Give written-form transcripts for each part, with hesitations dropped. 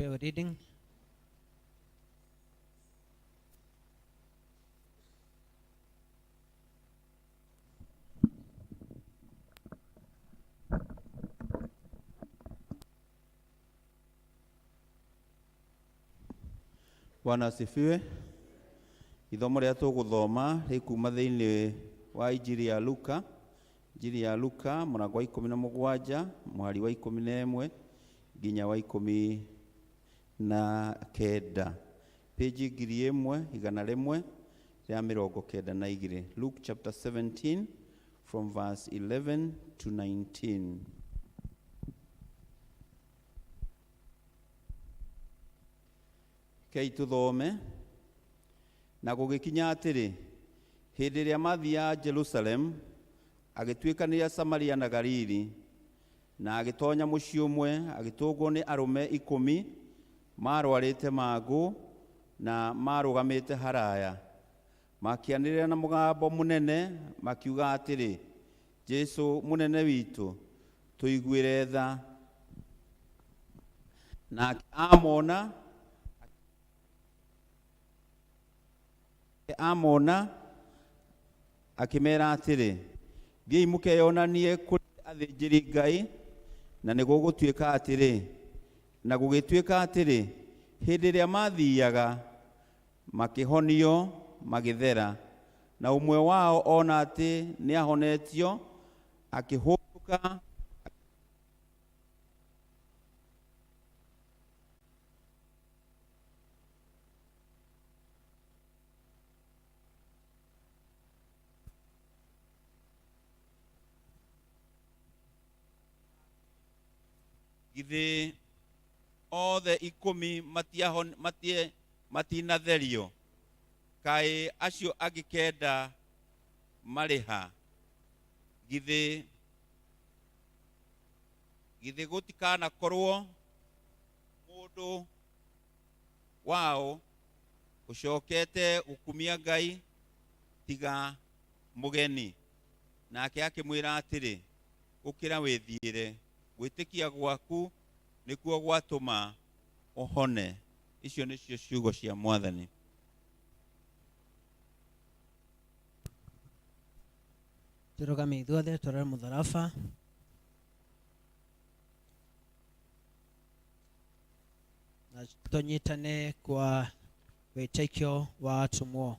Gospel reading. Bwana asifiwe. Ithomo rĩrĩa tũgũthoma rĩkuma thĩinĩ wa Injiri ya Luka, Injiri ya Luka mũrango wa 17 mũhari wa 11 nginya wa 19, page 1192. Luke chapter 17 from verse 11 to 19. Kei tũthome. Na gũgĩkinya atĩrĩ, hĩndĩ ĩrĩa maathiaga Jerusalem, agĩtuĩkanĩria Samaria na Galili, na agĩtonya mũciĩ ũmwe, agĩtũngwo nĩ arũme 10 marwarĩte mangũ na marũgamĩte haraya. Makĩanĩrĩra na mũgambo mũnene makiuga atĩrĩ, Jesũ mũnene witũ, tũiguĩre tha. Nake amona akĩmera atĩrĩ, thiĩi mũkeyonanie kũrĩ athĩnjĩri Ngai, na nĩ gũgũtuĩka atĩrĩ, na gũgĩtuĩka atĩrĩ, hĩndĩ ĩrĩa mathiaga makĩhonio magĩthera, na ũmwe wao ona atĩ nĩahonetio akĩhũndũka githĩ othe 10 matinatherio, kaĩ acio angĩ 9 marĩ ha? Githĩ gũtikanakorwo mũndũ wao ũcokete gũkumia Ngai tiga mũgeni? Nake akĩmwĩra atĩrĩ, ũkĩra wĩthiĩre, gwĩtĩkia gwaku nĩkuo gwatũma ũhone. Icio nĩcio ciugo cia Mwathani. Tũrũgame ithuothe tũrore mũtharaba. Na tũnyitane kwa wĩtĩkio wa atũmwo.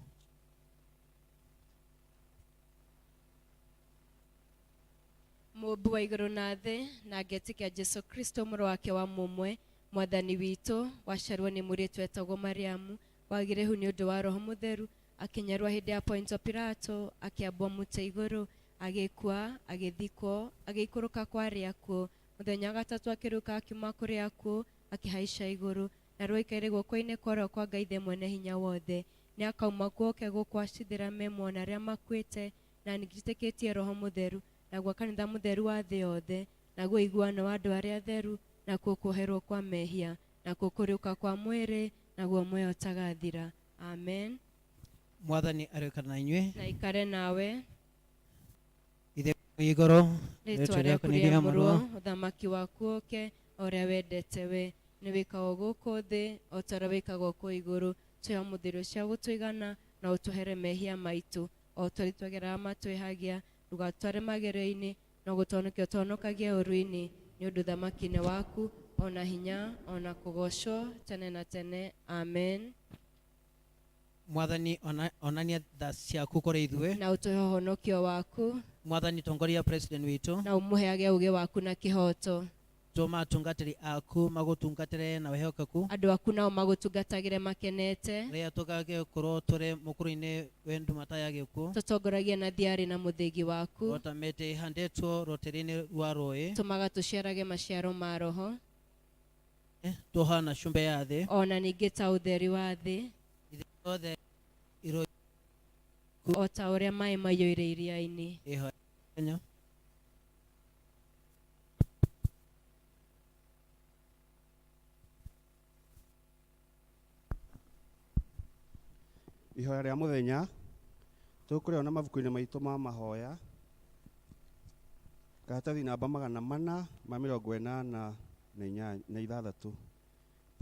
Mũũmbi wa igũrũ na thĩ, na ngetĩkia Jesu Kristo mũrũ wake wa mũmwe, Mwathani witũ, waciarwo nĩ mũirĩtu wetagwo Mariamu, wagire ihu nĩ ũndũ wa Roho Mũtheru, akĩnyarwo hĩndĩ ya Pontio Pilato, akĩambwo mũtĩ igũrũ, agĩkua, agĩthikwo, agĩikũrũka kwa arĩa akuũ. Mũthenya wa gatatũ akĩrũka akiuma kũrĩ akuũ, akĩhaica igũrũ, na rĩu aikaire guoko-inĩ kwa ũrĩo kwa Ngai Ithe Mwene Hinya Wothe. Nĩakauma kuo oke gũkũ acithĩra me muoyo na arĩa makuĩte, na nĩnjĩtĩkĩtie Roho Mũtheru, naguo kanitha mũtheru wa thĩ yothe, naguo ũiguano wa andũ arĩa atheru, nakuo kuoherwo kwa mehia, nakuo kũriũka kwa mwĩrĩ, naguo muoyo ũtagathira. Amen. Mwathani aroikara na inyuĩ. Na ikare nawe. Ithe wĩ igũrũ, rĩĩtwa rĩaku rĩamũrwo, ũthamaki waku ũke, o ũrĩa wendete we nĩ wĩkagwo gũkũ thĩ o ta ũrĩa wĩkagwo kũu igũrũ. Tũhe mũthiro cia gũtũigana, na ũtũhere mehia maitũ o ta ũrĩa twageraga matwĩhagia, ndũgatware magerio-inĩ, no gũtũhonokia ũtũhonokagie ũũru-inĩ, nĩ ũndũ ũthamaki nĩ waku, o na hinya, o na kũgoocwo tene na tene. Amen. Mwathani, onania tha ciaku kũrĩ ithuĩ, na ũtũhe ũhonokio waku. Mwathani, tongoria president witũ, na ũmũheage ũũgĩ waku na kĩhooto. Tũma atungatĩri aku magũtungatĩre na wĩhokeku, andũ aku nao magũtungatagĩre makenete. Rĩrĩa tũgagĩkorwo tũrĩ mũkuru-inĩ wĩ ndumata ya gĩkuũ, tũtongoragie na thiarĩ na mũthĩgi waku, o ta mĩtĩ ĩhandĩtwo rũtere-inĩ rwa rũũĩ, tũmaga tũciarage maciaro ma Roho, tũhaana cumbĩ ya thĩ, o na ningĩ ta ũtheri wa thĩ, Ithe yothe iro o ta ũrĩa maĩ maiyũire iria-inĩ. Ihoya Kenya. Ihoya rĩa mũthenya tũkũrĩona mabuku-inĩ maitũ ma mahoya, karatathi namba 486,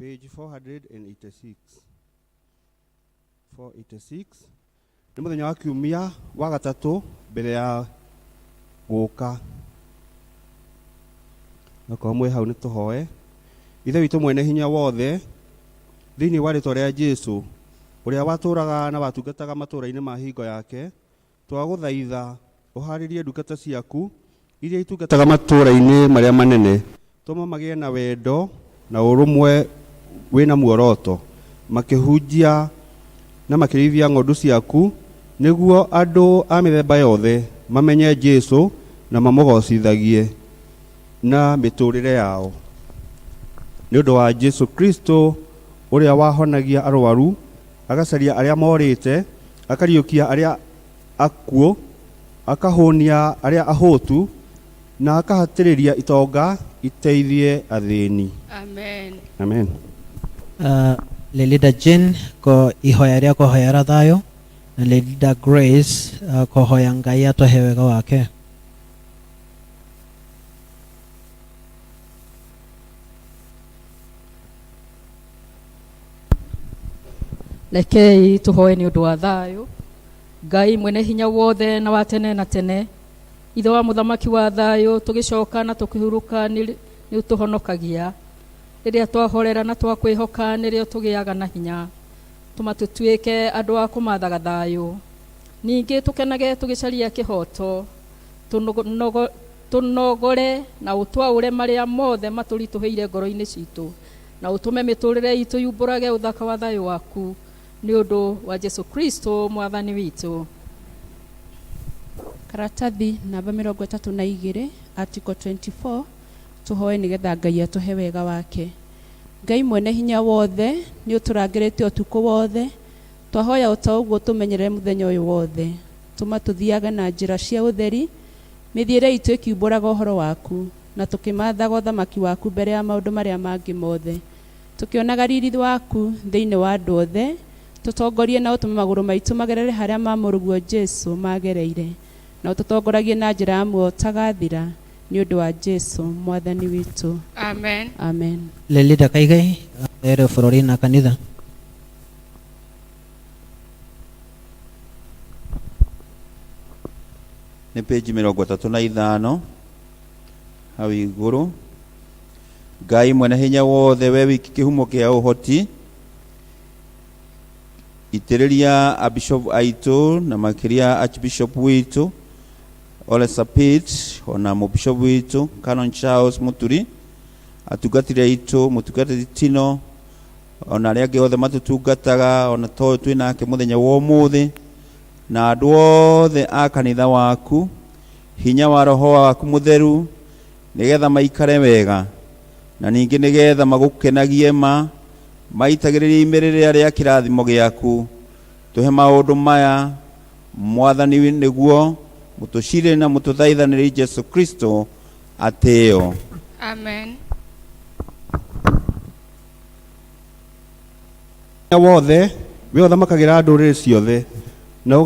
Page 486. 486. Nĩ mũthenya wa kiumia wa gatatũ mbere ya gũka. Okorwo mwĩ hau nĩ tũhoe. Ithe witũ mwene hinya wothe, thĩinĩ wa rĩtwa rĩa Jesũ, ũrĩa watũũraga na watungataga matũũra-inĩ ma hingo yake, twagũthaitha ũharĩrie ndungata ciaku iria itungataga matũũra-inĩ marĩa manene, tũma magĩe na wendo na ũrũmwe wĩna muoroto, makĩhunjia na makĩrĩithia ng'ondu ciaku, nĩguo andũ a mĩthemba yothe mamenye Jesũ na mamũgocithagie na mĩtũũrĩre yao. Nĩ ũndũ wa Jesũ Kristo ũrĩa wahonagia arwaru, agacaria arĩa morĩte, akariũkia arĩa akuũ, akahũnia arĩa ahũtu, na akahatĩrĩria itonga iteithie athĩni. Amen. Amen. Lelida Jane ko ihoya rĩa kũhoera thayũ na Lelida Grace kũhoya Ngai atũhe wega wake. Rekei tũhoe nĩ ũndũ wa thayũ. Ngai mwene hinya wothe na wa tene na tene, Ithe wa mũthamaki wa thayũ, tũgĩcoka na tũkĩhurũka nĩ ũtũhonokagia. Rĩrĩa twahorera na twakwĩhoka nĩrĩo tũgĩaga na hinya. Tũma tũtuĩke andũ a kũmathaga thayũ. Ningĩ tũkenage tũgĩcaria kĩhoto, tũnogore na ũtwaũre marĩa mothe matũritũhĩire ngoro-inĩ citũ, na ũtũme mĩtũrĩre itũ yumbũrage ũthaka wa thayũ waku, nĩ ũndũ wa Jesũ Kristo mwathani witũ. Karatathi namba 32 article 24 tũhoe nĩgetha Ngai atũhe wega wake. Ngai mwene hinya wothe nĩ ũtũrangĩrĩte ũtukũ wothe, twahoya o ta ũguo tũmenyerere mũthenya ũyũ wothe. Tũma tũthiage na njĩra cia ũtheri, mĩthiĩre itũ ĩkiumbũraga ũhoro waku, na tũkĩmathaga ũthamaki waku mbere ya maũndũ marĩa mangĩ mothe. Tũkĩonaga riri waku thĩinĩ wa andũ othe, tũtongorie na ũtũme magũrũ maitũ magerere harĩa ma mũrũguo Jesũ magereire, na ũtũtongoragie na njĩra ya muoyo ũtagathira, nĩ ũndũ wa Jesũ mwathani witũ. Amen. Amen. Lelida Kaigai ere bũrũri na kanitha. Nĩ page 35 hau igũrũ. Ngai mwene hinya wothe, we wiki kĩhumo kĩa ũhoti, itĩrĩria abishop aitũ na makĩria archbishop witũ Ole Sapit, ona mũbishop witũ Canon Charles Muturi, atungatĩri aitũ mũtungatĩri Tino, ona arĩa angĩ othe matũtungataga, ona toyũ twĩ nake mũthenya wa ũmũthĩ, na andũ othe a kanitha waku, hinya wa roho waku mũtheru, nĩgetha maikare wega, na ningĩ nĩgetha magũkenagie ma, maitagĩrĩrie ime rĩrĩa rĩa kĩrathimo gĩaku. Tũhe maũndũ maya mwathani, nĩguo mũtũcire na mũtũthaithanĩrie Jesũ Kristo atĩo. Amen. Wothe we ũthamakagĩra ndũrĩrĩ ciothe na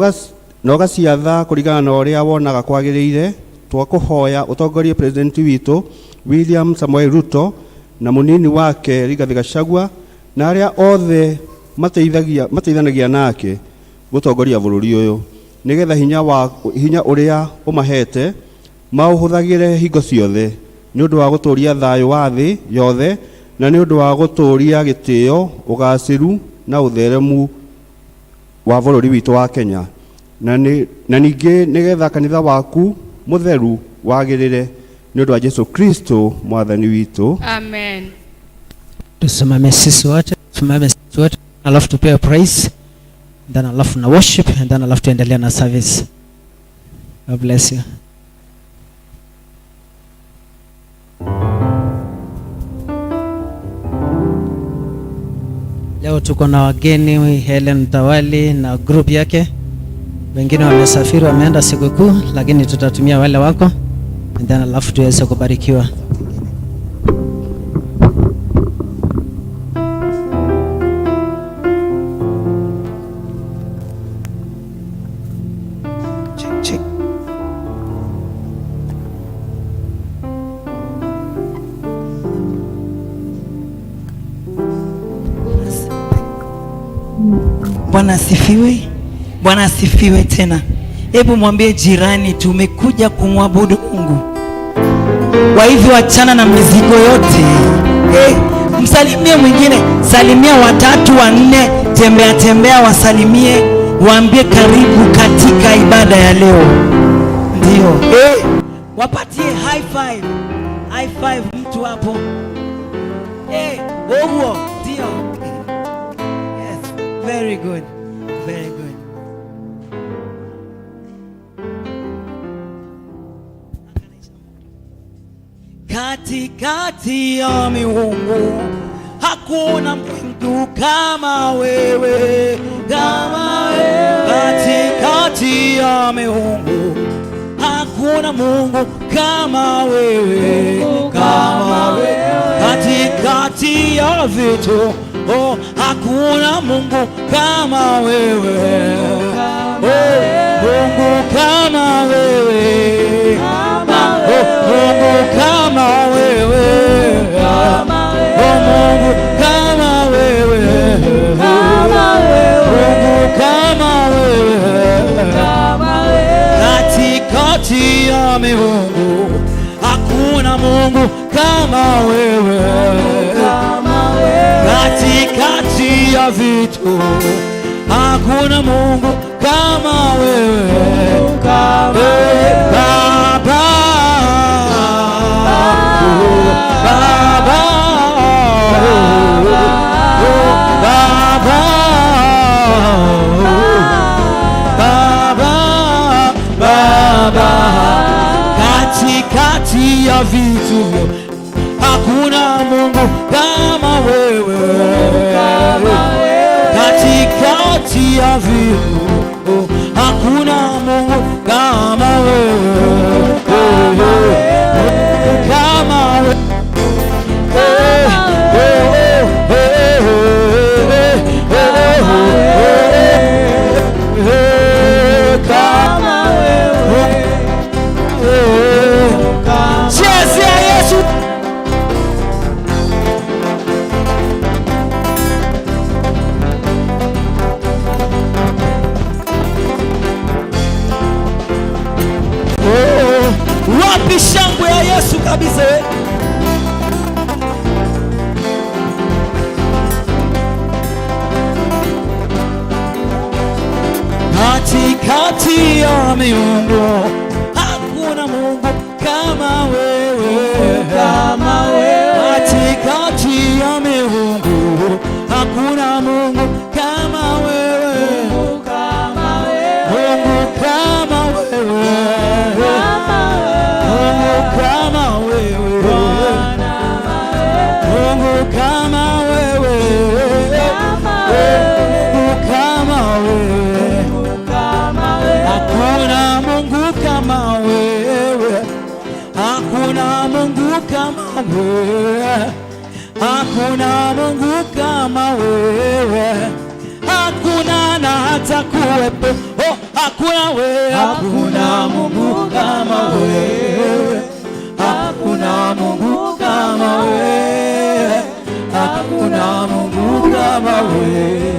ũgaciatha kũringana na ũrĩa wonaga kwagĩrĩire, twakũhoya ũtongorie president witũ William Samoei Ruto na mũnini wake Rigathi Gachagua na arĩa othe mateithanagia nake gũtongoria bũrũri ũyũ, nĩgetha hinya ũrĩa ũmahete maũhũthagĩre hingo ciothe nĩ ũndũ wa gũtũũria thayũ wa thĩ yothe na nĩ ũndũ wa gũtũũria gĩtĩo, ũgacĩru na ũtheremu wa bũrũri witũ wa Kenya, na ningĩ nĩgetha kanitha waku mũtheru wagĩrĩre nĩ ũndũ wa Jesũ Kristo mwathani witũ. Amen. Tusimame sisi wote, tusimame sisi wote, alafu tupewe praise, then alafu na worship, and then alafu tuendelee na service. God bless you. Leo tuko na wageni Helen Tawali na group yake. Wengine wamesafiri wameenda sikukuu, lakini tutatumia wale wako, and then alafu tuweze kubarikiwa. Check, check. Bwana asifiwe. Bwana asifiwe tena. Hebu mwambie jirani, tumekuja kumwabudu Mungu. Kwa hivyo achana na mizigo yote. Msalimie mwingine, salimia watatu wanne, tembea tembea, wasalimie, waambie karibu katika ibada ya leo. Ndio. Wapatie high five. High five mtu hapo. Oguo, ndio. Yes, very good. Very good. Katikati ya miungu hakuna mtu kama wewe, kama wewe. Katikati ya miungu hakuna Mungu kama wewe, kama wewe. Katikati ya vitu, oh, hakuna Mungu kama wewe, oh, Mungu kama wewe, oh, Mungu kama wewe, oh, Mungu kama wewe, Mungu kama wewe. Katikati ya miungu hakuna Mungu kama wewe, katikati ya vitu hakuna Mungu kama wewe, Baba, Baba, Baba, Baba, Baba, katikati ya vitu hakuna Mungu kama wewe, katikati ya vitu hakuna Mungu kama wewe, kama wewe. Kama wewe. Chezea Yesu. Oh, wapi shangwe ya Yesu kabisa eh? Katikati ya miungu hakuna Mungu kama wewe, kama wewe. Katikati ya miungu hakuna Mungu kama wewe, Mungu kama wewe, Mungu kama wewe, Mungu kama wewe, Mungu kama wewe. Hakuna Mungu kama wewe, hakuna Mungu kama wewe, hakuna Mungu kama wewe, hakuna na hata kuwepo. Oh, hakuna wewe, hakuna Mungu kama wewe, hakuna Mungu kama wewe, hakuna Mungu kama wewe,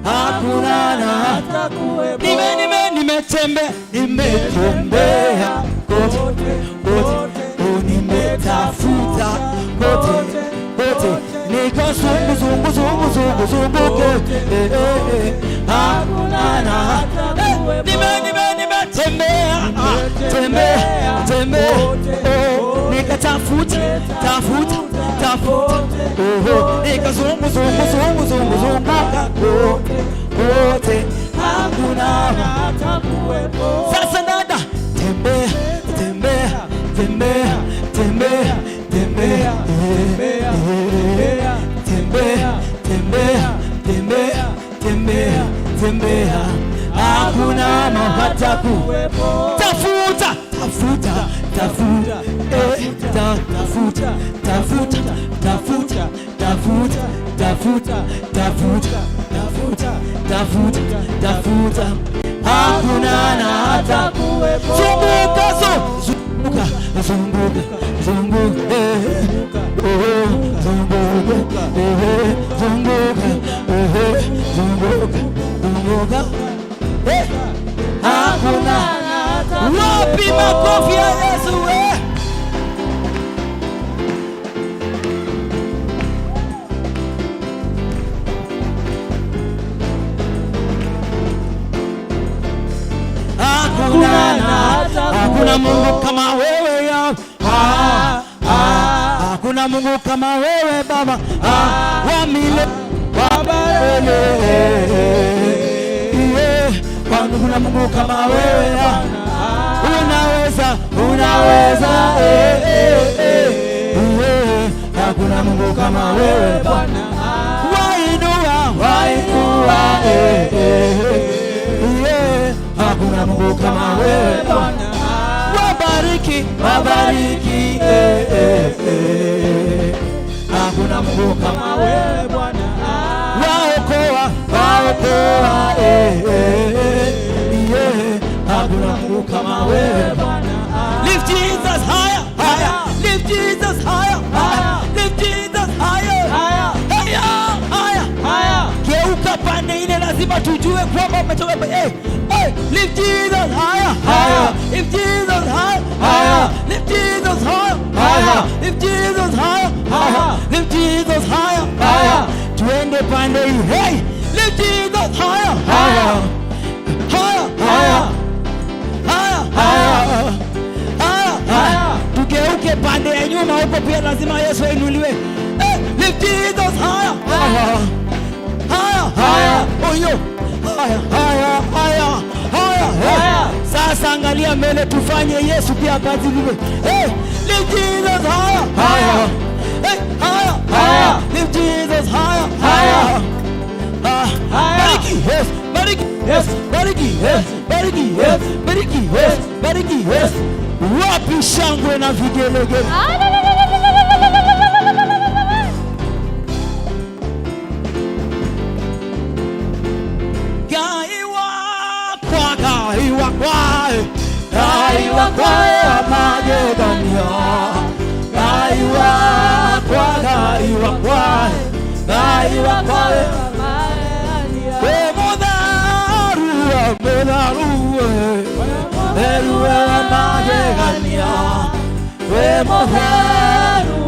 hakuna na hata nime nime nimetembea, nimetembea kote kote, oh, nimetafuta kote kote, nikazungu zungu zungu zungu zunguke, eh, eh, eh, hakuna na nime nime nimetembea, ah, tembea tembea, oh, nikatafuta tafuta tafuta, oh, nikazungu zungu zungu zungu zunguka kote kote, hakuna. Sasa dada, tembea tembea tembea tembea tembea, eh, tembea tembea tembea tembea tembea, hakuna hata tafuta tafuta tafuta, eh, tafuta tafuta tafuta tafuta tafuta tafuta tafuta tafuta tafuta, hakuna na hata zunguka zunguka zunguka zunguka, eh, oh, zunguka, eh, zunguka, eh, zunguka. Makofi ya Yesu we. Hakuna hakuna Mungu kama wewe ya. Ah, ah, hakuna Mungu kama wewe Baba, ah, wa milele wa milele. Yeah, hakuna Mungu kama wewe ah. Unaweza, unaweza eh, eh, eh. Yeah, hakuna Mungu kama wewe Bwana. Wainua, wainua eh, eh, eh. Yeah, hakuna Mungu kama wewe Bwana. Wabariki, wabariki eh, eh, eh. Hakuna Mungu kama wewe Bwana. Waokoa, waokoa eh, eh, eh. Yeah, hakuna Mungu kama wewe Bwana. Lift Jesus higher, higher. Lift Jesus higher, higher. Lift Jesus higher, higher, higher, higher. Geuka pande ile, lazima tujue kwamba umetoka. Hey, hey, lift Jesus higher, higher. Lift Jesus higher, higher. Lift Jesus higher, higher. Lift Jesus higher, higher. Lift Jesus higher, higher. Tuende pande hii. Hey, lift Jesus higher, higher. Higher, higher. Higher, higher. Higher, higher. Tugeuke pande ya nyuma huko pia lazima Yesu ainuliwe. Hey, lift Jesus higher, higher. Higher, higher. Oh yo. Higher, higher, higher, higher. Hey. Sasa angalia mbele tufanye Yesu pia abadiliwe. Hey, lift Jesus higher, higher. Hey, higher, higher. Lift Jesus higher, higher. Ah, bariki, yes, bariki, yes, bariki, yes, bariki, yes, bariki, yes, bariki, yes. Wapi shangwe na vigelegele? Ngai wakwa, Ngai wakwa, Ngai wakwa amagegania. Ngai wakwa, Ngai wakwa, Ngai wakwa. We mũtheru, mũtheru, mũtheru amagegania. We mũtheru,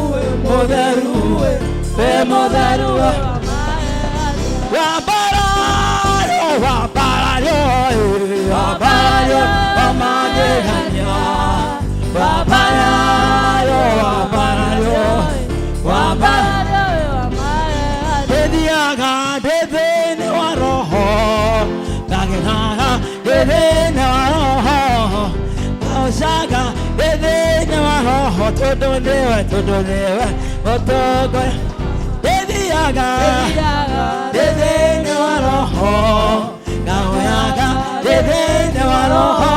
mũtheru, we mũtheru. Wambarario, wambarario, wambarario amagegania. Wambarario, wambarario, wambarario. Ndĩthiaga ndĩ thĩinĩ wa roho, ndagenaga ndĩ thĩinĩ wa roho, ndaũcaga ndĩ thĩinĩ wa roho, tondũ nĩwe, tondũ nĩwe mũtongoria. Ndĩthiaga ndĩ thĩinĩ wa roho, ngahoyaga ndĩ thĩinĩ wa roho,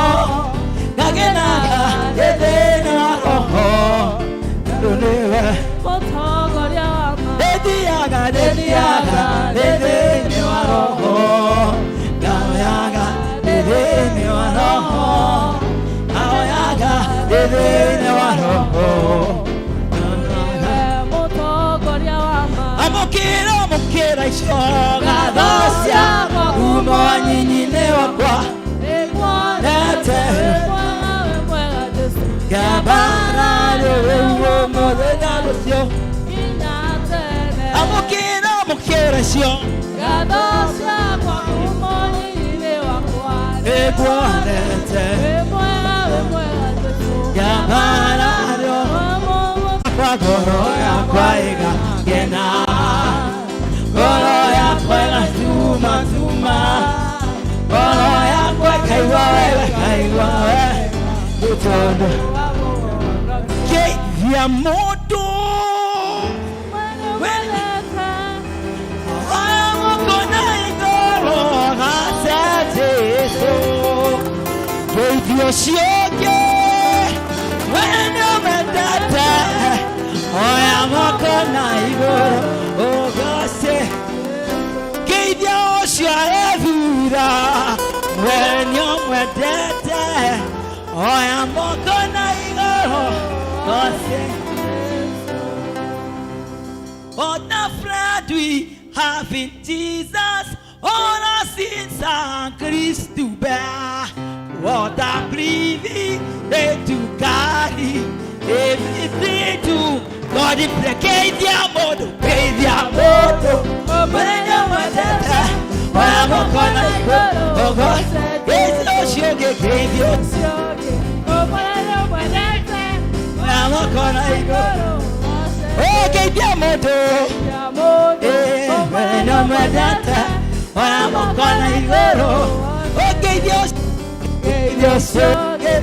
ngagenaga ndĩ thĩinĩ wa roho, tondũ nĩwe. Ndĩthiaga, ndĩthiaga ndĩ thĩinĩ wa roho, ngahoyaga ndĩ thĩinĩ wa roho, ngahoyaga ndĩ thĩinĩ wa roho. Amũkĩra, amũkĩra icio ngatho cia kuma nyinyi-inĩ wakwa. Nete ngambarario rĩu ũmũthĩ na rũciũ. Amũkĩra, amũkĩra icio nĩguonete ngambarario kwa ngoro yakwa ĩgakena, ngoro yakwa ĩgatuma tuma, ngoro yakwa ĩkaigua wega, ĩkaigua wega nĩ tondũ geithia mũndũ oya moko na igũrũ gase Jesũ, geithia ũcio ũngĩ we nĩũmendete, oya moko na igũrũ ũgoce, geithia ũcio arĩ thutha we nĩũmwendete, oya moko na igũrũ goce. What a friend we have in Jesus, all our sins and griefs to bear. What a privilege to carry everything to God. Geithia mũndũ, geithia mũndũ, mũnene mwendete, oya mũkono igũrũ, geithia ũcio ũngĩ, geithia ũcio ũngĩ, oya mũkono igũrũ, oh, geithia mũndũ, eh, mũnene mwendete, oya mũkono igũrũ, oh, geithia ũcio, geithia ũcio ũngĩ,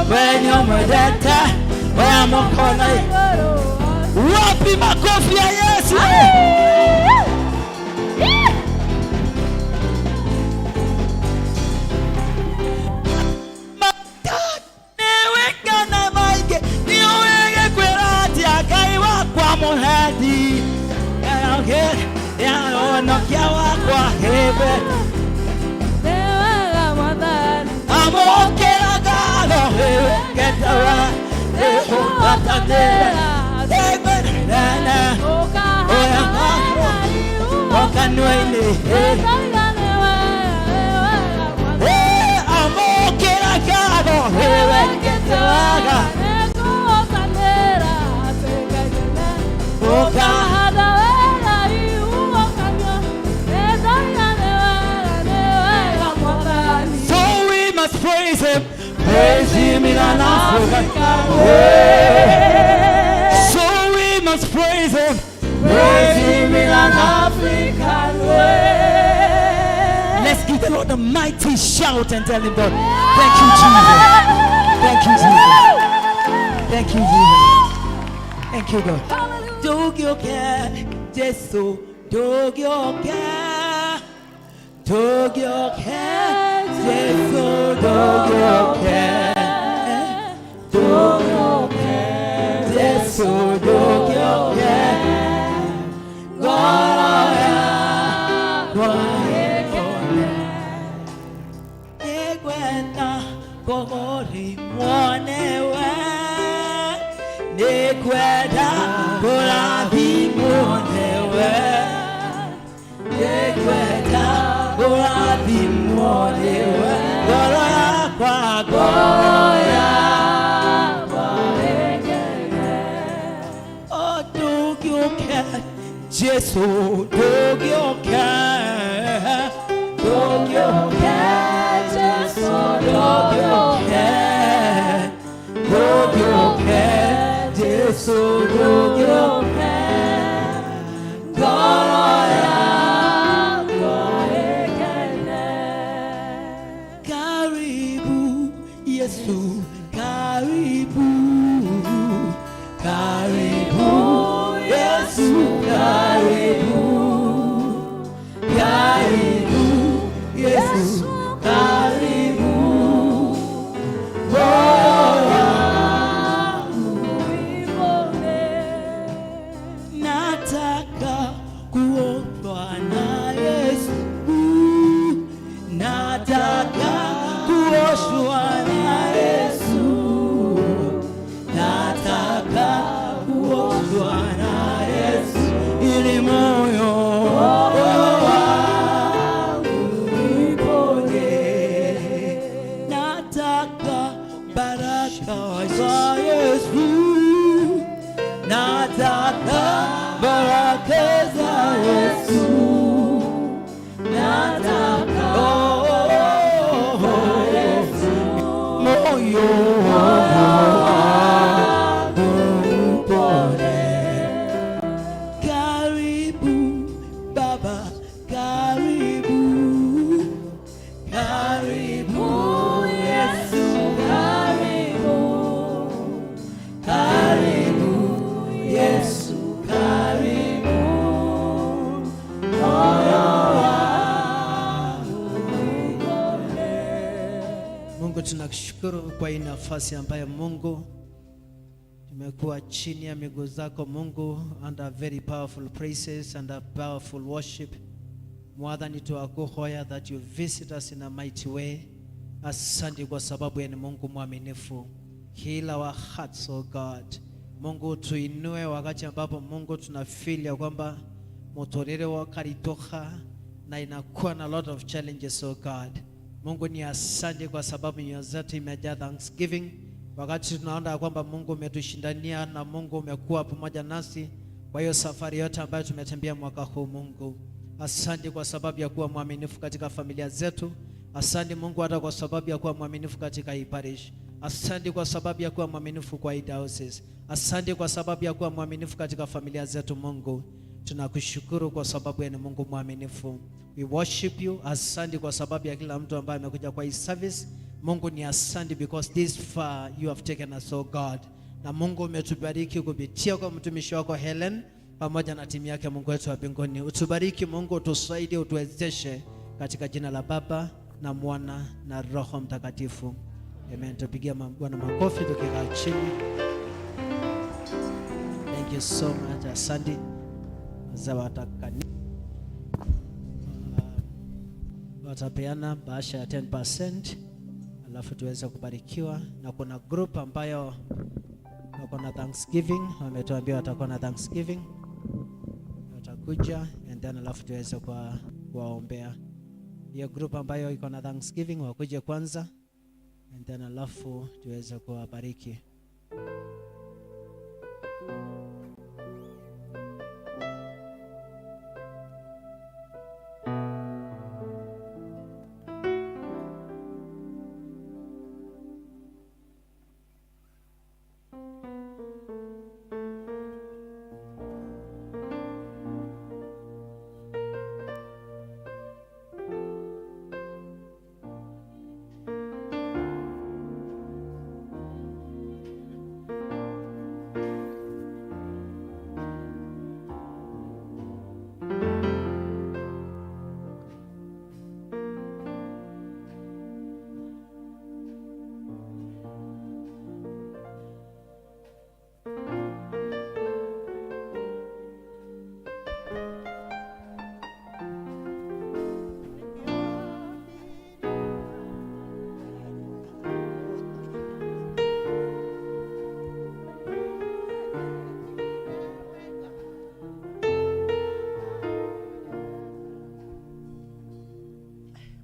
mũnene mwendete, oya mũkono igũrũ. Wapi makofi ya Yesu? Nĩwĩkana maingĩ nĩũĩ gĩkwĩra atĩa Ngai wakwa mũhendi yahonokia wakwa hĩbe amũkĩra ngatho hĩgetawa ĩhũtatanĩra ĩgwenene oya kanua-inĩ amũkĩra ngatho hĩgetawaga ũka. So we must praise him in an African way. So we must praise him in an African way. Let's give the Lord a mighty shout and tell him, God, thank you, Jesus. Thank you, Jesus. Thank you, Jesus. Thank you, God. Ndũgĩũke, Jesu, ndũgĩũke. Ndũgĩũke, Jesu, ndũgĩũke. Ndũgĩũke, Jesu, ndũgĩũke. Ngoro yakwa ĩkone. Nĩngwenda kũgũrimwo nĩwe. Nĩngwenda kũrathimwo nĩwe. Nĩngwenda kũrathimwo nĩwe. Ngoro yakwa, ngoro yakwa ĩkene. Oh, ndũgĩũke, Jesu, ndũgĩũke. Ndũgĩũke, Jesu, ndũgĩũke. Ndũgĩũke, Jesu, ndũgĩũke. Ngoro yakwa ĩkene. Karibu, Yesu, karibu. Karibu, Yesu, karibu. Karibu, Yesu, karibu. Moyo wangu nataka kuoshwa na Yesu. Nataka kuoshwa na Yesu. Nataka kuoshwa na Yesu ili moyo wangu uponye. Nataka baraka za Yesu. Nataka baraka za Yesu. Nataka oh, oh, oh, moyo wangu upone. Karibu Baba, karibu. Karibu Yesu, karibu. Karibu Yesu, karibu. Moyo wangu upone. Mungu, tunakushukuru kwa hii nafasi ambayo Mungu tumekuwa chini ya miguu zako Mungu, under very powerful praises and a powerful worship. Mwathani, twakuhoya that you visit us in a mighty way. Asante kwa sababu ni Mungu mwaminifu. Heal our hearts, oh God. Mungu, tuinue wakati ambapo Mungu tuna feel ya kwamba muturire wakaritoka na inakuwa na lot of challenges, oh God. Mungu ni asante kwa sababu mioyo zetu imejaa thanksgiving, wakati tunaona ya kwamba Mungu umetushindania na Mungu umekuwa pamoja nasi kwa hiyo safari yote ambayo tumetembea mwaka huu. Mungu, asante kwa sababu ya kuwa mwaminifu katika familia zetu. Asante Mungu hata kwa sababu ya kuwa mwaminifu katika hii parish. Asante kwa sababu ya kuwa mwaminifu kwa hii diocese. Asante kwa sababu ya kuwa mwaminifu katika familia zetu. Mungu, tunakushukuru kwa sababu ya ni Mungu mwaminifu. We worship you. Asante kwa sababu ya kila mtu ambaye amekuja kwa hii service. Mungu ni asante because this far you have taken us, oh God. Na Mungu umetubariki kupitia kwa mtumishi wako Helen pamoja na timu yake. Mungu wetu wa mbinguni, utubariki Mungu, utusaidie, utuwezeshe katika jina la Baba na Mwana na Roho Mtakatifu. Amen. Tupigie Bwana makofi tukikaa chini. Thank you so much. Asante. Wazee watakani watapeana bahasha ya 10% alafu tuweze kubarikiwa, na kuna group ambayo wako na Thanksgiving, wametuambia watakuwa na Thanksgiving, watakuja and then alafu tuweze kuwaombea. Hiyo group ambayo iko na Thanksgiving wakuje kwanza and then alafu tuweze kuwabariki.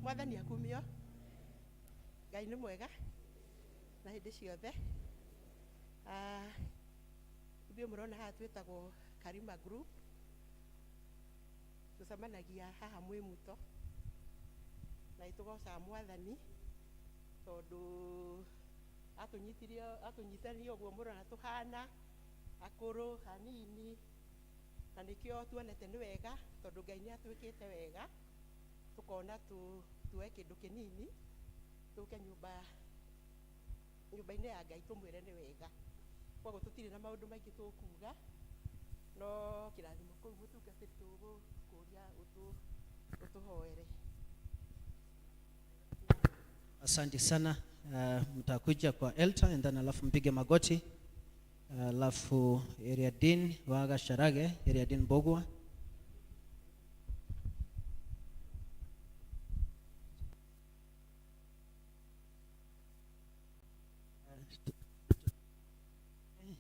Mwathani akumio. Ngai nĩ mwega na hĩndĩ ciothe. Ah, ithuĩ mũrona haha twĩtagwo Karima Group, tũcemanagia haha mwĩ muto na nĩtũgocaga Mwathani tondũ atũnyitirie, atũnyitania ũguo mũrona tũhana akũrũ hanini, na nĩkĩo tuonete nĩ wega tondũ Ngai nĩ atwĩkĩte wega, tukona tuoe kĩndũ kĩnini tũke nyũmba-inĩ ya Ngai tũmwĩre nĩ wega. Koguo tũtirĩ na maũndũ maingĩ tũkuga, no kĩrathimo kũu mũtungatĩri tũgũkũria ũtũhoere. Asante sana. Mtakuja kwa altar and then alafu mpige magoti, alafu area dean Waga Sharage, area dean Bogwa.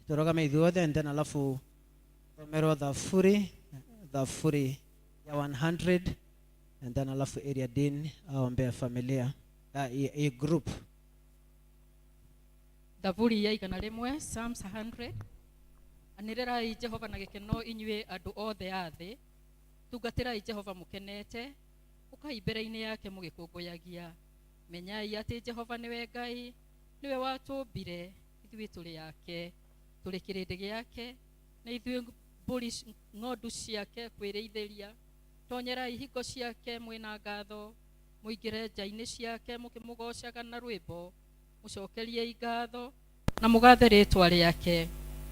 Turogame ithuothe and then alafu thomerwo thaburi ya 100 and then alafu area dean aombea familia, a group. Thaburi ya 100, Psalms 100. Anĩrĩrai Jehova na gĩkeno inyuĩ andũ othe a thĩ, tungatĩrai Jehova mũkenete, ũkai mbere-inĩ yake mũgĩkũngũyagia. Menyai atĩ Jehova nĩwe Ngai, nĩwe watũmbire, ithuĩ tũrĩ ake, tũrĩ kĩrĩndĩ gĩake, na ithuĩ mbũri ng'ondu ciake kwĩrĩithĩria. Tonyerai hingo ciake mwĩna ngatho, mũingĩre nja-inĩ ciake mũkĩmũgoocaga na rwĩmbo, mũcokeriei ngatho na mũgathe rĩtwa rĩake.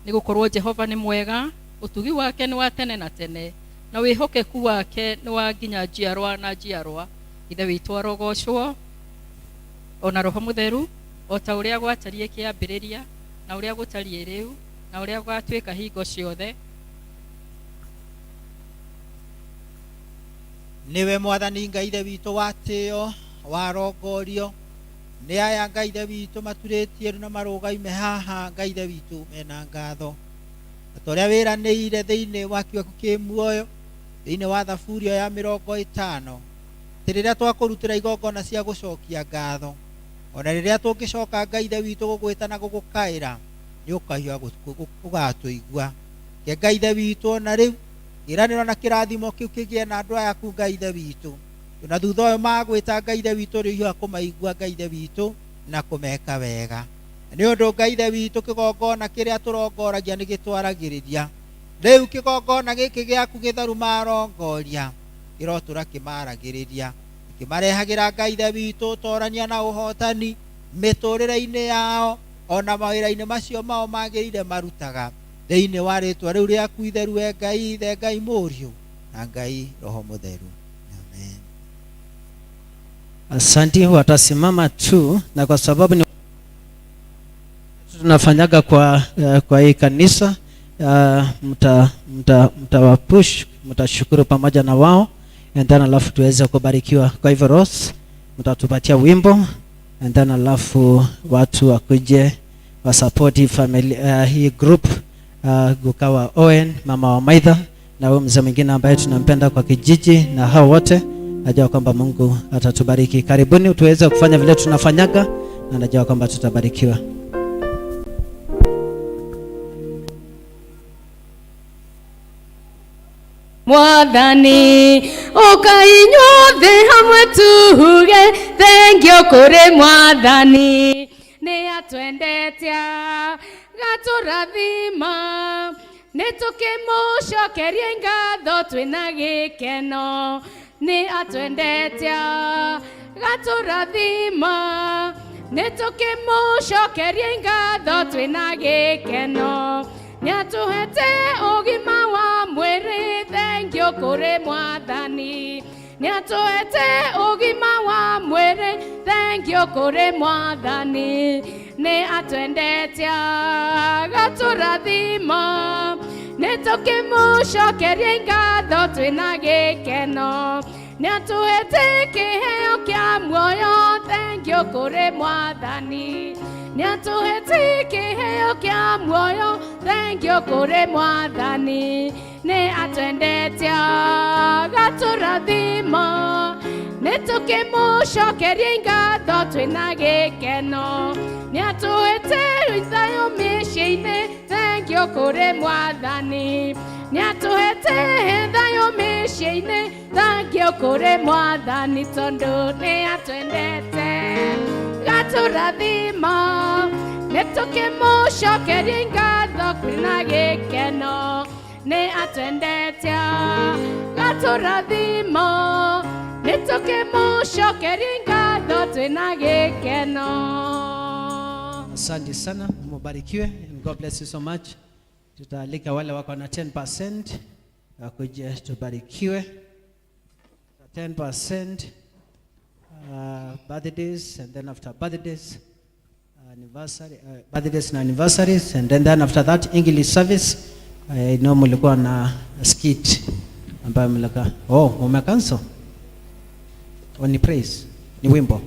Nĩgũkorwo Jehova nĩ mwega, ũtugi wake nĩ wa tene na tene, na wĩhokeku wake nĩ wa nginya njiarwa na njiarwa. Ithe witũ arogocwo ona Roho Mũtheru, o ta ũrĩa gwatariĩ kĩambĩrĩria, na ũrĩa gũtariĩ rĩu, na ũrĩa gũgatuĩka hingo ciothe. Nĩwe Mwathani Ngai Ithe witũ watĩo, warongorio. Nĩ aya Ngai Ithe witũ maturĩtie na marũgaime haha Ngai Ithe witũ mena ngatho. Na ta ũrĩa wĩranĩire thĩinĩ wa kiugo kĩ muoyo, thĩinĩ wa thaburi ĩyo ya 50, Atĩ rĩrĩa twakũrutĩra igongona cia gũcokia ngatho, ona rĩrĩa tũngĩcoka Ngai Ithe witũ gũgwĩta na gũgũkaĩra, nĩ ũkahiũha ũgatũigua. Reke Ngai Ithe witũ ona rĩu kĩĩranĩro na kĩrathimo kĩu kĩgĩe na andũ aya aku Ngai Ithe witũ. Na thutha ũyũ magwĩta Ngai Ithe witũ ũrĩhiũha kũmaigua Ngai Ithe witũ na kũmeka wega. Nĩ ũndũ Ngai Ithe witũ kĩgongona kĩrĩa tũrongoragia nĩ gĩtwaragĩrĩria. Rĩu kĩgongona gĩkĩ gĩaku gĩtheru marongoria kĩrotũra kĩmaragĩrĩria, kĩmarehagĩra Ngai Ithe witũ ũtorania na ũhotani mĩtũrĩre-inĩ yao ona mawĩra-inĩ macio mao magĩrĩire marutaga thĩinĩ wa rĩtwa rĩu rĩaku itheru we Ngai Ithe, Ngai Mũriũ na Ngai Roho Mũtheru. Amen. Asante, watasimama tu, na kwa sababu ni tunafanyaga kwa hii kanisa, mta mtawapush, mtashukuru pamoja na wao and then alafu tuweze kubarikiwa. Kwa hivyo Rose, mtatupatia wimbo and then alafu watu wakuje wasapoti family, hii group, guka wa Owen, mama wa Maitha na huyu mzee mwingine ambaye tunampenda kwa kijiji, na hao wote najua kwamba Mungu atatubariki. Karibuni tuweze kufanya vile tunafanyaga, na najua kwamba tutabarikiwa. Mwathani ũkai inyuothe hamwe tuge thengio kũrĩ Mwathani, nĩ atwendete gatũrathima, nĩ tũkĩmũcokerie ngatho twĩna gĩkeno, nĩ atwendete gatũrathima, nĩ tũkĩmũcokerie ngatho twĩna gĩkeno, nĩ atũhete ũgima wa mwĩrĩ, thengio kũrĩ Mwathani, nĩ atũhete ũgima wa mwĩrĩ, thengio kũrĩ Mwathani, nĩ atwendete gatũrathima, nĩ tũkĩmũcokerie ngatho twĩna gĩkeno, nĩ atũhete kĩheo kĩa muoyo, thengio kũrĩ Mwathani, nĩ atũhete kĩheo kĩa muoyo, thengio kũrĩ Mwathani, nĩ atwendete gatũrathima, nĩ tũkĩmũcokerie ngatho twĩna gĩkeno, nĩ atũhete thayũ mĩciĩ-inĩ, thengio kũrĩ Mwathani, nĩ atũhete thayũ mĩciĩ-inĩ, thengio kũrĩ Mwathani, tondũ nĩ atwendete gatũrathima, nĩ tũkĩmũcokerie ngatho kwĩna gĩkeno, nĩ atwendete gatũrathima, nĩ tũkĩmũcokerie ngatho twĩna gĩkeno. Asante sana, mubarikiwe and God bless you so much. Tutaalika wale wako na 10% wakuje tubarikiwe. 10% birthdays and then after birthdays anniversary, birthdays na anniversaries and then after that English service. I know mlikuwa na skit ambayo mlikuwa, oh, umecancel. Oh, ni praise, ni wimbo.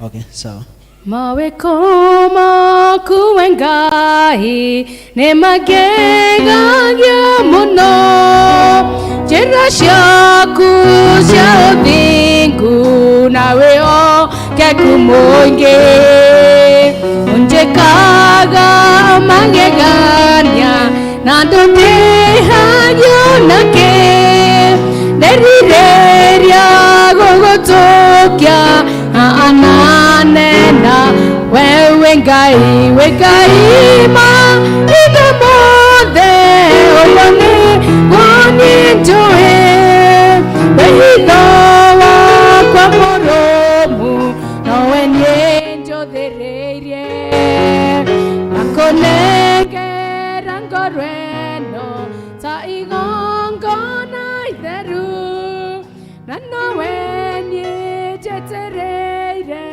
Okay, sawa. Mawĩko maku we Ngai nĩ magegagia mũno, njĩra ciaku cia ũthingu na wĩhokeku mũingĩ, ũnjĩkaga magegania na ndũndĩhagio nakĩ, nderirĩria gũgũtũkia ananena wewe Ngai, we Ngai ma ithe mothe, ũyũ nĩguo niĩ njũĩ, wĩhitho wakwa mũrũmu nowe niĩ njũthĩrĩirie, ngakũnengera ngoro ĩno ta igongona itheru, na nowe niĩ njetereire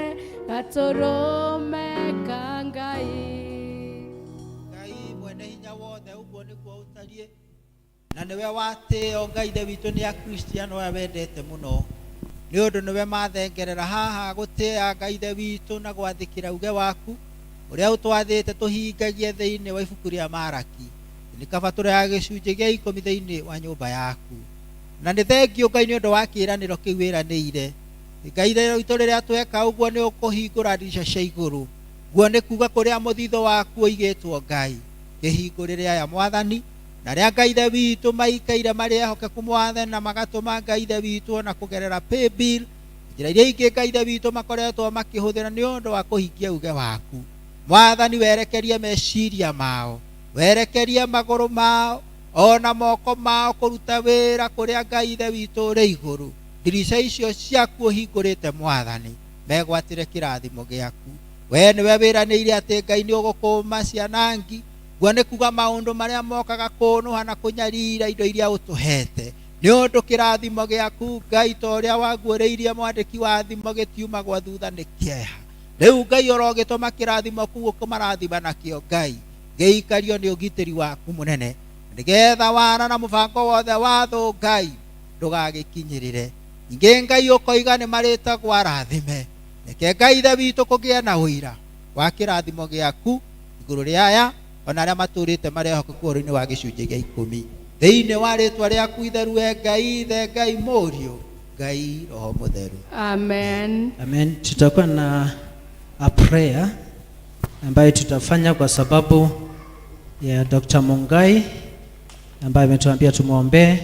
gatũrũme ka Ngai. Ngai mwene hinya wothe, ũguo nĩguo ũtariĩ na nĩwe watĩo Ngai Ithe witũ nĩ Akristiano aya wendete mũno, nĩ ũndũ nĩwe mathengerera haha gũtĩa Ngai Ithe witũ na gwathĩkĩra uge waku ũrĩa ũtwathĩte tũhingagie thĩinĩ wa ibuku rĩa Maraki. Nĩ kaba tũrehaga gĩcunjĩ gĩa 10 thĩinĩ wa nyũmba yaku, na nĩ thengio Ngai nĩ ũndũ wa kĩĩranĩro kĩu wĩranĩire. Ngai witũ rĩrĩa tweka ũguo nĩ ũkũhingũra ndirica cia igũrũ, guo nĩ kuga kũrĩa mũthithũ waku ũigĩtwo Ngai, kĩhingũrĩre aya Mwathani, na arĩa Ngai Ithe witũ maikaire marĩ ehokeku Mwathani, na magatũma Ngai Ithe witũ ona kũgerera paybill, njĩra iria ingĩ Ngai Ithe witũ makoretwo makĩhũthĩra nĩ ũndũ wa kũhingia uge waku. Mwathani, werekerie meciria mao, werekerie magũrũ mao ona moko mao kũruta wĩra kũrĩa Ngai Ithe witũ ũrĩ igũrũ. Ndirica icio ciaku ũhingũrĩte Mwathani, megwatĩre kĩrathimo gĩaku. We nĩwe wĩranĩire atĩ Ngai nĩ ũgũkũma cianangi, guo nĩ kuga maũndũ marĩa mokaga kũnũha na kũnyarira indo iria ũtũhete. Nĩ ũndũ kĩrathimo gĩaku Ngai ta ũrĩa waguũrĩirie mwandĩki wa thimo gĩtiumagwo thutha nĩ kĩeha. Rĩu Ngai ũrogĩtũma kĩrathimo kũu ũkũmarathima nakĩo Ngai, gĩikario nĩ ũgitĩri waku mũnene, nĩgetha wara na mũbango wothe wa thũ Ngai ndũgagĩkinyĩrĩre. Ningĩ Ngai ũkoiga nĩ marĩtagwo arathime. Reke Ngai Ithe witũ kũgĩe na ũira wa kĩrathimo gĩaku igũrũ rĩa aya ona arĩa matũrĩte marĩ ehokeku ũhoro-inĩ wa gĩcunjĩ gĩa ikũmi. Thĩinĩ wa rĩtwa rĩaku itheru we Ngai Ithe, Ngai Mũriũ, Ngai Roho Mũtheru. Amen. Amen. Tutakuwa na a prayer ambayo tutafanya kwa sababu ya Dr. Mungai ambaye ametuambia tumwombee,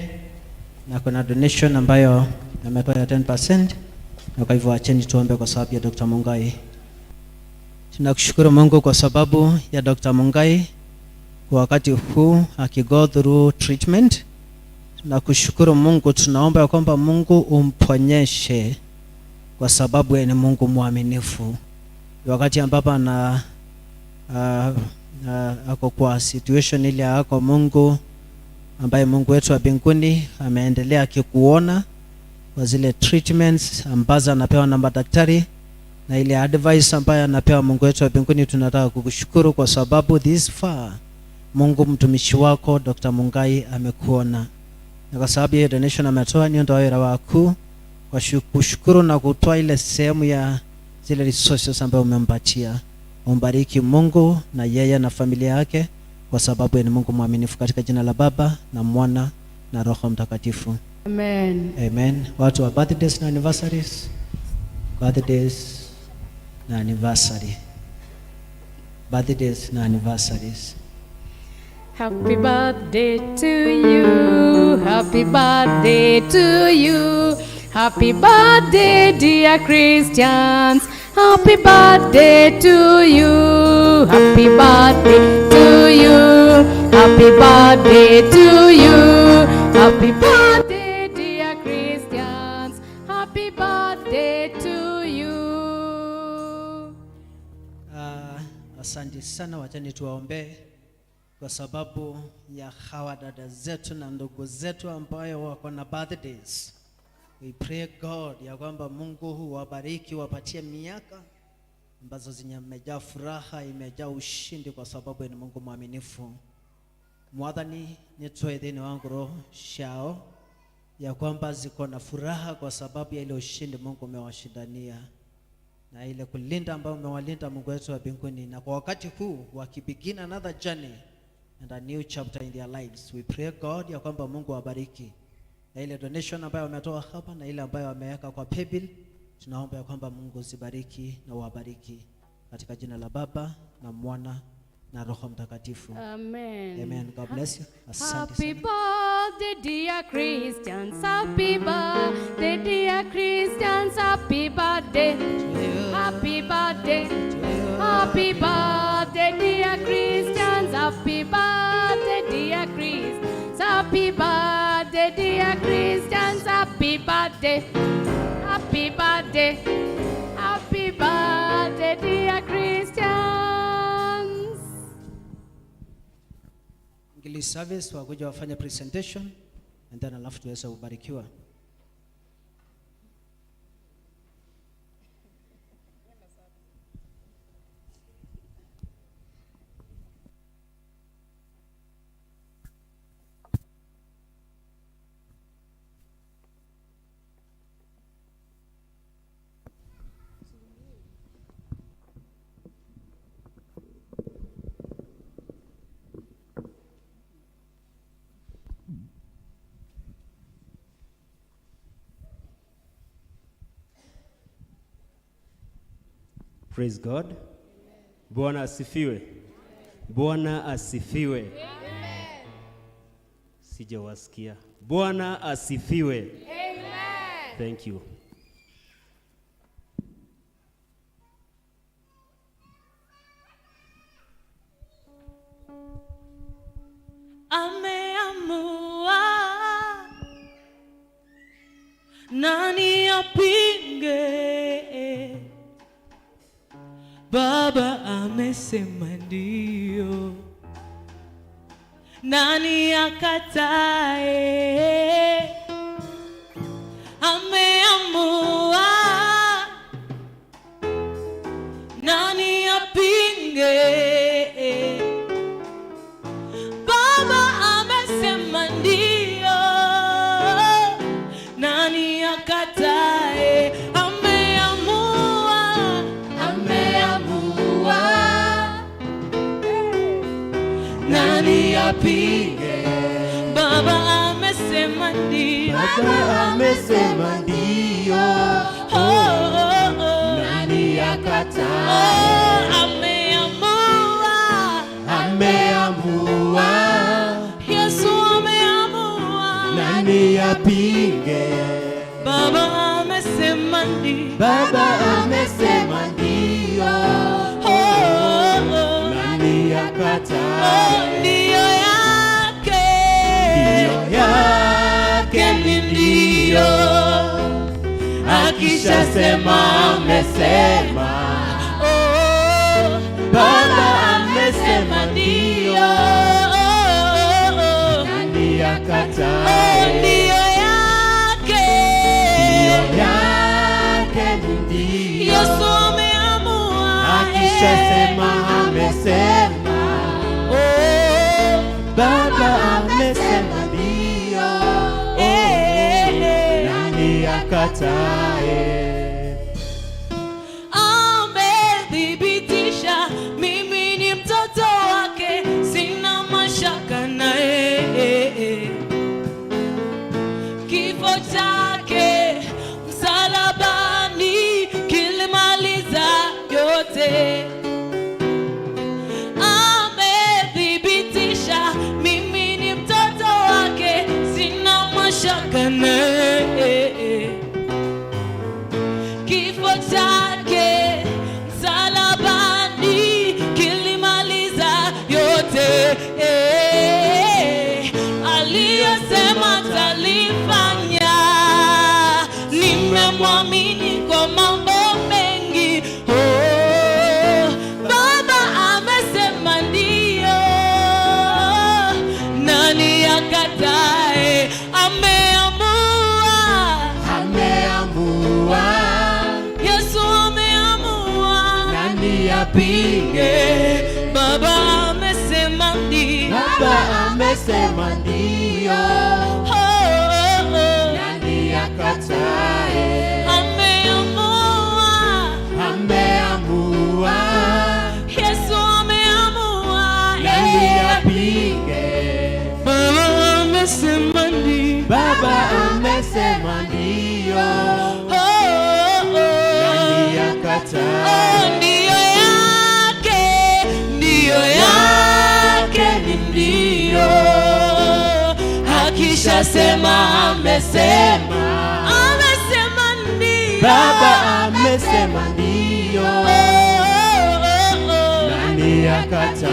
na kuna donation ambayo ametoa ya 10%, na kwa hivyo acheni tuombe kwa sababu ya Dr. Mungai. Tunakushukuru Mungu kwa sababu ya Dr. Mungai kwa wakati huu akigo through treatment. Tunakushukuru Mungu, tunaomba ya kwamba Mungu umponyeshe kwa sababu yeye ni Mungu mwaminifu. Wakati ambapo ana ako kwa situation ile ako, Mungu ambaye Mungu wetu wa mbinguni ameendelea akikuona kwa zile treatments ambazo anapewa na madaktari na ile advice ambayo anapewa. Mungu wetu wa mbinguni, tunataka kukushukuru kwa sababu this far Mungu mtumishi wako Dr. Mungai amekuona, na kwa sababu hiyo donation ametoa ni ndio wira waku kwa kushukuru na kutoa ile sehemu ya zile resources ambayo umempatia. Umbariki Mungu na yeye na familia yake, kwa sababu ni Mungu mwaminifu, katika jina la Baba na Mwana na Roho Mtakatifu. Amen. Amen. Watu wa birthdays na anniversaries, birthdays na anniversary, birthdays na anniversaries. Happy birthday to you. Happy birthday to you. Happy birthday, dear Christians. Happy birthday to you. Happy birthday to you. Happy birthday to you. Happy birthday, dear Christians. Happy birthday to you. Asante sana, wachani tuwaombee kwa sababu ya hawa dada zetu na ndugu zetu ambayo wako na birthdays. We pray God ya kwamba Mungu huwabariki, wapatie miaka ambazo zimejaa furaha, imejaa ushindi, kwa sababu ni Mungu mwaminifu. Mwathani, nitoe thĩinĩ wa ngoro ciao ya kwamba ziko na furaha kwa sababu ya ile ushindi Mungu umewashindania na ile kulinda ambayo umewalinda Mungu wetu wa mbinguni, na kwa wakati huu wakibegin another journey and a new chapter in their lives, we pray God ya kwamba Mungu awabariki, na ile donation ambayo wametoa hapa na ile ambayo wameweka kwa paybill, tunaomba ya kwamba Mungu zibariki na uwabariki katika jina la Baba na Mwana na Roho Mtakatifu. Amen. Amen. God bless you. Asante Happy sana. birthday, dear Christians. Happy birthday, dear Christians. Happy birthday. Happy birthday. Happy birthday, dear Christians. Happy birthday, dear Christians. Happy birthday, dear Christians. Happy birthday. Happy birthday. Happy birthday, dear Christians. English service wakuja wafanye presentation and then alafu tuweze kubarikiwa. Praise God. Bwana asifiwe. Bwana asifiwe. Sijawasikia. Bwana asifiwe. Amen. Thank you. Ameamua, nani apinge? Baba amesema ndio, nani akatae? Ameamua, nani apinge? Baba amesema ndio, nani akatae? Ameamua, ameamua, nani apinge? Baba amesema ndio, Baba amesema ndio, oh, oh, oh. Nani akatae? Oh, ameamua, Ameamua, Yesu ameamua, nani apinge? Baba amesema ndio, Baba amesema ndio, oh, oh, oh. Nani akatae? Oh, ndio yake, Ndio yake ni ndio, akishasema amesema. Oh, Baba amesema ndio, oh, oh, oh. Nani Oh, akatae? ndio yake, Ndio yake ni ndio, Yesu ameamua, akishasema amesema. Oh, Baba amesema ndio, eh, eh. Nani akatae? Amethibitisha mimi ni mtoto wake, sina mashaka naye. Kifo chake msalabani kilimaliza yote. Amethibitisha mimi ni mtoto wake, sina mashaka naye. Kifo chake msalabani kilimaliza yote. Aliyosema talifanya, nimemwamini kwa mambo mengi. Oh, Baba amesema ndio, nani akatae? Ameamua, Ameamua, Yesu ameamua, nani apinge? Baba amesema ndio, Baba amesema ndio, oh, oh, oh. Nani akatae? Ameamua, Ameamua, Yesu ameamua, nani eh. apinge? Baba amesema ndio, Baba amesema ndio, oh, oh, oh. Nani akatae? Oh, ndio yake, ndio yake ni ndio, akishasema amesema, amesema ndio, Baba amesema ndio, oh, oh, oh, oh. Nani akatae? Oh,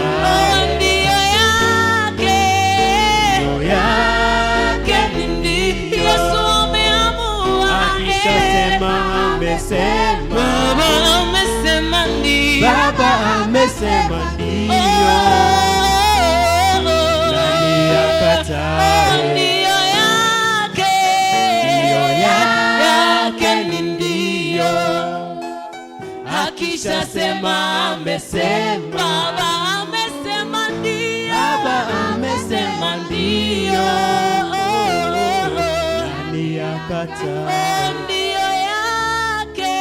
ndio yake, Ndio yake ni ndio, Yesu ameamua, akishasema amesema. Baba amesema ndio, Baba amesema ndio, oh, oh, oh. Nani akatae? Ndio yake, Ndio yake ni ndio, akishasema amesema. Baba amesema ndio, Baba amesema ndio, oh, oh, oh. Nani akatae? Oh, ndio yake,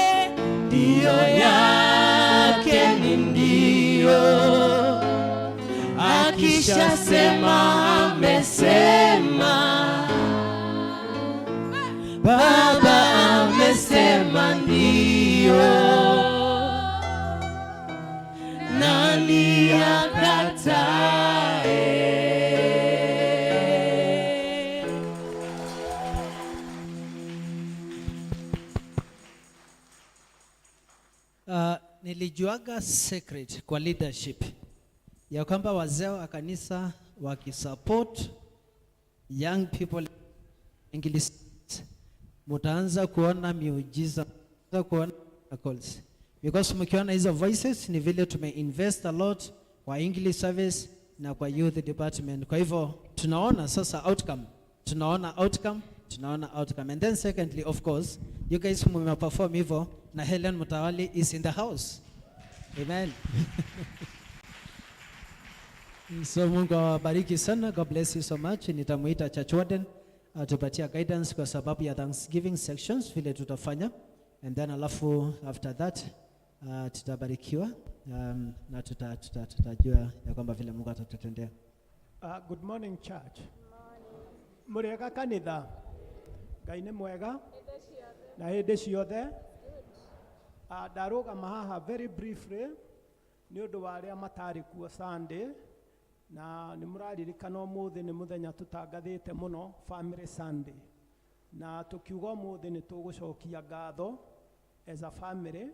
Ndio yake ni ndio, akishasema amesema, Baba amesema ndio. Nilijuaga secret kwa leadership ya kwamba wazee wa kanisa wakisupport young people English, mutaanza kuona miujiza, mtaanza kuona miracles, because mkiona hizo voices ni vile tumeinvest a lot kwa English service na kwa youth department. Kwa hivyo tunaona sasa outcome, tunaona outcome, tunaona outcome. And then secondly, of course, you guys mmeperform hivyo na Helen Mutawali is in the house. Amen. So Mungu awabariki sana. God bless you so much. Nitamuita church warden atupatia guidance kwa sababu ya Thanksgiving sections vile tutafanya, and then alafu after that tutabarikiwa na tutajua ya kwamba vile Mungu atatutendea. Good morning, church. Mũrĩega kanitha. Ngai nĩ mwega na hĩndĩ ciothe. Ndarũgama haha very briefly nĩ ũndũ wa arĩa matarĩ kuo Sunday, na nĩ mũraririkana ũmũthĩ nĩ mũthenya tũtangathĩte mũno, Family Sunday, na tũkiuga ũmũthĩ nĩ tũgũcokia ngatho as a family,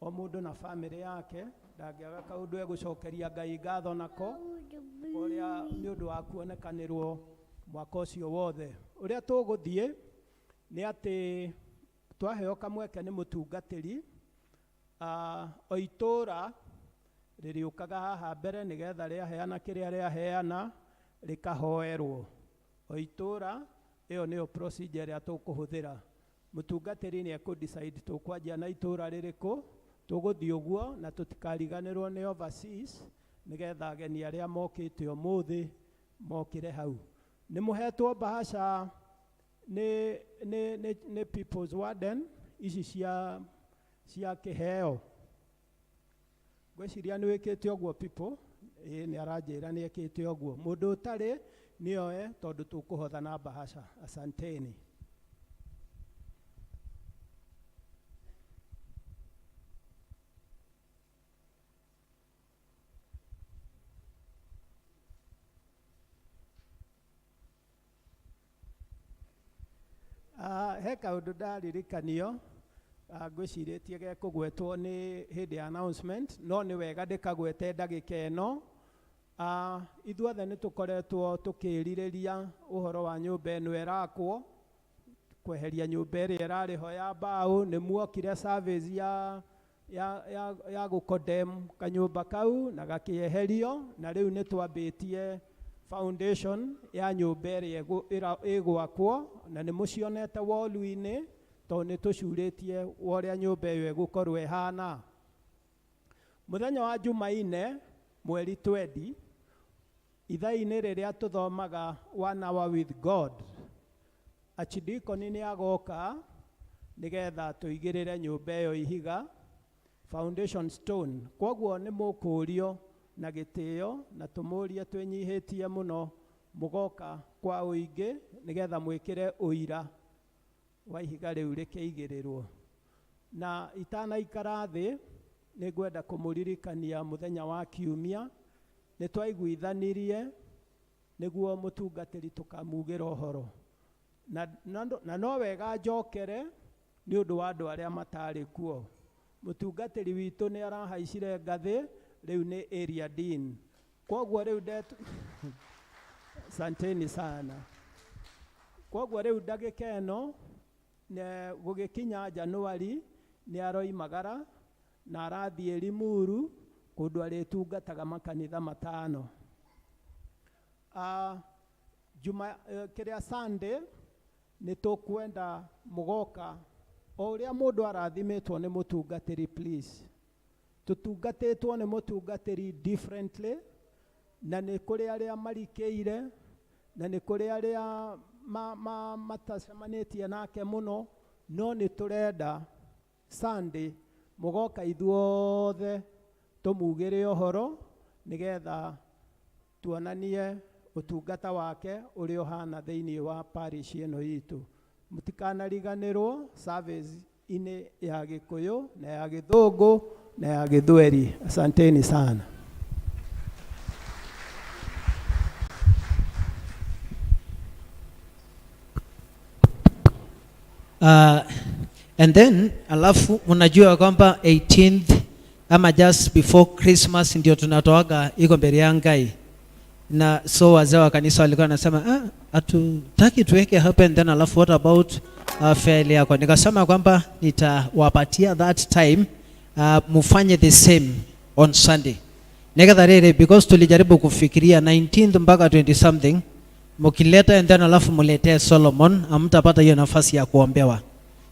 o mũndũ na family yake ndangĩaga kaũndũ egũcokeria Ngai ngatho nako ũrĩa nĩ ũndũ wa kuonekanĩrwo mwaka ũcio wothe. Ũrĩa tũgũthiĩ nĩ atĩ twaheo kamweke nĩ mũtungatĩri, o itũũra rĩrĩũkaga haha mbere nĩgetha rĩaheana kĩrĩa rĩaheana rĩkahoerwo. O itũũra, ĩyo nĩyo procedure ĩrĩa tũkũhũthĩra. Mũtungatĩri nĩ ekũ-decide tũkwanjia na itũũra rĩrĩkũ, tũgũthiĩ ũguo na tũtikariganĩrwo nĩ overseas nĩgetha ageni arĩa mokĩte ũmũthĩ mokĩre hau. Nĩ mũhetwo bahasha nĩ People's Warden ici cia kĩheo. Ngwĩciria nĩ wĩkĩte ũguo people, ĩĩ nĩ aranjĩra nĩ ekĩte ũguo. Mũndũ ũtarĩ nĩoe tondũ tũkũhotha na bahasha. Asanteni. He kaũndũ ndaririkanio, ngwĩcirĩtie gekũgwetwo nĩ hĩndĩ ya announcement, no nĩ wega ndĩkagwete ndagĩka ĩno. Ithuothe nĩ tũkoretwo tũkĩrirĩria ũhoro wa nyũmba ĩno ĩrakwo, kweheria nyũmba ĩrĩa ĩrarĩ ho ya mbaũ. Nĩ muokire service ya gũkondem kanyũmba kau na gakĩeherio, na rĩu nĩ twambĩtie foundation ya nyũmba ĩrĩa ĩgwakwo, na nĩ mũcionete wall-inĩ tondũ nĩ tũcurĩtie ũrĩa nyũmba ĩyo ĩgũkorwo ĩhana. Mũthenya wa Jumaine mweri 20, ithaa-inĩ rĩrĩa tũthomaga One Hour with God, Archdeacon nĩ agoka nĩgetha tũigĩrĩre nyũmba ĩyo ihiga, foundation stone. Kwoguo nĩ mũkũrio na gĩtĩo na tũmũrie twĩnyihĩtie mũno, mũgoka kwa ũingĩ nĩgetha mwĩkĩre ũira wa ihiga rĩu rĩkĩigĩrĩrwo. Na itanaikara thĩ nĩ ngwenda kũmũririkania mũthenya wa kiumia nĩ twaiguithanirie nĩguo mũtungatĩri tũkamugĩra ũhoro, na no wega njokere nĩ ũndũ wa andũ arĩa matarĩ kuo. Mũtungatĩri witũ nĩ arahaicire ngathĩ, rĩu nĩ area dean. Kwoguo rĩu asanteni sana. Kwoguo rĩu ndagĩka ĩno gũgĩkinya Januari nĩ aroimagara na arathiĩ Limuru kũndũ arĩtungataga makanitha 5. Juma, kĩrĩa Sunday nĩ tũkwenda mũgoka o ũrĩa mũndũ arathimĩtwo nĩ mũtungatĩri, please. Tũtungatĩtwo nĩ mũtungatĩri differently, na nĩ kũrĩ arĩa marikĩire na nĩ kũrĩ arĩa matacemanĩtie nake mũno, no nĩ tũrenda Sunday mũgoka ithuothe tũmugĩre ũhoro nĩgetha tuonanie ũtungata wake ũrĩa ũhana thĩinĩ wa parish ĩno itũ. Mũtikanariganĩrwo service-inĩ ya Gĩkũyũ na ya Gĩthũngũ na ya Gĩthweri. Asanteni sana. And then alafu mnajua kwamba 18th ama just before Christmas ndio tunatoaga iko mbele ya Ngai. Na so wazee wa kanisa walikuwa wanasema, ah, hatutaki tuweke hapa and then alafu what about fare yako? Nikasema kwamba nitawapatia that time, mufanye the same on Sunday. Nigetha rĩrĩ, because tulijaribu kufikiria 19th mpaka 20 something mukileta and then alafu muletee Solomon, hamtapata hiyo nafasi ya kuombewa.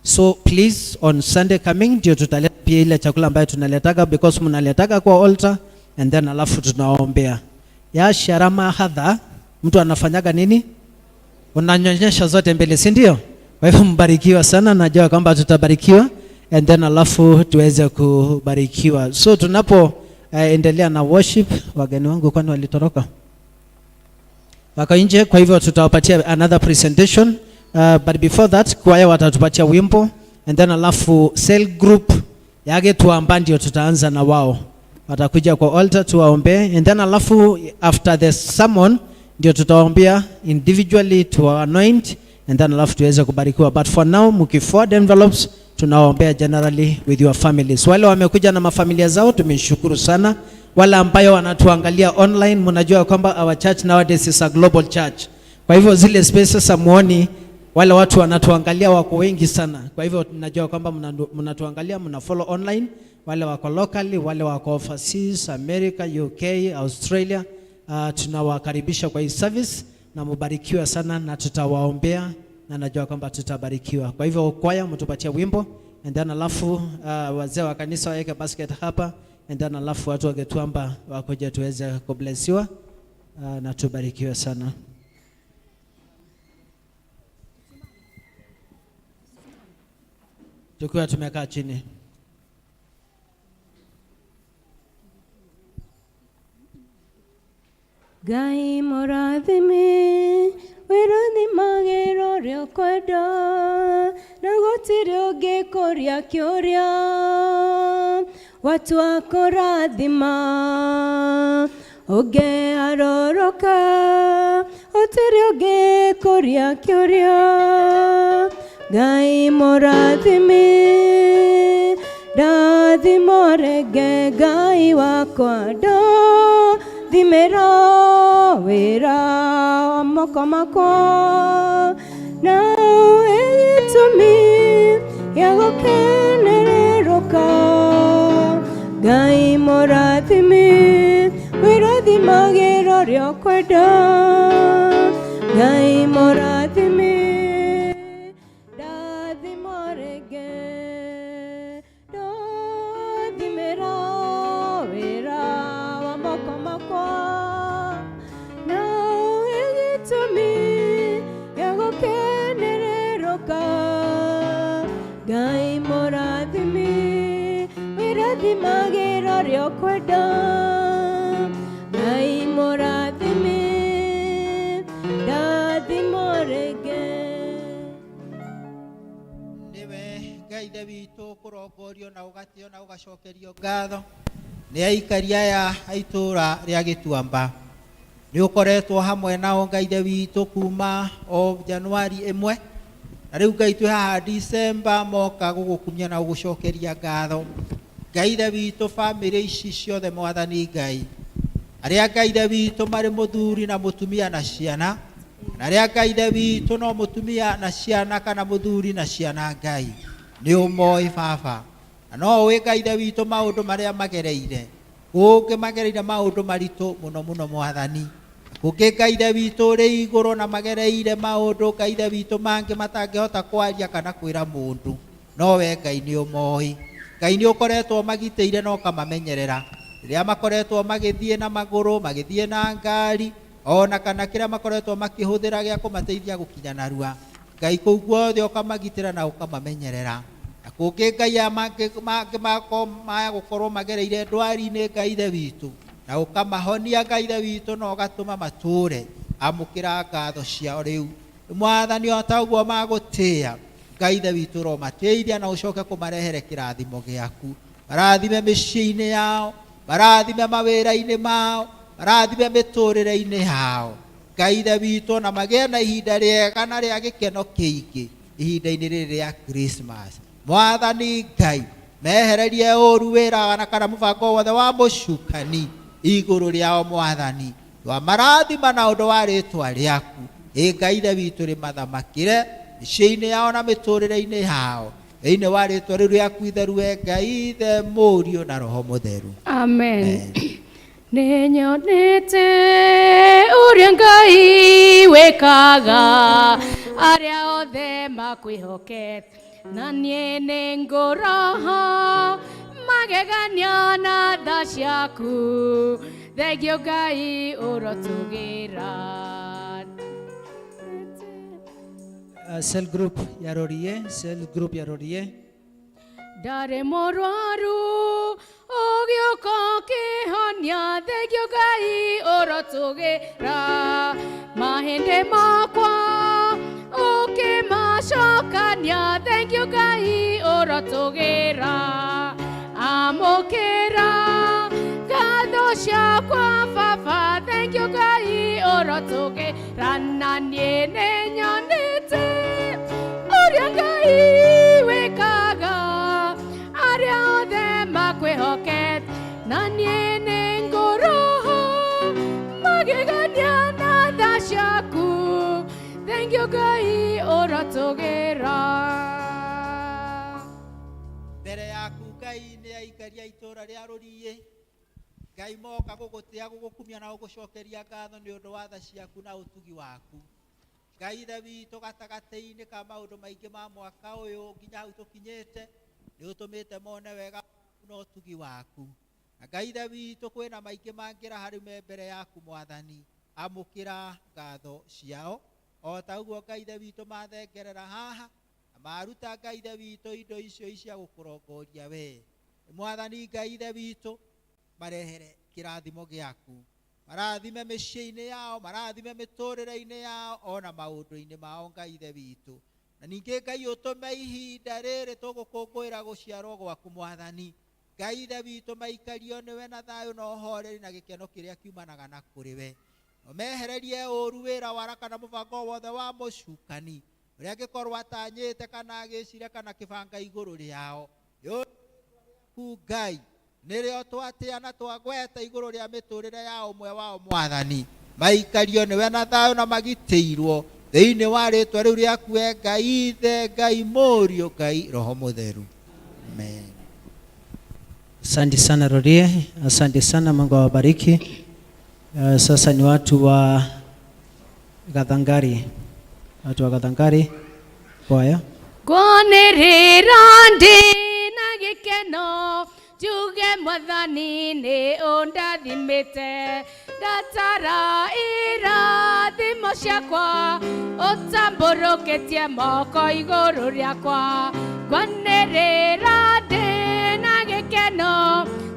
So please, on Sunday coming ndio tutaleta pia ile chakula ambayo tunaletaga, because mnaletaga kwa altar and then alafu tunaombea. Ya sharama hadha, mtu anafanyaga nini? Unanyonyesha zote mbili, si ndio? Kwa hivyo mbarikiwa sana, najua kwamba tutabarikiwa and then alafu tuweze kubarikiwa. So tunapo endelea na worship, wageni wangu kwani walitoroka? Wako nje, kwa hivyo tutawapatia another presentation. But before that, kwaya watatupatia wimbo and then alafu cell group yake tuamba ndio tutaanza na wao. Watakuja kwa altar tuwaombee and then alafu after the sermon ndio tutawaombea individually to anoint and then alafu tuweze kubarikiwa. But for now, mkiforward envelopes, tunawaombea generally with your families. Wale wamekuja na mafamilia zao tumeshukuru sana. Wale ambayo wanatuangalia online, mnajua kwamba our church nowadays is a global church. Kwa hivyo zile spaces hamuoni, wale watu wanatuangalia wako wengi sana. Kwa hivyo tunajua kwamba mnatuangalia, mna follow online, wale wako locally, wale wako overseas, America, UK, Australia. Tunawakaribisha kwa hii service na mubarikiwe sana, na tutawaombea na najua kwamba tutabarikiwa. Kwa hivyo kwaya mtupatie wimbo and then alafu wazee wa kanisa waweke basket hapa and then alafu watu wagetuamba wakuja tuweze kublesiwa, na tubarikiwe sana. Tukiwa tumekaa chini. Ngai mũrathime, wĩrathimagĩra ũrĩa ũkwenda, na gũtirĩ ũngĩkũria kĩũria watua kũrathima. Ũngĩharũrũka, gũtirĩ ũngĩkũria kĩũria. Ngai mũrathime, ndathima rĩngĩ Ngai wakwa, ndathimĩra wĩra wa moko makwa, na ũhe gĩtũmi gĩa gũkenererũka. Ngai mũrathime, wĩrathimagĩra ũrĩa ũkwenda. Ngai mũrathime, ndathima rĩngĩ, ndathimĩra wĩra wa moko makwa, na ũhe gĩtũmi gĩa gũkenererũka. Ngai mũrathime, wĩrathimagĩra ũrĩa ũkwenda. Ngai mũrathime, ndathima rĩngĩ. Nĩwe Ngai Ithe witũ kũrongorio na ũgatĩo na ũgacokerio ngatho nĩ aikari aya a itũũra rĩa Gĩtuamba. Nĩ ũkoretwo hamwe nao Ngai Ithe witũ kuma o Januari 1, na rĩu Ngai twĩ haha Disemba, moka gũgũkumia na gũgũcokeria ngatho. Ngai Ithe witũ, bamĩrĩ ici ciothe Mwathani Ngai, arĩa Ngai Ithe witũ marĩ mũthuri na mũtumia na ciana, na arĩa Ngai Ithe witũ no mũtumia na ciana kana mũthuri na ciana, Ngai nĩ ũmoĩ baba, na no ũĩ Ngai Ithe witũ maũndũ marĩa magereire. Kũngĩ magereire maũndũ maritũ mũno mũno Mwathani, kũngĩ Ngai Ithe witũ ũrĩ igũrũ na magereire maũndũ Ngai Ithe witũ mangĩ matangĩhota kwaria kana kwĩra mũndũ, no we Ngai nĩ ũmoĩ. Ngai nĩ ũkoretwo magitĩire na ũkamamenyerera rĩrĩa makoretwo magĩthiĩ na magũrũ, magĩthiĩ na ngari, ona kana kĩrĩa makoretwo makĩhũthĩra gĩa kũmateithia gũkinya narua. Ngai kũu guothe ũkamagitĩra na ũkamamenyerera. Na kũngĩ Ngai aya mangĩ maya gũkorwo magereire ndwari-inĩ Ngai Ithe witũ, na ũkamahonia Ngai Ithe witũ na ũgatũma matũre. Amũkĩra ngatho ciao rĩu Mwathani, o ta ũguo magũtĩĩa Ngai Ithe witũ, ũromatĩithia na ũcoke kũmarehere kĩrathimo gĩaku. Marathime mĩciĩ-inĩ yao, marathime mawĩra-inĩ mao, marathime mĩtũrĩre-inĩ yao Ngai Ithe witũ, na magĩe na ihinda rĩega na rĩa gĩkeno kĩingĩ ihinda-inĩ rĩrĩ rĩa Christmas. Mwathani Ngai, mehererie ũru wĩra na kana mũbango wothe wa mũcukani igũrũ rĩao Mwathani. Twamarathima na ũndũ wa rĩtwa rĩaku. Ĩ Ngai Ithe witũ rĩmathamakĩre mĩciĩ-inĩ yao na mĩtũrĩre-inĩ yao. Thĩinĩ wa rĩtwa rĩu rĩaku itheru we Ngai Ithe, Mũriũ na Roho Mũtheru. Amen. Nĩnyonete ũrĩa Ngai wĩkaga arĩa othe makwĩhokete, na niĩ nĩngũroha magegania na tha ciaku. Thengio Ngai ũrotũgĩra. Cell group ya Rorie, cell group ya Rorie. Ndarĩ mũrwaru ũgĩũka ũkĩhonia, thengio Ngai ũrotũgĩra. Mahĩndĩ makwa ũkĩmacokania, thengio Ngai ũrotũgĩra. Amũkĩra ngatho ciakwa baba, thengio Ngai ũrotũgĩra. Na niĩ nĩnyonete ũrĩa Ngai wĩkaga arĩa othe makwĩhokete, na niĩ nĩngũroha magegania na tha ciaku. Thengio Ngai ũrotũgĩra. Mbere yaku Ngai nĩ aikaria itũra rĩa Rũriĩ. Ngai moka gũgũtĩa, gũgũkumia na gũgũcokeria ngatho nĩ ũndũ wa tha ciaku na ũtugi waku. Ngai Ithe witũ, gatagatĩ-inĩ ka maũndũ maingĩ ma mwaka ũyũ nginya hau tũkinyĩte, nĩ ũtũmĩte mone wega waku na ũtugi waku. Na Ngai Ithe witũ, kwĩna maingĩ mangĩra harĩ me mbere yaku Mwathani, amũkĩra ngatho ciao. O ta ũguo Ngai Ithe witũ mathengerera haha, na maruta Ngai Ithe witũ indo icio cia gũkũrongoria we. Mwathani Ngai Ithe witũ, marehere kĩrathimo gĩaku. Marathime mĩciĩ-inĩ yao, marathime mĩtũrĩre-inĩ yao, ona maũndũ-inĩ mao Ngai Ithe witũ. Na ningĩ Ngai ũtũme ihinda rĩrĩ tũgũkũngũĩra gũciarwo gwaku Mwathani. Ngai Ithe witũ maikario nĩwe na thayũ na ũhoreri na gĩkeno kĩrĩa kiumanaga na kũrĩ we. Mehererie ũru wĩra waraka na mũbango wothe wa mũcukani ũrĩa angĩkorwo atanyĩte kana agĩcira kana kĩbanga igũrũ rĩao. Ku Ngai nĩrĩo twatĩa na twagweta igũrũ rĩa mĩtũrĩre ya ũmwe wao Mwathani. Maikario nĩwe na thayũ na magitĩirwo thĩinĩ wa rĩtwa rĩu rĩaku we Ngai Ithe, Ngai Mũriũ, Ngai Roho Mũtheru. Amen. Asante sana Rorie, asante sana, Mungu awabariki. Sasa ni watu wa Gathangari, watu wa Gathangari kwaya. Ngwanĩrĩra ndĩ na gĩkeno njuge Mwathani nĩ ũndathimĩte, ndatara irathimo ciakwa ũtambũrũkĩtie moko igũrũ rĩakwa. Ngwanĩrĩra ndĩ na gĩkeno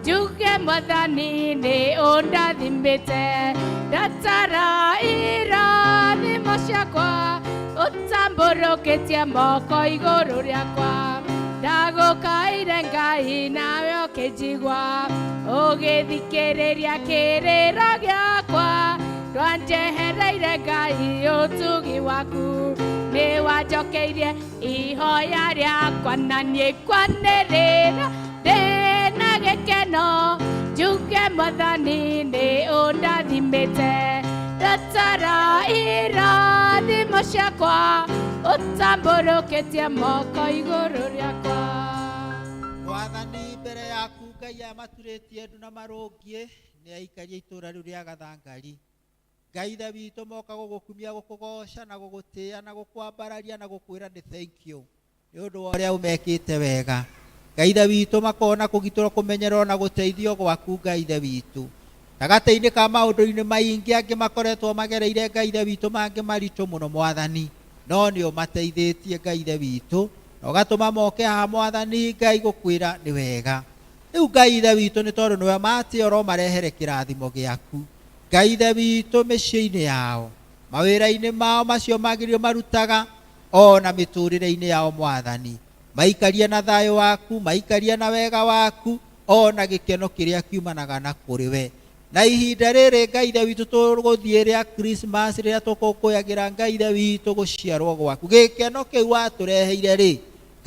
njuge Mwathani nĩ ũndathimĩte, ndatara irathimo ciakwa ũtambũrũkĩtie moko igũrũ rĩakwa. Ndagũkaire Ngai nawe ũkĩnjigua, ũgĩthikĩrĩria kĩrĩro gĩakwa. Ndwanjehereire Ngai ũtugi waku, nĩwanjokeirie ihoya rĩakwa. Na niĩ ngwanĩrĩra ndĩ na gĩkeno njuge Mwathani nĩ ũndathimĩte, ndatara irathimo ciakwa ũtambũrũkĩtie moko igũrũ rĩakwa. Mwathani mbere yaku Ngai aya maturĩtie ndu na marũngiĩ nĩ aikaria itũra rĩu rĩa Gathangari. Ngai Ithe witũ moka gũgũkumia, gũkũgoca na gũgũtĩa na gũkwambararia na gũkwĩra nĩ thank you nĩ ũndũ wa ũrĩa ũmekĩte wega. Ngai Ithe witũ makona kũgitĩrwo, kũmenyererwo na gũteithio gwaku Ngai Ithe witũ. Gatagatĩ-inĩ ka maũndũ-inĩ maingĩ angĩ makoretwo magereire Ngai Ithe witũ mangĩ maritũ mũno Mwathani, no nĩ ũmateithĩtie Ngai Ithe witũ na ũgatũma moke haha Mwathani Ngai gũkwĩra nĩ wega. Rĩu Ngai Ithe witũ nĩ tondũ nĩwe matĩa ũromarehere kĩrathimo gĩaku. Ngai Ithe witũ mĩciĩ-inĩ yao, mawĩra-inĩ mao macio magĩrĩirwo marutaga, ona mĩtũrĩre-inĩ yao Mwathani. Maikarie na thayũ waku, maikarie na wega waku, ona gĩkeno kĩrĩa kiumanaga na kũrĩ we. Na ihinda rĩrĩ Ngai Ithe witũ tũgũthiĩ rĩa Christmas rĩrĩa tũkũngũyagĩra Ngai Ithe witũ gũciarwo gwaku, gĩkeno kĩu watũreheire rĩ,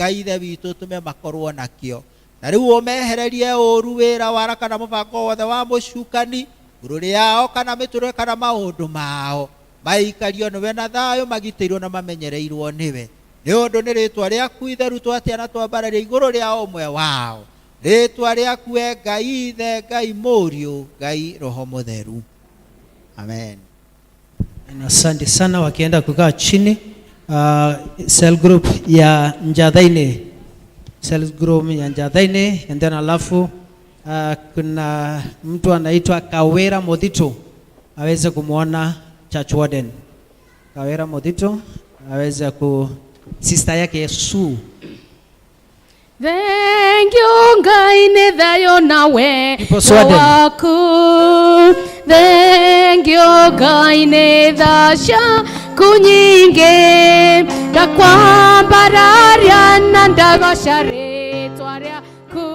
Ngai Ithe witũ ũtũme makorwo nakĩo. Na rĩu ũmehererie ũũru, wĩra, wara kana mũbango wothe wa mũcukani igũrũ rĩao kana mĩtũrĩre kana maũndũ mao. Maikario nĩwe na thayũ, magitĩirwo na mamenyereirwo nĩwe. Nĩ ũndũ nĩ rĩtwa rĩaku itheru twatia na twambararia igũrũ rĩa ũmwe wao. Rĩtwa rĩaku we Ngai Ithe, Ngai Mũriũ, Ngai Roho Mũtheru. Amen. Na asante sana wakienda kukaa chini. Cell group ya Njathaini, cell group ya Njathaini, and then alafu kuna mtu anaitwa Kawera Modito aweze kumwona church warden. Kawera Modito aweze ku sister yake Sue. Thank you Ngai nĩ thayũ na wendo People's Warden. waku. Thank you Ngai nĩ tha ciaku nyingĩ, ndakwambararia na ndagoca rĩtwa rĩaku.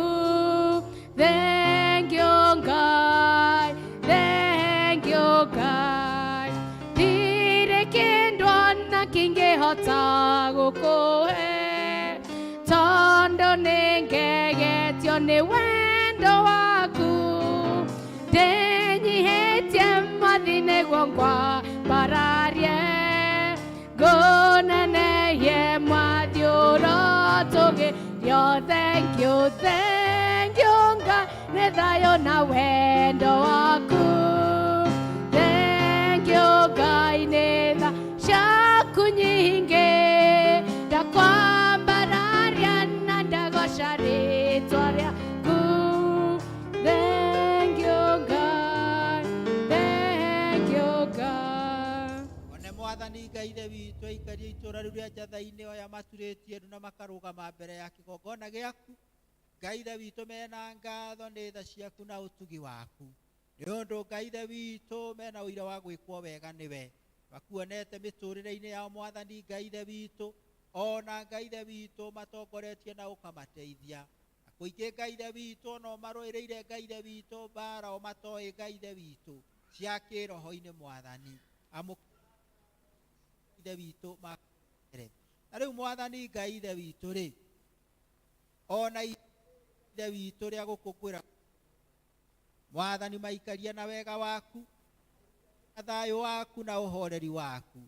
Thank you Ngai, thank you Ngai, ndirĩ kĩndũ ona kĩngĩhota gũkũhe, tondũ nĩngegetio nĩ wendo waku. Ndĩnyihĩtie mwathi nĩguo ngwambararie, ngũnenehie mwathi ũrotũgĩrio. Thank you, thank you Ngai nĩ thayũ na wendo waku. Thank you Ngai nĩ tha ciaku nyingĩ, ndakwambararia na ndagoca rĩtwa rĩaku. Thank you Ngai, thank you Ngai. One mwathani Ngai Ithe witũ, aikaria itũũra rĩu rĩa Njathainĩ oya maturĩtie ndu na makarũgama mbere ya kĩgongona gĩaku. Ngai Ithe witũ, mena ngatho nĩ tha ciaku na ũtugi waku, nĩ ũndũ Ngai Ithe witũ mena ũira wa gwĩkwo wega nĩwe. Makuonete mĩtũrĩre-inĩ yao mwathani Ngai Ithe witũ, ona Ngai Ithe witũ matongoretie na ũkamateithia. Na kũingĩ Ngai Ithe witũ no marũĩrĩire Ngai Ithe witũ mbara o matoĩ Ngai Ithe witũ cia kĩroho-inĩ mwathani. Amũ Ithe witũ makere. Na rĩu mwathani Ngai Ithe witũ rĩ, ona Ithe witũ rĩa gũkũngũĩra mwathani, maikaria na wega waku na thayũ waku na ũhoreri waku.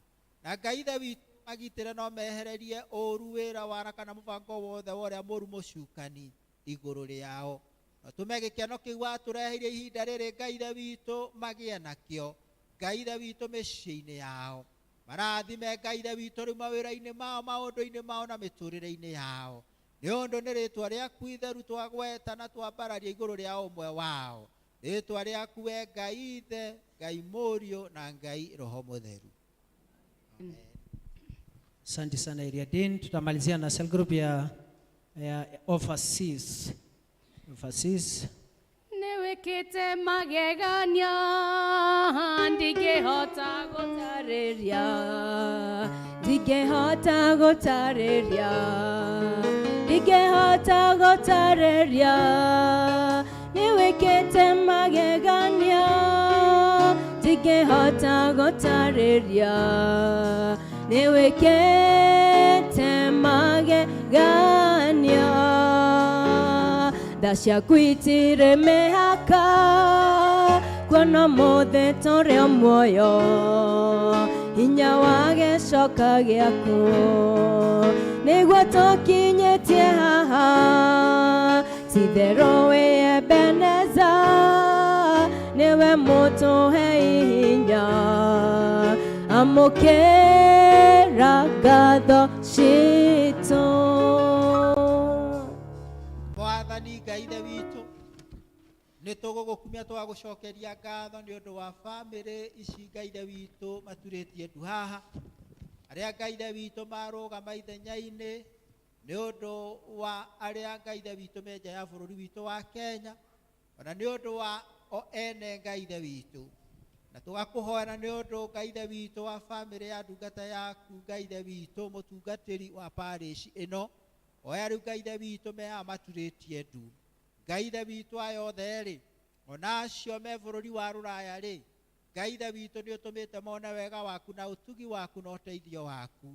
Na Ngai Ithe witũ magitĩre no mehererie ũũru, wĩra, wara kana mũbango wothe wa ũrĩa mũũru mũcukani igũrũ rĩao. Na tũme gĩkeno kĩu watũreheire ihinda rĩrĩ Ngai Ithe witũ magĩe nakĩo Ngai Ithe witũ mĩciĩ-inĩ yao. Marathime Ngai Ithe witũ rĩu mawĩra-inĩ mao, maũndũ-inĩ mao na mĩtũrĩre-inĩ yao. Nĩ ũndũ nĩ rĩtwa rĩaku itheru twagweta na twambararia igũrũ rĩa ũmwe wao. Rĩtwa rĩaku we Ngai Ithe, Ngai Mũriũ na Ngai Roho Mũtheru. Asante sana Area Dean. Tutamalizia na cell group ya overseas. Overseas. Nĩwĩkĩte magegania ndingĩhota gũtarĩria, ndingĩhota gũtarĩria, ndingĩhota gũtarĩria. Nĩwĩkĩte magegania ndingĩhota gũtarĩria, nĩwĩkĩte magegania. Tha ciaku itirĩ mĩhaka, kuona ũmũthĩ tũrĩ o muoyo, hinya wa gĩcoka gĩaku nĩguo tũkinyĩtie haha. Ti-itherũ wĩ Ebeneza, nĩwe mũtũhei hinya, amũkĩra ngatho citũ. Mwathani Ngai Ithe witũ, nĩ tũgũgũkumia tũgagũcokeria ngatho nĩ ũndũ wa bamĩrĩ ici Ngai Ithe witũ maturĩtie ndu haha, arĩa Ngai Ithe witũ marũgama ithenya-inĩ nĩ ũndũ wa arĩa Ngai Ithe witũ me nja ya bũrũri witũ wa Kenya, ona nĩ ũndũ wa o ene Ngai Ithe witũ. Na tũgakũhoera nĩ ũndũ Ngai Ithe witũ wa bamĩrĩ ya ndungata yaku Ngai Ithe witũ mũtungatĩri wa parish ĩno, oya rĩu Ngai Ithe witũ me haha maturĩtie ndu. Ngai Ithe witũ aya othe rĩ, ona acio me bũrũri wa rũraya rĩ, Ngai Ithe witũ nĩ ũtũmĩte mone wega waku na ũtugi waku na ũteithio waku.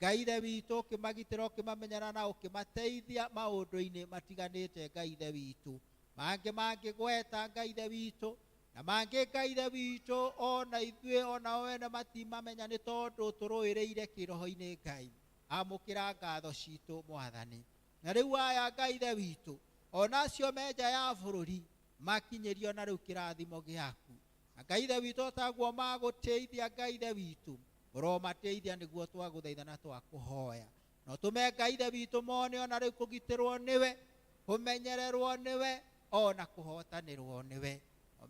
Ngai Ithe witũ ũkĩmagitĩra, ũkĩmamenyera na ũkĩmateithia maũndũ-inĩ matiganĩte. Ngai Ithe witũ, mangĩ mangĩgweta Ngai Ithe witũ, na mangĩ Ngai Ithe witũ ona ithuĩ ona ene matimamenya nĩ tondũ tũrũĩrĩire kĩroho-inĩ. Ngai, amũkĩra ngatho citũ Mwathani. Na rĩu aya Ngai Ithe witũ, ona acio me nja ya bũrũri makinyĩrio na rĩu kĩrathimo gĩaku. Na Ngai Ithe witũ, taguo magũtĩithia Ngai Ithe witũ, ũromateithia nĩguo twagũthaitha na twakũhoya. No tũme Ngai Ithe witũ mone ona rĩu kũgitĩrwo nĩwe, kũmenyererwo nĩwe, ona kũhotanĩrwo nĩwe.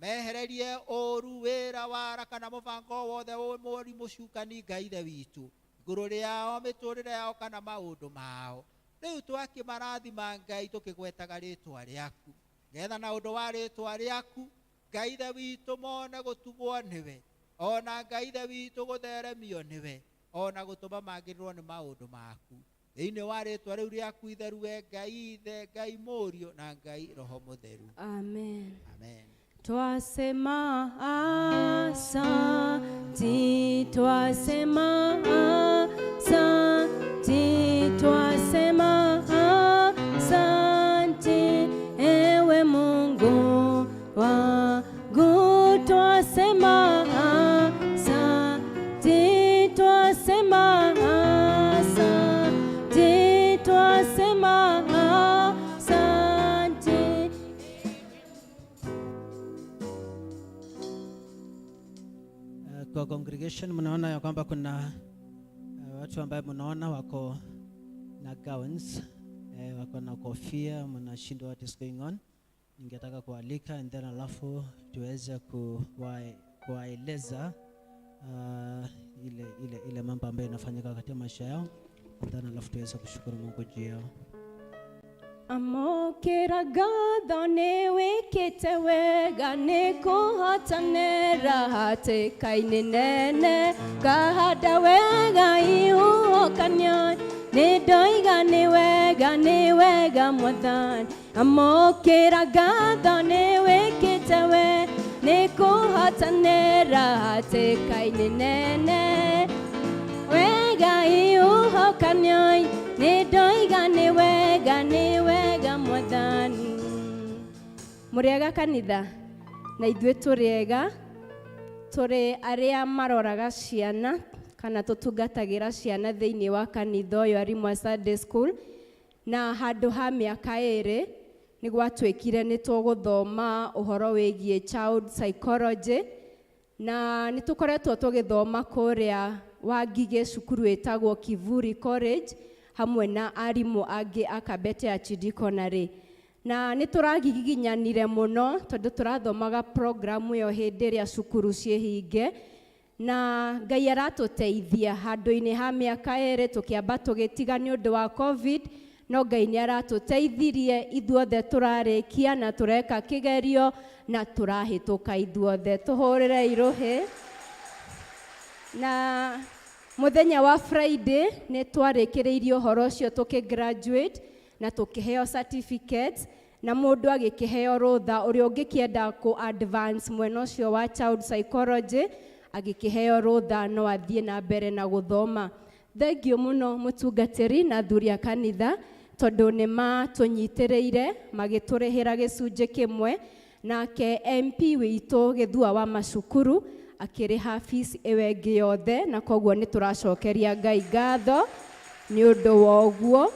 Mehererie ũru, wĩra, wara kana mũbango wothe mũri mũcukani Ngai Ithe witũ igũrũ rĩao, mĩtũrĩre yao kana maũndũ mao. Rĩu twakĩmarathima Ngai tũkĩgwetaga rĩtwa rĩaku, ngetha na ũndũ wa rĩtwa rĩaku Ngai Ithe witũ mone gũtugwo nĩwe, ona Ngai Ithe witũ gũtheremio nĩwe, ona gũtũma magĩrĩrwo nĩ maũndũ maku thĩinĩ wa rĩtwa rĩu rĩaku itheru, we Ngai Ithe, Ngai Mũriũ na Ngai Roho Mũtheru. Amen. Amen. Twasema asanti, twasema asanti, twasema asanti, ewe Mungu wangu. Twasema asanti, twasema asanti, twasema asanti. Kwa congregation mnaona ya kwamba kuna watu ambaye mnaona wako na gowns, wako na kofia, mnashindwa what is going on. Ningetaka kualika and then alafu tuweze kuwaeleza ile mambo ambayo inafanyika katika maisha yao, and then alafu tuweze kushukuru Mungu juu yao. Amũkĩra ngatho nĩ wĩkĩte wega, nĩ kũhotanĩra hatĩka-inĩ nene, ngahanda wega ihuhũkanio, nĩ ndoiga nĩ wega, nĩ wega Mwathani. Amũkĩra ngatho nĩ wĩkĩte wega, nĩ kũhotanĩra hatĩka-inĩ nene, wega ihuhũkanio, nĩ ndoiga nĩ wega, nĩ wega Mwathani. Mũrĩega kanitha, na ithuĩ tũrĩega, tũrĩ arĩa maroraga ciana kana tũtungatagĩra ciana thĩinĩ wa kanitha ũyũ, arimũ a Sunday school, na handũ ha mĩaka 2 nĩ gwatuĩkire nĩ tũgũthoma ũhoro wĩgiĩ child psychology, na nĩ tũkoretwo tũgĩthoma kũrĩa Wangigĩ cukuru ĩtagwo Kivuli College hamwe na arimũ angĩ a Kabete Archdeaconry. Na nĩ tũragiginyanire mũno tondũ tũrathomaga programu ĩyo hĩndĩ ĩrĩa cukuru ciĩhinge, na Ngai aratũteithia handũ-inĩ ha mĩaka 2 tũkĩamba tũgĩtiga nĩ ũndũ wa COVID, no Ngai nĩ aratũteithirie ithuothe tũrarĩkia na tũreka kĩgerio na tũrahĩtũka ithuothe. Tũhũrĩre irũhĩ. Na mũthenya wa Friday nĩ twarĩkĩrĩirie ũhoro ũcio tũkĩ graduate na tũkĩheo certificates, na mũndũ agĩkĩheo rũtha ũrĩa ũngĩkĩenda kũ advance mwena ũcio wa child psychology, agĩkĩheo rũtha no athiĩ na mbere na gũthoma. Thengiũ mũno mũtungatĩri na athuri a kanitha tondũ nĩ matũnyitĩrĩire magĩtũrĩhĩra gĩcunjĩ kĩmwe, nake MP witũ Gĩthua wa Macukuru akĩrĩha fees ĩyo ĩngĩ yothe, na koguo nĩ tũracokeria Ngai ngatho nĩ ũndũ wa ũguo,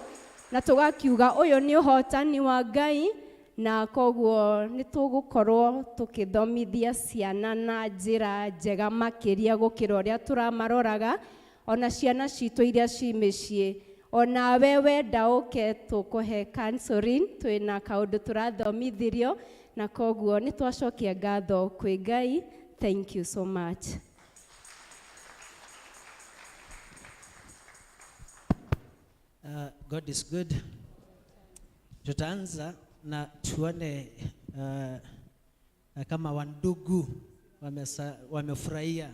na tũgakiuga ũyũ nĩ ũhotani wa Ngai, na koguo nĩ tũgũkorwo tũkĩthomithia ciana na njĩra njega makĩria gũkĩra ũrĩa tũramaroraga, ona ciana citũ iria ci mĩciĩ. Onawe wenda ũke tũkũhe counseling, twĩna kaũndũ tũrathomithirio, na koguo nĩ twacokia ngatho kwĩ Ngai. Thank you so much. God is good. Tutaanza na tuone kama wandugu wamefurahia,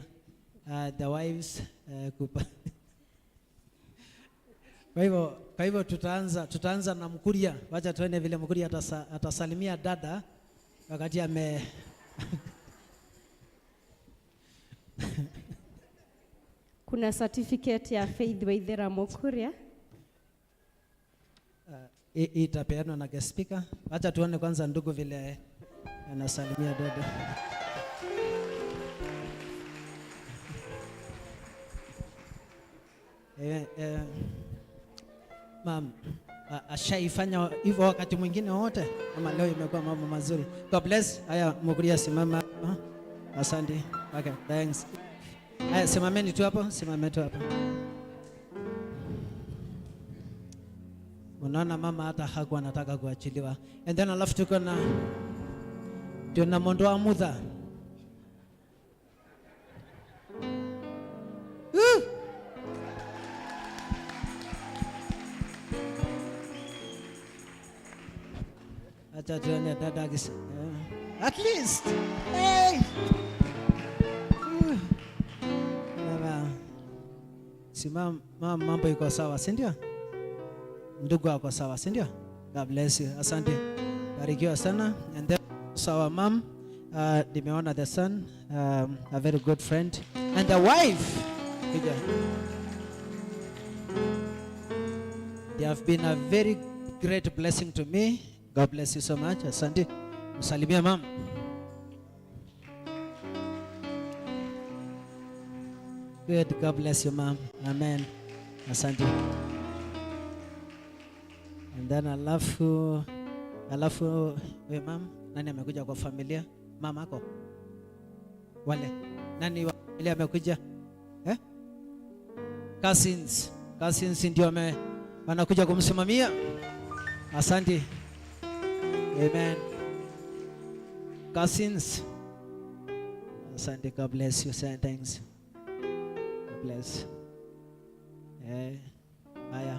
the wives, Kwa hivyo tutaanza na Mkuria. Wacha tuone vile Mkuria atasalimia dada wakati ame Kuna certificate ya Faith Waithera Mukuria. Hii itapeanwa na guest speaker. Acha tuone kwanza ndugu vile anasalimia dada. Ma'am, ashaifanya hivyo wakati mwingine wote ama leo imekuwa mambo mazuri? God bless. Haya, Mukuria simama. Asante. Okay, thanks. Haya, simameni tu hapo, simameni tu hapo. Unaona mama hata hakuwa anataka kuachiliwa. And then alafu tuko na tuna Mondoa Mudha. Acha tuone dada at least. Hey! Mama. Simama, mama, mambo iko sawa, si ndio? Ndugu ako sawa, si ndio? God bless you. Asante. Barikiwa sana. And then sawa mom, nimeona the son, a very good friend, and the wife. Kuja. They have been a very great blessing to me. God bless you so much. Asante. Msalimia mom. Good. God bless you, mom. Amen. Asante. And then alafu we mom, nani amekuja kwa familia? Mama ako? Wale. Nani wa familia amekuja? Eh? Cousins. Cousins ndio wanakuja kumsimamia. Asante. Amen. Cousins. Asante. God bless you. Say thanks. God bless. Haya.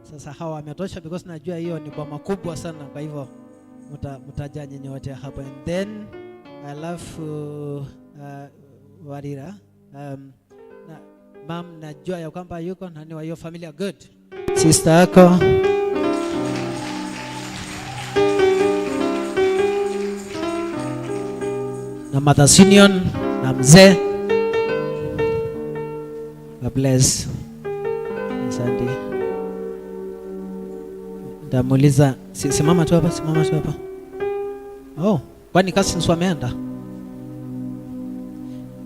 Sasa hawa wametosha because najua hiyo ni boma kubwa sana, kwa hivyo mtaja nyinyi wote hapo. And then alafu Warira, na, mam najua ya kwamba yuko nani wa hiyo familia. Good. Sister yako. Na Mother Simeon na mzee. God bless. Asante. Nitamuuliza, simama tu hapa, simama tu hapa. Oh, kwani cousins wameenda?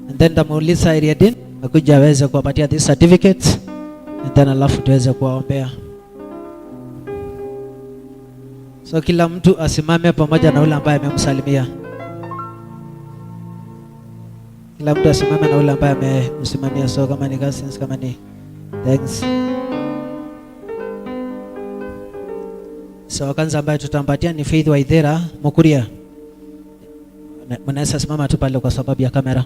And then nitamuuliza Iriadin akuja aweze kuwapatia this certificate, and then alafu tuweze kuwaombea. So kila mtu asimame pamoja na ule ambaye amemsalimia. Kila mtu asimame na ule ambaye amemsimamia. So kama ni cousins, kama ni thanks. So kwanza ambaye tutampatia ni Faith Waithera Mukuria. Mnaweza simama tu pale kwa sababu ya kamera.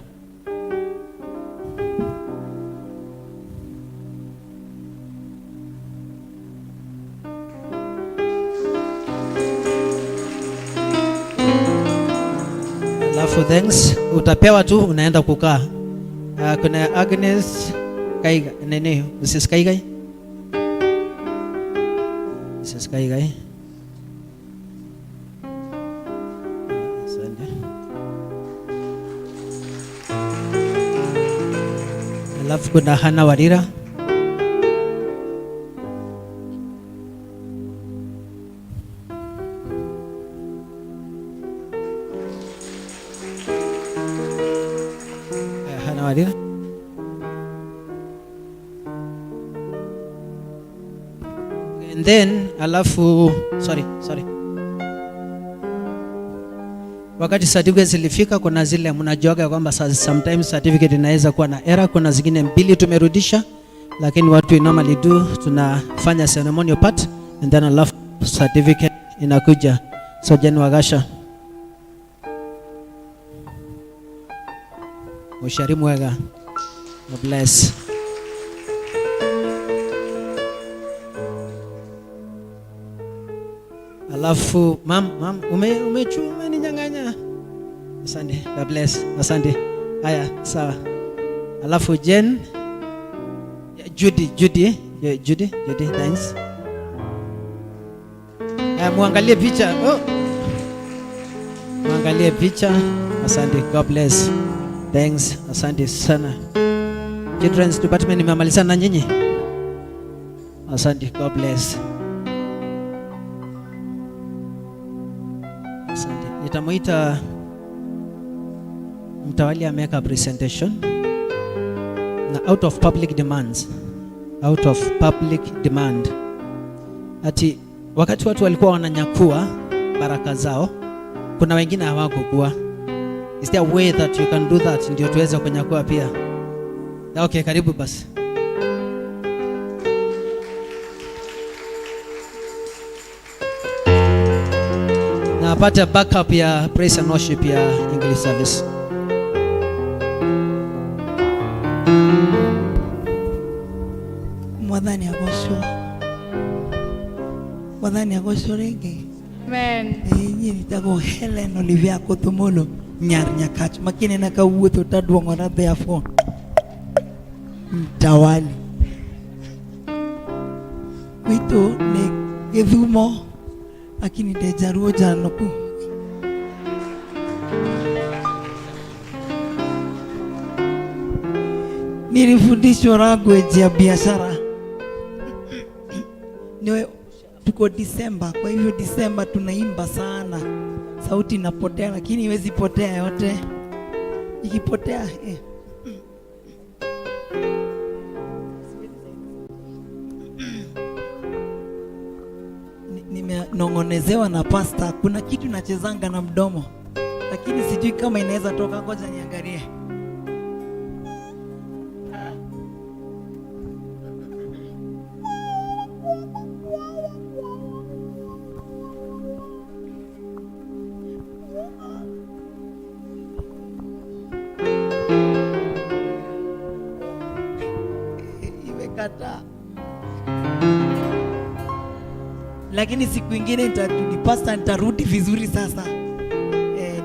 Alafu thanks, utapewa tu unaenda kukaa. Kuna Agnes Kaiga, nini, Mrs. Kaigai? Mrs. Kaigai. Asante. Alafu kuna Hana Warira. Hana Warira. And then alafu sorry, sorry. Wakati certificate zilifika, kuna zile mnajuaga kwamba sometimes certificate inaweza kuwa na error. Kuna zingine mbili tumerudisha, lakini what we normally do, tunafanya ceremonial part and then alafu certificate inakuja. So Jen Wagasha, Mushari mwega, God bless. Alafu mam, umeninyang'anya. Asante, God bless. Asante. Haya, sawa. Alafu Jen, Judy, Judy, yeah, Judy, Judy, thanks. Muangalie picha. Oh. Muangalie picha. Asante, God bless. Thanks, asante sana. Children's department nimemalizana na nyinyi. Asante, God bless. Asante. Nitamuita mtawali ameweka presentation na out of public demands, out of public demand, ati wakati watu walikuwa wananyakua baraka zao, kuna wengine hawakukuwa. Is there a way that you can do that ndio tuweze kunyakua pia? Okay, karibu basi. Na apate backup ya praise and worship ya English service. Mwathani agocwo, mwathani agocwo rĩngĩ. Amen. Niĩ njĩtagwo Helen Olivia Kothomolo nyar Nyakach makinena kawuotho taduong'ora therefore mtawali gwitũ nĩ Gĩthumo lakini ndĩ Jaluo Janoku. Nilifundishwa language ya biashara. Niwe tuko Disemba, kwa hivyo Disemba tunaimba sana, sauti inapotea, lakini iwezi potea yote. Ikipotea Nimenong'onezewa na pasta, kuna kitu nachezanga na mdomo, lakini sijui kama inaweza toka. Ngoja niangalie. Imekataa. Lakini siku ingine nitarudi, pastor, nitarudi vizuri sasa.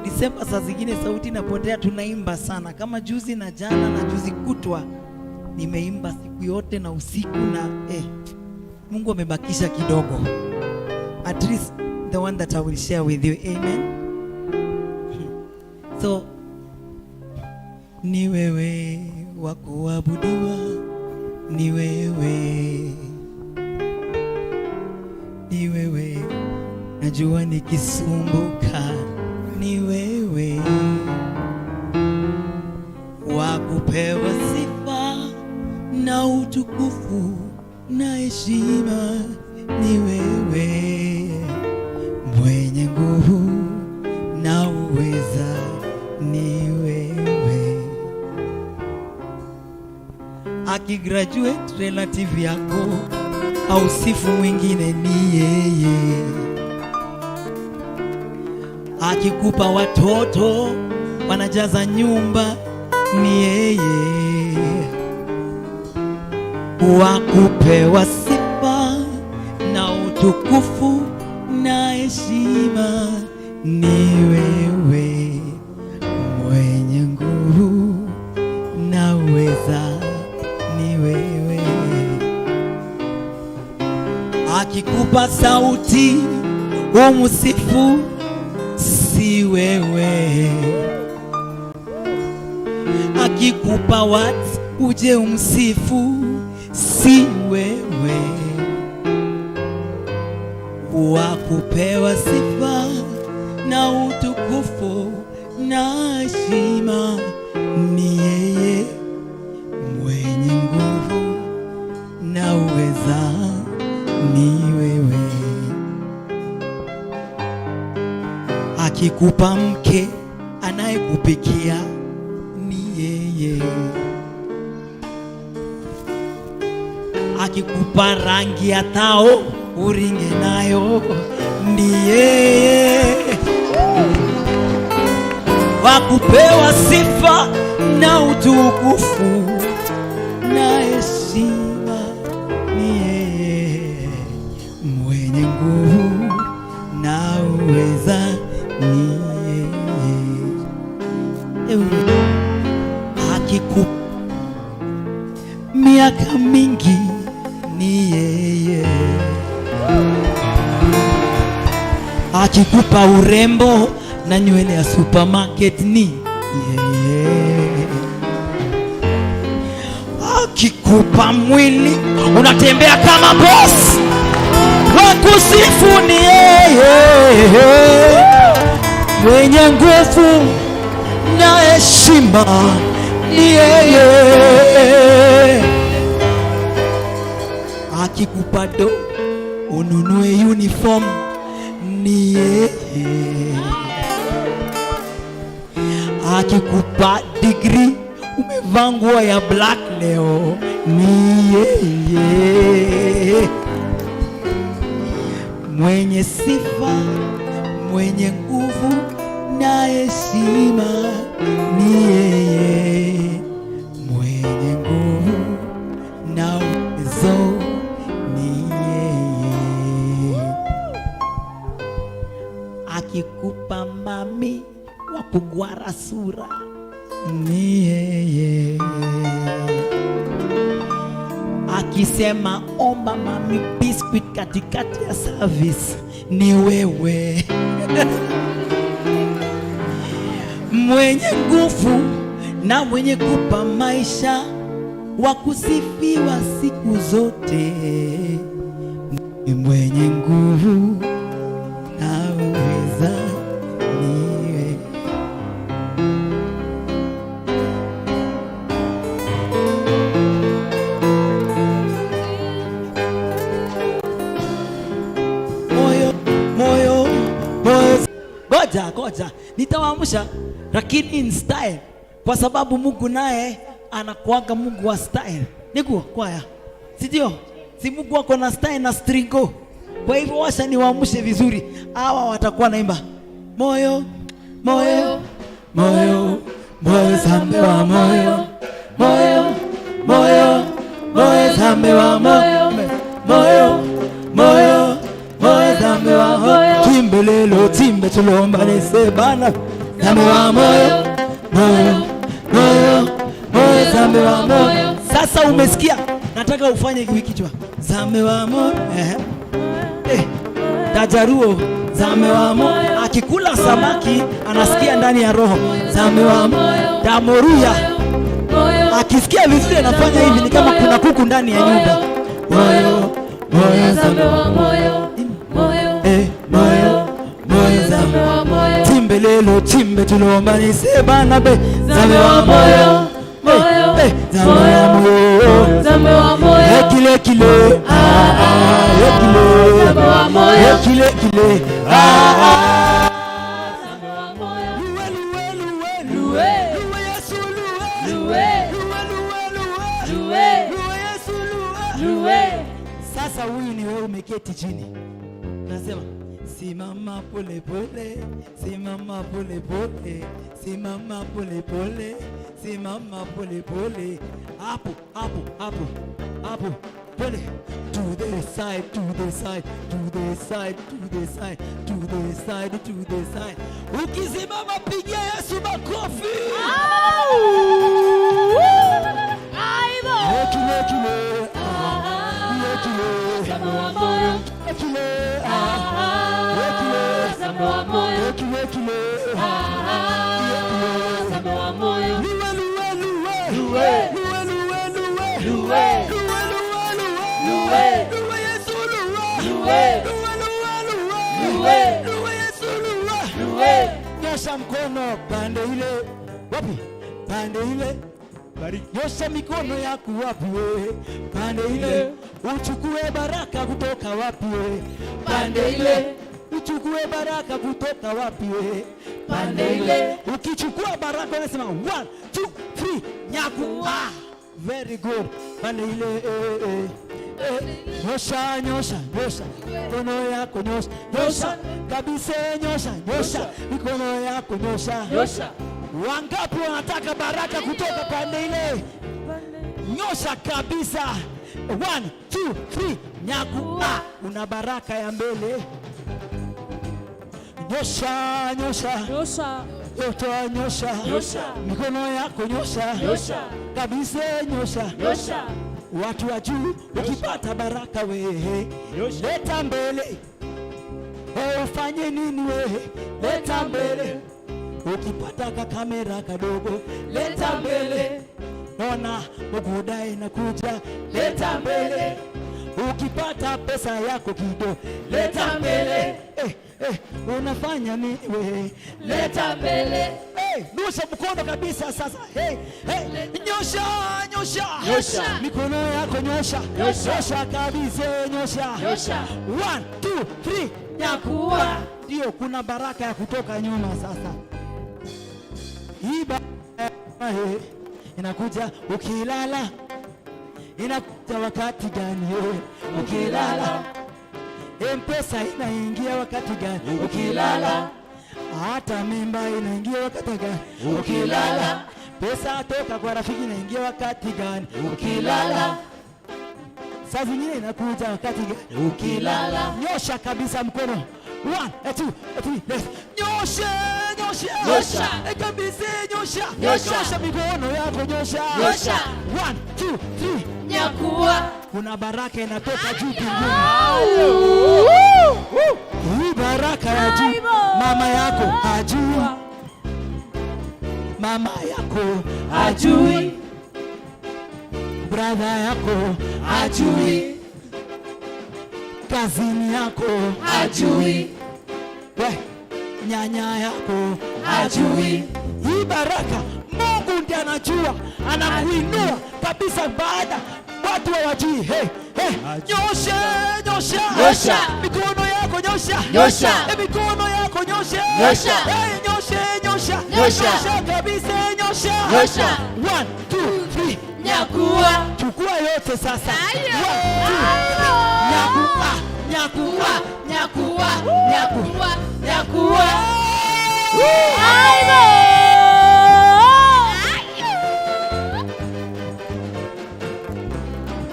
Disemba saa zingine sauti inapotea, tunaimba sana. Kama juzi na jana na juzi kutwa nimeimba siku yote na usiku na Mungu amebakisha kidogo. At least the one that I will share with you. Amen. So ni wewe wa kuabudiwa, ni wewe, ni wewe, najua nikisumbuka, ni wewe wa kupewa sifa na utukufu na heshima, ni wewe mwenye nguvu na uweza, ni wewe. Akigraduate relative yako au sifu mwingine, ni yeye. Akikupa watoto wanajaza nyumba, ni yeye. Wa kupewa sifa na utukufu na heshima, ni wewe mwenye nguvu na uweza, ni wewe. Akikupa sauti umsifu, si wewe. Akikupa watu uje umsifu, si wewe. Wa kupewa sifa na utukufu na heshima, ni yeye mwenye nguvu na uweza, ni wewe. Akikupa mke anayekupikia, ni yeye. Akikupa rangi ya tao uringe nayo, ni yeye. Wa kupewa sifa na utukufu na heshima, ni yeye mwenye nguvu na uweza, ni yeye. Akikupa miaka mingi, ni yeye. Akikupa urembo na nywele ya supermarket, ni yeye. Akikupa mwili unatembea kama boss. Wakusifu ni yeye, mwenye nguvu na heshima ni yeye. Akikupa do ununue uniform ni yeye. Akikupa degree umevaa nguo ya black leo ni yeye. Mwenye sifa, mwenye nguvu na heshima ni yeye. Mwenye nguvu na uwezo ni yeye. Akikupa mami wa kugwara sura ni yeye. Akisema omba mami biscuit katikati ya service ni wewe. Mwenye nguvu na mwenye kupa maisha, wa kusifiwa siku zote, ni mwenye nguvu na uweza ni yeye. Moyo, moyo, moyo. Goja, goja, nitawaamsha lakini in style, kwa sababu Mungu naye anakuaga Mungu wa style. Nikuwa kwaya, si ndio? Si Mungu wako na style na stringo. Kwa hivyo washa niwaamshe vizuri, hawa watakuwa naimba moyo, moyo, moyo, moyo zambe wa moyo, moyo, moyo, moyo zambe wa moyo, moyo, moyo, moyo zambe wa moyo, timbelelo timbe tulomba nesebana zambe wa moyo, moyo, moyo, moyo zambe wa moyo. Sasa umesikia, nataka ufanye hivi kichwa zambe wa moyo, Tajaruo zambe wa moyo. Akikula samaki anasikia ndani ya roho zambe wa moyo. Damoruya akisikia vizuri anafanya hivi, ni kama kuna kuku ndani ya nyumba. Moyo, moyo zambe wa moyo, moyo, moyo zambe wa moyo. Timbelelo timbe tulomba nisebana be zambe wa moyo, zambe wa moyo, zambe wa moyo. Ekile kile, ah ah, ekile, Zambe wa moyo. ekile kile, ah ah. Luwe, luwe, luwe, luwe. Sasa huyu ni wewe umeketi chini, nasema simama pole pole, simama pole pole, simama pole pole, simama pole pole, hapo hapo hapo hapo pole, to the side, to the side, to the side, to the side, to the side, to the side. Ukisimama pigia Yesu makofi. Ekile kile, ah, ekile, ekile, ah, ekile, ekile, ekile, luwe, luwe, luwe, luwe, luwe, luwe, luwe, luwe, luwe, luwe, Yesu luwe, luwe, luwe, luwe, luwe, Yesu luwe. Nyosha mkono pande ile, wapi? Pande ile. Nyosha mikono yako wapi we? Pande ile. Uchukue baraka kutoka wapi we? Pande ile. Uchukue baraka kutoka wapi we? Pande ile. Ukichukua baraka unasema 1 2 3 nyaku. Ah, very good. Pande ile, Nyosha, nyosha, nyosha mikono yako, nyosha, nyosha kabisa, nyosha, nyosha mikono yako, nyosha. Nyosha. Wangapi wanataka baraka kutoka pande ile? Nyosha kabisa. 1 2 3 nyaku. Ah, una baraka ya mbele. Nyosha, nyosha. Nyosha. Yote nyosha. Nyosha. Mikono yako nyosha. Nyosha. Kabisa nyosha. Nyosha. Watu wa juu, ukipata baraka wewe, leta mbele. Wewe ufanye nini wewe? Leta mbele. Ukipata kakamera kadogo, leta mbele. Ona mugunda inakuja, leta mbele. Ukipata pesa yako kidogo, leta mbele. Eh, eh, unafanya nini we? Leta mbele. Eh, nyosha mkono kabisa sasa. Hey, hey, nyosha, nyosha. Nyosha. Mikono yako nyosha. Nyosha. Nyosha kabisa, nyosha. Nyosha. 1 2 3. Nyakua. Ndio kuna baraka ya kutoka nyuma sasa. Hii baraka eh, inakuja ukilala. Inakuja wakati gani? eh? Ukilala. Mpesa inaingia wakati gani? Ukilala. Hata mimba inaingia wakati gani? Ukilala. Pesa toka kwa rafiki inaingia wakati gani? Ukilala. Saa zingine inakuja wakati gani? Ukilala. Nyosha kabisa mkono. 1 2 3 let's. Nyosha, nyosha. Nyosha. Eh, kabisa nyosha. Nyosha. Nyosha mikono yako nyosha. Nyosha. 1 2 3. Nyakua. Kuna baraka inatoka juu mbinguni. Hii baraka ya juu mama yako hajui, mama yako hajui, brother yako hajui, kazini yako Hajui. we nyanya yako Hajui. Hii baraka Mungu ndiye anajua, anakuinua kabisa baada watu hawajui. Hey, hey, nyosha, nyosha, Nyosha. mikono yako nyosha, Nyosha. Eh, mikono yako nyosha, Nyosha. Hey, nyosha, nyosha, Nyosha. nyosha kabisa, nyosha, Nyosha. 1 2 3, Nyakua. chukua yote sasa. 1 2 3, nyakua, nyakua, Nyakua. Nyakua. Nyakua.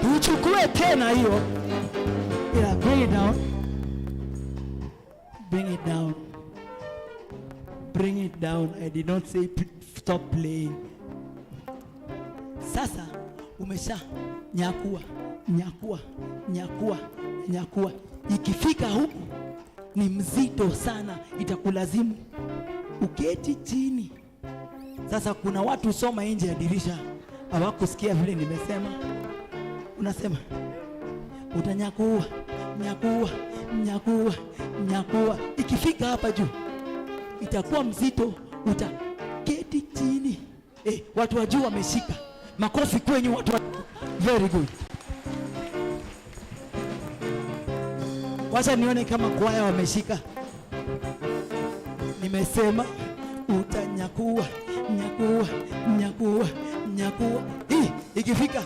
Tuchukue tena hiyo. Yeah, bring it down. Bring it down. Bring it down. I did not say stop playing. Sasa umesha nyakua, nyakua, nyakua, nyakua. Ikifika huku ni mzito sana, itakulazimu uketi chini. Sasa kuna watu soma nje ya dirisha hawakusikia vile nimesema. Unasema utanyakua, nyakua, nyakua, nyakua. Ikifika hapa juu itakuwa mzito, utaketi chini. Eh, watu wa juu wameshika. Makofi kwenyu watu wa... Very good. Wacha nione kama kwaya wameshika. Nimesema utanyakua, nyakua, nyakua, nyakua. Hii ikifika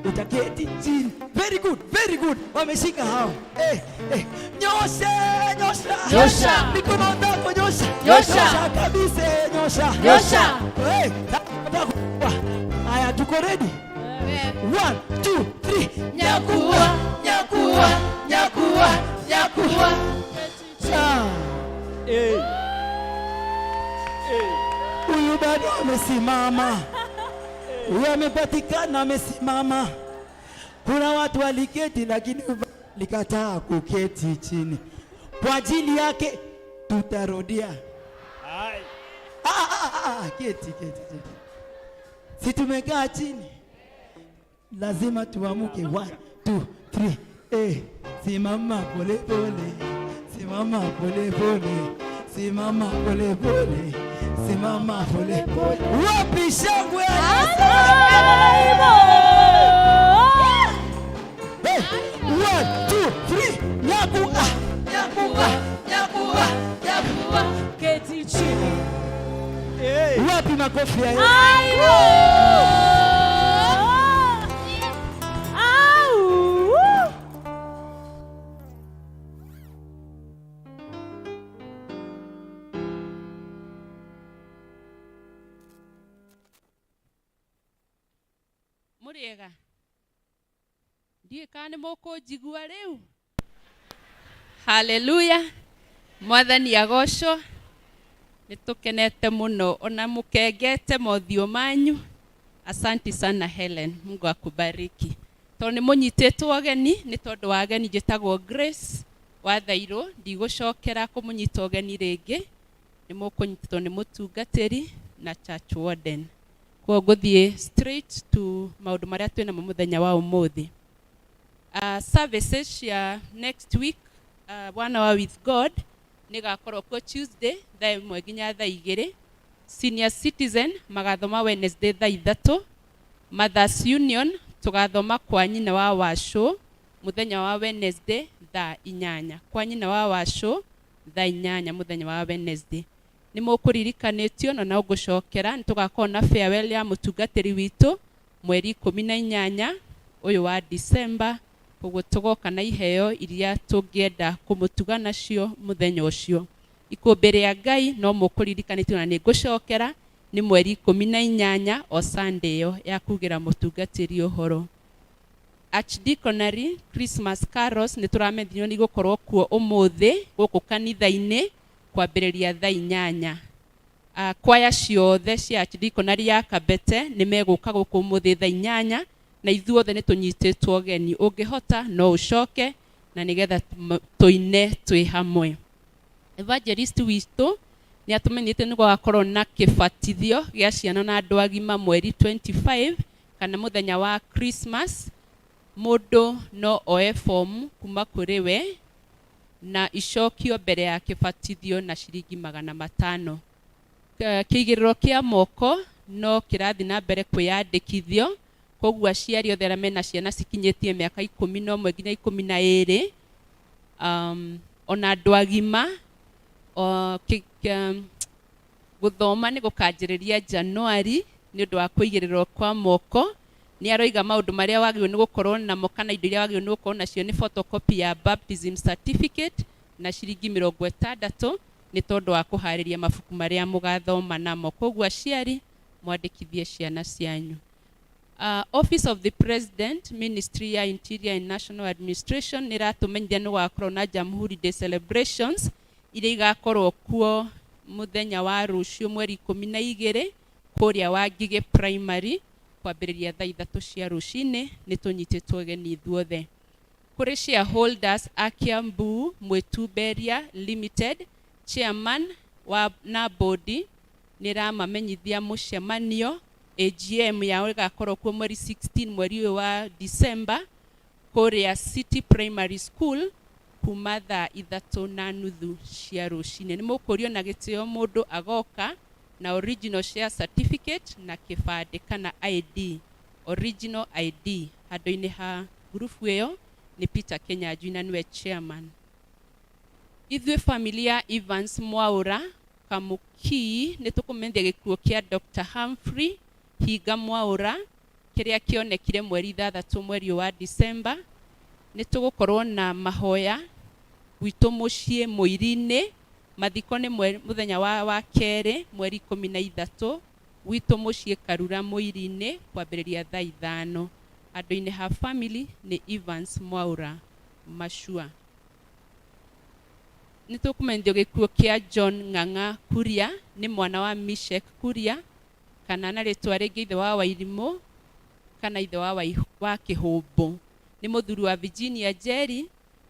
utaketi chini. Very good, very good. Wameshika hao. Eh, eh. Nyosha, nyosha. Nyosha. Mikono yako nyosha. Nyosha. Nyosha kabisa, nyosha. Nyosha. Eh, haya tuko ready? 1 2 3. Nyakua. Nyakua. Nyakua. Nyakua. Cha. Huyu bado amesimama. Huyu amepatikana amesimama. Kuna watu waliketi lakini walikataa kuketi chini. Kwa ajili yake tutarudia. Keti, keti, keti. Si tumekaa chini. Lazima tuamuke. 1 2 3. Eh, simama pole pole. Simama pole pole. Simama pole pole. Simama pole pole. Wapi shangwe ya Yesu? Hey, 1 2 3. Nyakua, nyakua, Nyakua. Nyakua. Keti chini. Wapi makofi ya Yesu? Mũrĩega ndiũĩ kana nĩ mũkũnjigua rĩu. Haleluya, mwathani agocwo. Nĩ tũkenete mũno ona mũkengete mothiũ manyu. Asanti sana Helen, Mungu akubariki. Tondũ nĩ mũnyitĩtwo ũgeni, nĩ tondũ wa ageni njĩtagwo Grace Wathairũ, ndigũcokera kũmũnyita ũgeni rĩngĩ. Nĩ mũkũnyitwo nĩ mũtungatĩri na church warden. Koguo ngũthiĩ straight to maũndũ marĩa twĩnamo mũthenya wa ũmũthĩ. Services cia next week, One Hour with God nĩ gakorwo kuo Tuesday thaa 1 nginya thaa 2. Senior Citizen magathoma Wednesday thaa 3. Mothers Union tũgathoma kwa nyina wa Wacũ mũthenya wa Wednesday thaa 8. Kwa nyina wa Wacũ thaa 8 mũthenya wa Wednesday. Nĩ mũkũririkanĩtio na no ngũcokera nĩ tũgakorwo na farewell ya mũtungatĩri witũ mweri 18 ũyũ wa December. Koguo tũgoka na iheo iria tũngĩenda kũmũtuga nacio mũthenya ũcio. Ikũmbĩ rĩa Ngai no mũkũririkanĩtio na nĩ ngũcokera nĩ mweri 18 o Sunday ĩyo ya kugĩra mũtungatĩri ũhoro. Archdeaconry Christmas carols nĩ tũramenyithio nĩ igũkorwo kuo ũmũthĩ gũkũ kanitha-inĩ kwambĩrĩria thaa 8. Kwaya ciothe cia Archdeaconry ya Kabete nĩ megũka gũkũ ũmũthĩ thaa 8 na ithuothe nĩ tũnyitĩtwo ũgeni. Ũngĩhota no ũcoke na nĩgetha tũine twĩ hamwe. Evangelist witũ nĩ atũmenyithĩtie nĩ gũgakorwo na kĩbatithio gĩa ciana na andũ agima mweri 25 kana mũthenya wa Christmas. Mũndũ no oe fomu kuma kũrĩ we na icokio mbere ya kĩbatithio na ciringi 500. Kĩigĩrĩro kĩa moko no kĩrathiĩ na mbere kwĩyandĩkithio, koguo aciari othe arĩa mena ciana cikinyĩtie mĩaka 11 nginya 12, ona andũ agima, gũthoma nĩ gũkanjĩrĩria Januari nĩ ũndũ wa kũigĩrĩrwo kwa moko. Nĩ aroiga maũndũ marĩa wagĩrĩirwo nĩ gũkorwo namo kana indo iria wagĩrĩirwo nĩ gũkorwo nacio nĩ photocopy ya baptism certificate na ciringi 60 nĩ tondũ wa kũharĩria mabuku marĩa mũgathoma namo. Koguo aciari mwandĩkithie ciana cianyu. Office of the President, Ministry ya Interior and National Administration nĩ ĩratũmenyithia nĩ gũgakorwo na Jamhuri Day celebrations iria igakorwo kuo mũthenya wa rũciũ mweri 12 kũrĩa Wangigĩ Primary kwambĩrĩria thaa 3 cia rũcinĩ. Nĩ tũnyitĩtwo ũgeni ithuothe. Kũrĩ shareholders a Kiambu Mwĩtumberia Limited, chairman wa na board nĩ ĩramamenyithia mũcemanio AGM yao ĩgakorwo kuo mweri 16 mweri ũyũ wa December kũrĩa City Primary School kuma thaa 3:30 cia rũcinĩ. Nĩ mũkũrio na gĩtĩo mũndũ agoka na original share certificate na kĩbandĩ kana ID, original ID. Handũ-inĩ ha ngurubu ĩyo nĩ Peter Kenyanjui na nĩwe chairman. Ithuĩ family ya Evans Mwaũra Kamũkii nĩ tũkũmenyithia gĩkuũ kĩa Dr. Humphrey Hinga Mwaũra kĩrĩa kĩonekire mweri 6 mweri wa December. Nĩ tũgũkorwo na mahoya gwitũ mũciĩ Mũiri-inĩ. Mathiko nĩ mũthenya wa kerĩ mweri 13 gwitũ mũciĩ Karura Mũiri-inĩ kwambĩrĩria thaa 5. Handũ-inĩ ha family nĩ Evans Mwaũra Machua. Nĩ tũkũmenyithio gĩkuũ kĩa John Ng'ang'a Kuria, nĩ mwana wa Mishek Kuria kana na rĩtwa rĩngĩ ithe wa Wairimũ kana ithe wa Kĩhũmbũ. Nĩ mũthuri wa Virginia Njeri.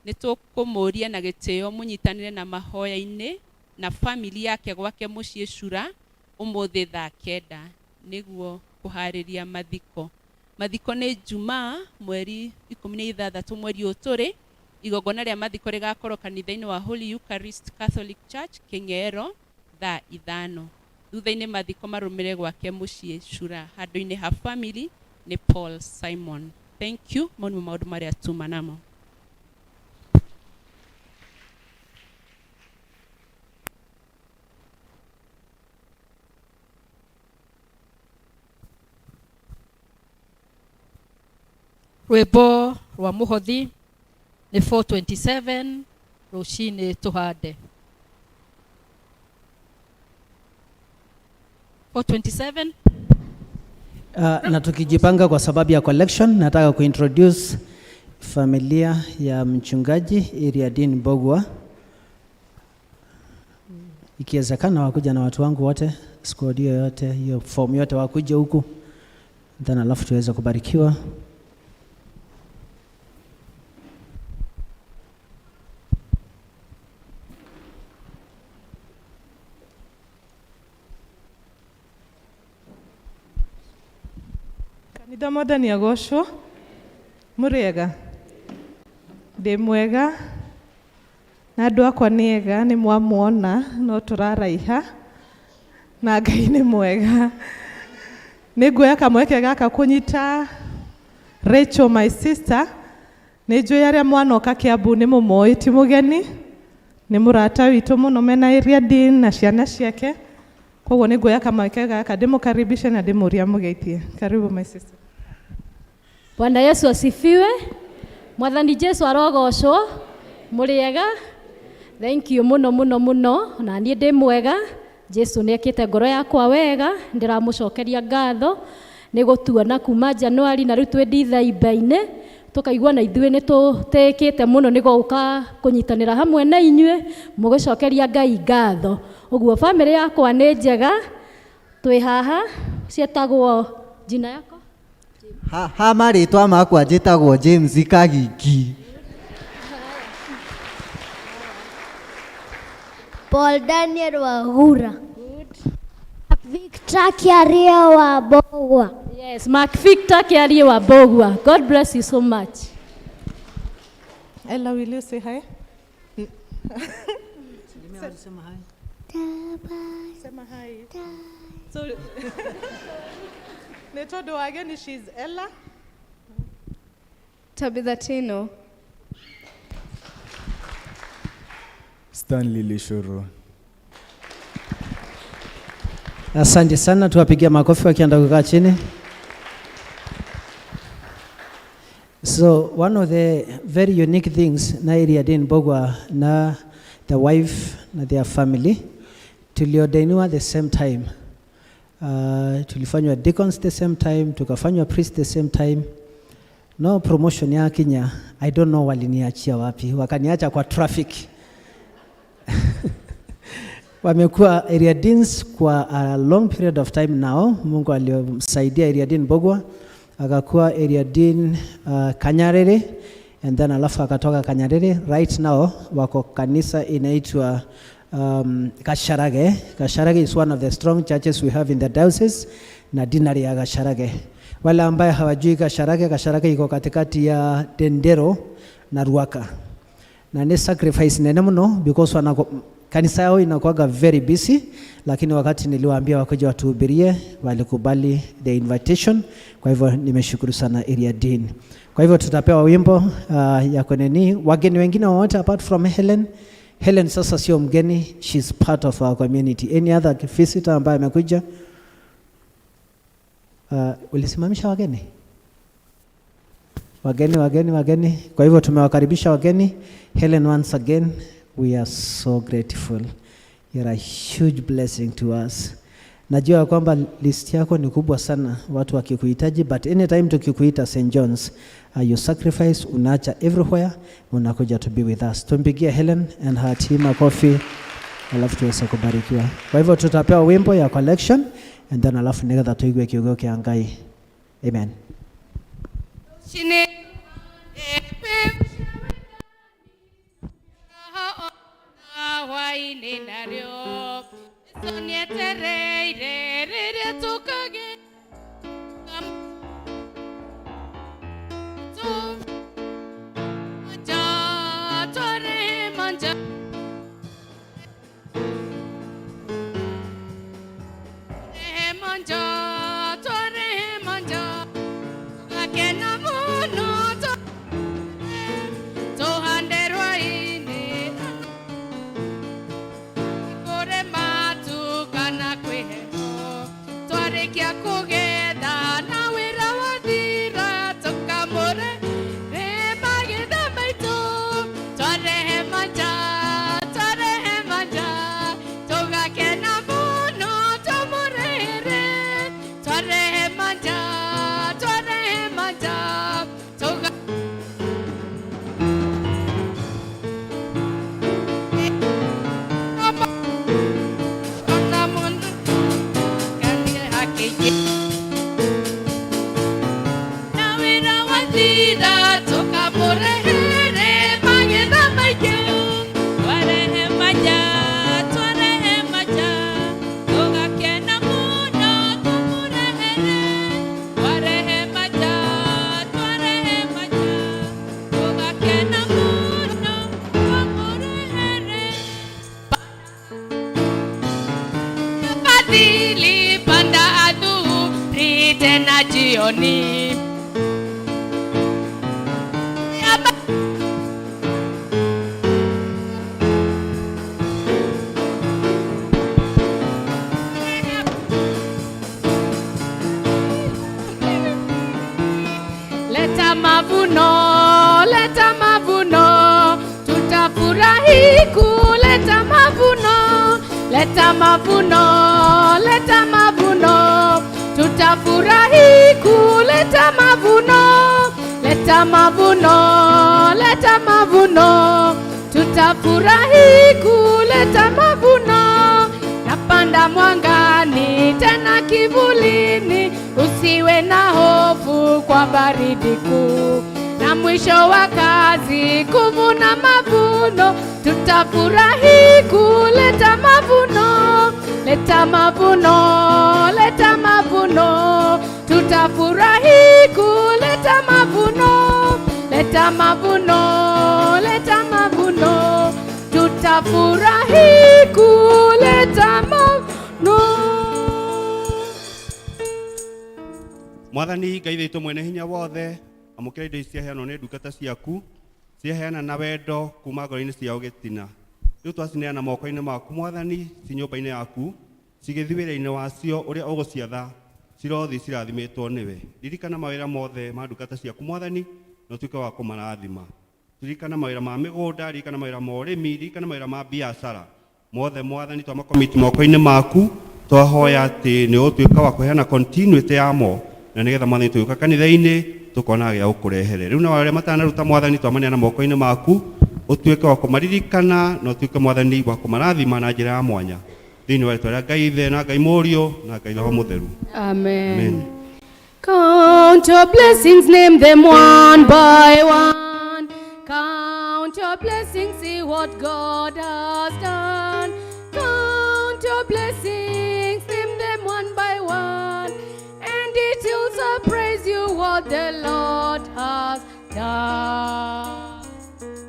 Nĩ tũkũmũria na gĩtĩo mũnyitanĩre na mahoya-inĩ na family yake gwake mũciĩ Cura ũmũthĩ thaa 9 nĩguo kũharĩria mathiko. Mathiko nĩ Jumaa mweri 16 mweri ũyũ tũrĩ. Igongona rĩa mathiko rĩgakorwo kanitha-inĩ wa Holy Eucharist Catholic Church Kĩng'ero thaa 5. Thutha-inĩ mathiko marũmĩrĩre gwake mũciĩ Cura. Handũ-inĩ ha family nĩ Paul Simon. Thank you. Mau nĩmo maũndũ marĩa tuma namo. Rwĩmbo rwa mũhothi nĩ 427 rũcinĩ tũhande. 427. Na tukijipanga kwa sababu ya collection, nataka kuintroduce familia ya mchungaji Iriadin Mbogwa. Ikiwezekana wakuja na watu wangu wote, squad hiyo yote, hiyo form yote wakuje huku, then alafu tuweze kubarikiwa. Nitha mwathani agocwo. Mũrĩega? Ndĩ mwega na andũ akwa nĩ ega, nĩ mwamuona no tũraraiha na Ngai nĩ mwega. Nĩ nguoya kamweke gaka kũnyita Rachel my sister. Nĩ njũĩ arĩa mwanoka Kiambu nĩ mũmoĩ, ti mũgeni, nĩ mũrata witũ mũno mena Area Dean na ciana ciake. Koguo nĩ nguoya kamweke gaka ndĩmũkaribishe na ndĩmũrie amũgeithie. Karibu my sister. Bwana Yesu asifiwe. Mwathani Jesu arogocwo. Mũrĩega? Thank you mũno mũno mũno. Na niĩ ndĩ mwega. Jesu nĩ ekĩte ngoro yakwa wega, ndĩramũcokeria ngatho nĩ gũtuona kuma Januari na rĩu twĩ Ndithaimba-inĩ, tũkaigua na ithuĩ nĩ tũtĩĩkĩte mũno nĩ gũka kũnyitanĩra hamwe na inyuĩ mũgĩcokeria Ngai ngatho. Ũguo bamĩrĩ yakwa nĩ njega, twĩ haha, ciĩtagwo jina yako? Ha, ha marĩtwa makwa njĩtagwo James Kagigi. Paul Daniel Wagura. Victor Kiarie wa Mbogua. Yes, Mark Victor Kiarie wa Mbogua. God bless you so much. Ella, will you say hi? Sema hi. Sema hi. So, nĩ tondũ wa ageni, she's Ella. Tabitha Tino. Stanley Lishoro. Asante sana, tuwapigia makofi wakienda kukaa chini. So one of the very unique things na Area Dean Mbogwa na the wife na their family tuliordainiwa the same time. Tulifanywa deacons the same time, tukafanywa priest the same time. No promotion ya Kenya, I don't know waliniachia wapi, wakaniacha kwa traffic. Wamekuwa area deans kwa a long period of time now. Mungu aliyomsaidia Area Dean Mbogwa akakuwa area dean Kanyarere and then alafu akatoka Kanyarere. Right now wako kanisa inaitwa Kasharage. Kasharage is one of the strong churches we have in the diocese na deanery ya Kasharage. Wale ambaye hawajui Kasharage, Kasharage iko katikati ya Dendero na Ruaka na ni sacrifice nene muno because wanako, kanisa yao inakuwaga very busy, lakini wakati niliwaambia wakuja watuhubirie walikubali the invitation. Kwa hivyo nimeshukuru sana Area Dean. Kwa hivyo tutapewa wimbo ya kweneni. Wageni wengine wowote apart from Helen? Helen sasa sio mgeni, she's part of our community. Any other visitor ambaye amekuja? Ulisimamisha wageni? Wageni, wageni, wageni. Kwa hivyo tumewakaribisha wageni. Helen, once again, we are so grateful. You're a huge blessing to us. Najua kwamba list yako ni kubwa sana, watu wakikuhitaji, but anytime tukikuita St. John's, you sacrifice, unaacha everywhere, unakuja to be with us. Tumpigie Helen and her team makofi, alafu tuweze kubarikiwa. Kwa hivyo tutapewa wimbo ya collection and then alafu nigetha tuigue kiugo kia Ngai. Amen. Chini hwainĩ narĩo Jesũ nĩetereire rĩrĩa tũkagĩa tware manja manja tware manja tũgakena mũno tũhande rwainĩ kũrĩ matu kana kwĩ heho twarĩkia kũgetha na wĩra wathira tũkamũre magetha maitũ twarehe manja twarehe manja tũgakena mũno tũmũrĩre. fadhili, panda adhuhuri tena jioni. Leta mavuno, leta mavuno, tutafurahi kuleta mavuno. Leta mavuno, leta mavuno, tutafurahi kuleta mavuno. Leta mavuno, leta mavuno, tutafurahi kuleta mavuno. Napanda mwangani tena kivulini, usiwe na hofu kwa baridi kuu. Na mwisho wa kazi kuvuna mavuno, tutafurahi kuleta mavuno. Leta mavuno, leta mavuno, tutafurahi kuleta mavuno. Leta mavuno, leta mavuno, tutafurahi kuleta mavuno. Mwathani Ngai witũ mwene hinya wothe, amũkĩra indo ici ciaheanwo nĩ ndungata ciaku, ciaheana na wendo kuma ngoro-inĩ ciao gĩtina. Rĩu twacineana moko-inĩ maku Mwathani, ci nyũmba-inĩ yaku, cigĩthiĩ wĩra-inĩ wacio ũrĩa ũgũciatha, cirothiĩ cirathimĩtwo nĩwe. Ririkana mawĩra mothe ma ndungata ciaku Mwathani, na ũtuĩke wa kũmarathima. Ririkana mawĩra ma mĩgũnda, ririkana mawĩra ma ũrĩmi, ririkana mawĩra ma biacara. Mothe Mwathani twamakomiti moko-inĩ maku, twahoya atĩ nĩ ũgũtuĩka wa kũheana continuity yamo, na nĩgetha Mwathani tũgĩũka kanitha-inĩ tũkona gĩa gũkũrehere. Rĩu na arĩa matanaruta Mwathani twamaneana moko-inĩ maku, ũtuĩke wa kũmaririkana na ũtuĩke Mwathani wa kũmarathima na njĩra ya mwanya. Thĩinĩ wa rĩtwa rĩa Ngai Ithe na Ngai Mũriũ na Ngai Roho Mũtheru. Amen. Amen. Count your blessings, name them one by one. Count your blessings, see what God has done. Count your blessings, name them one by one. And it will surprise you what the Lord has done.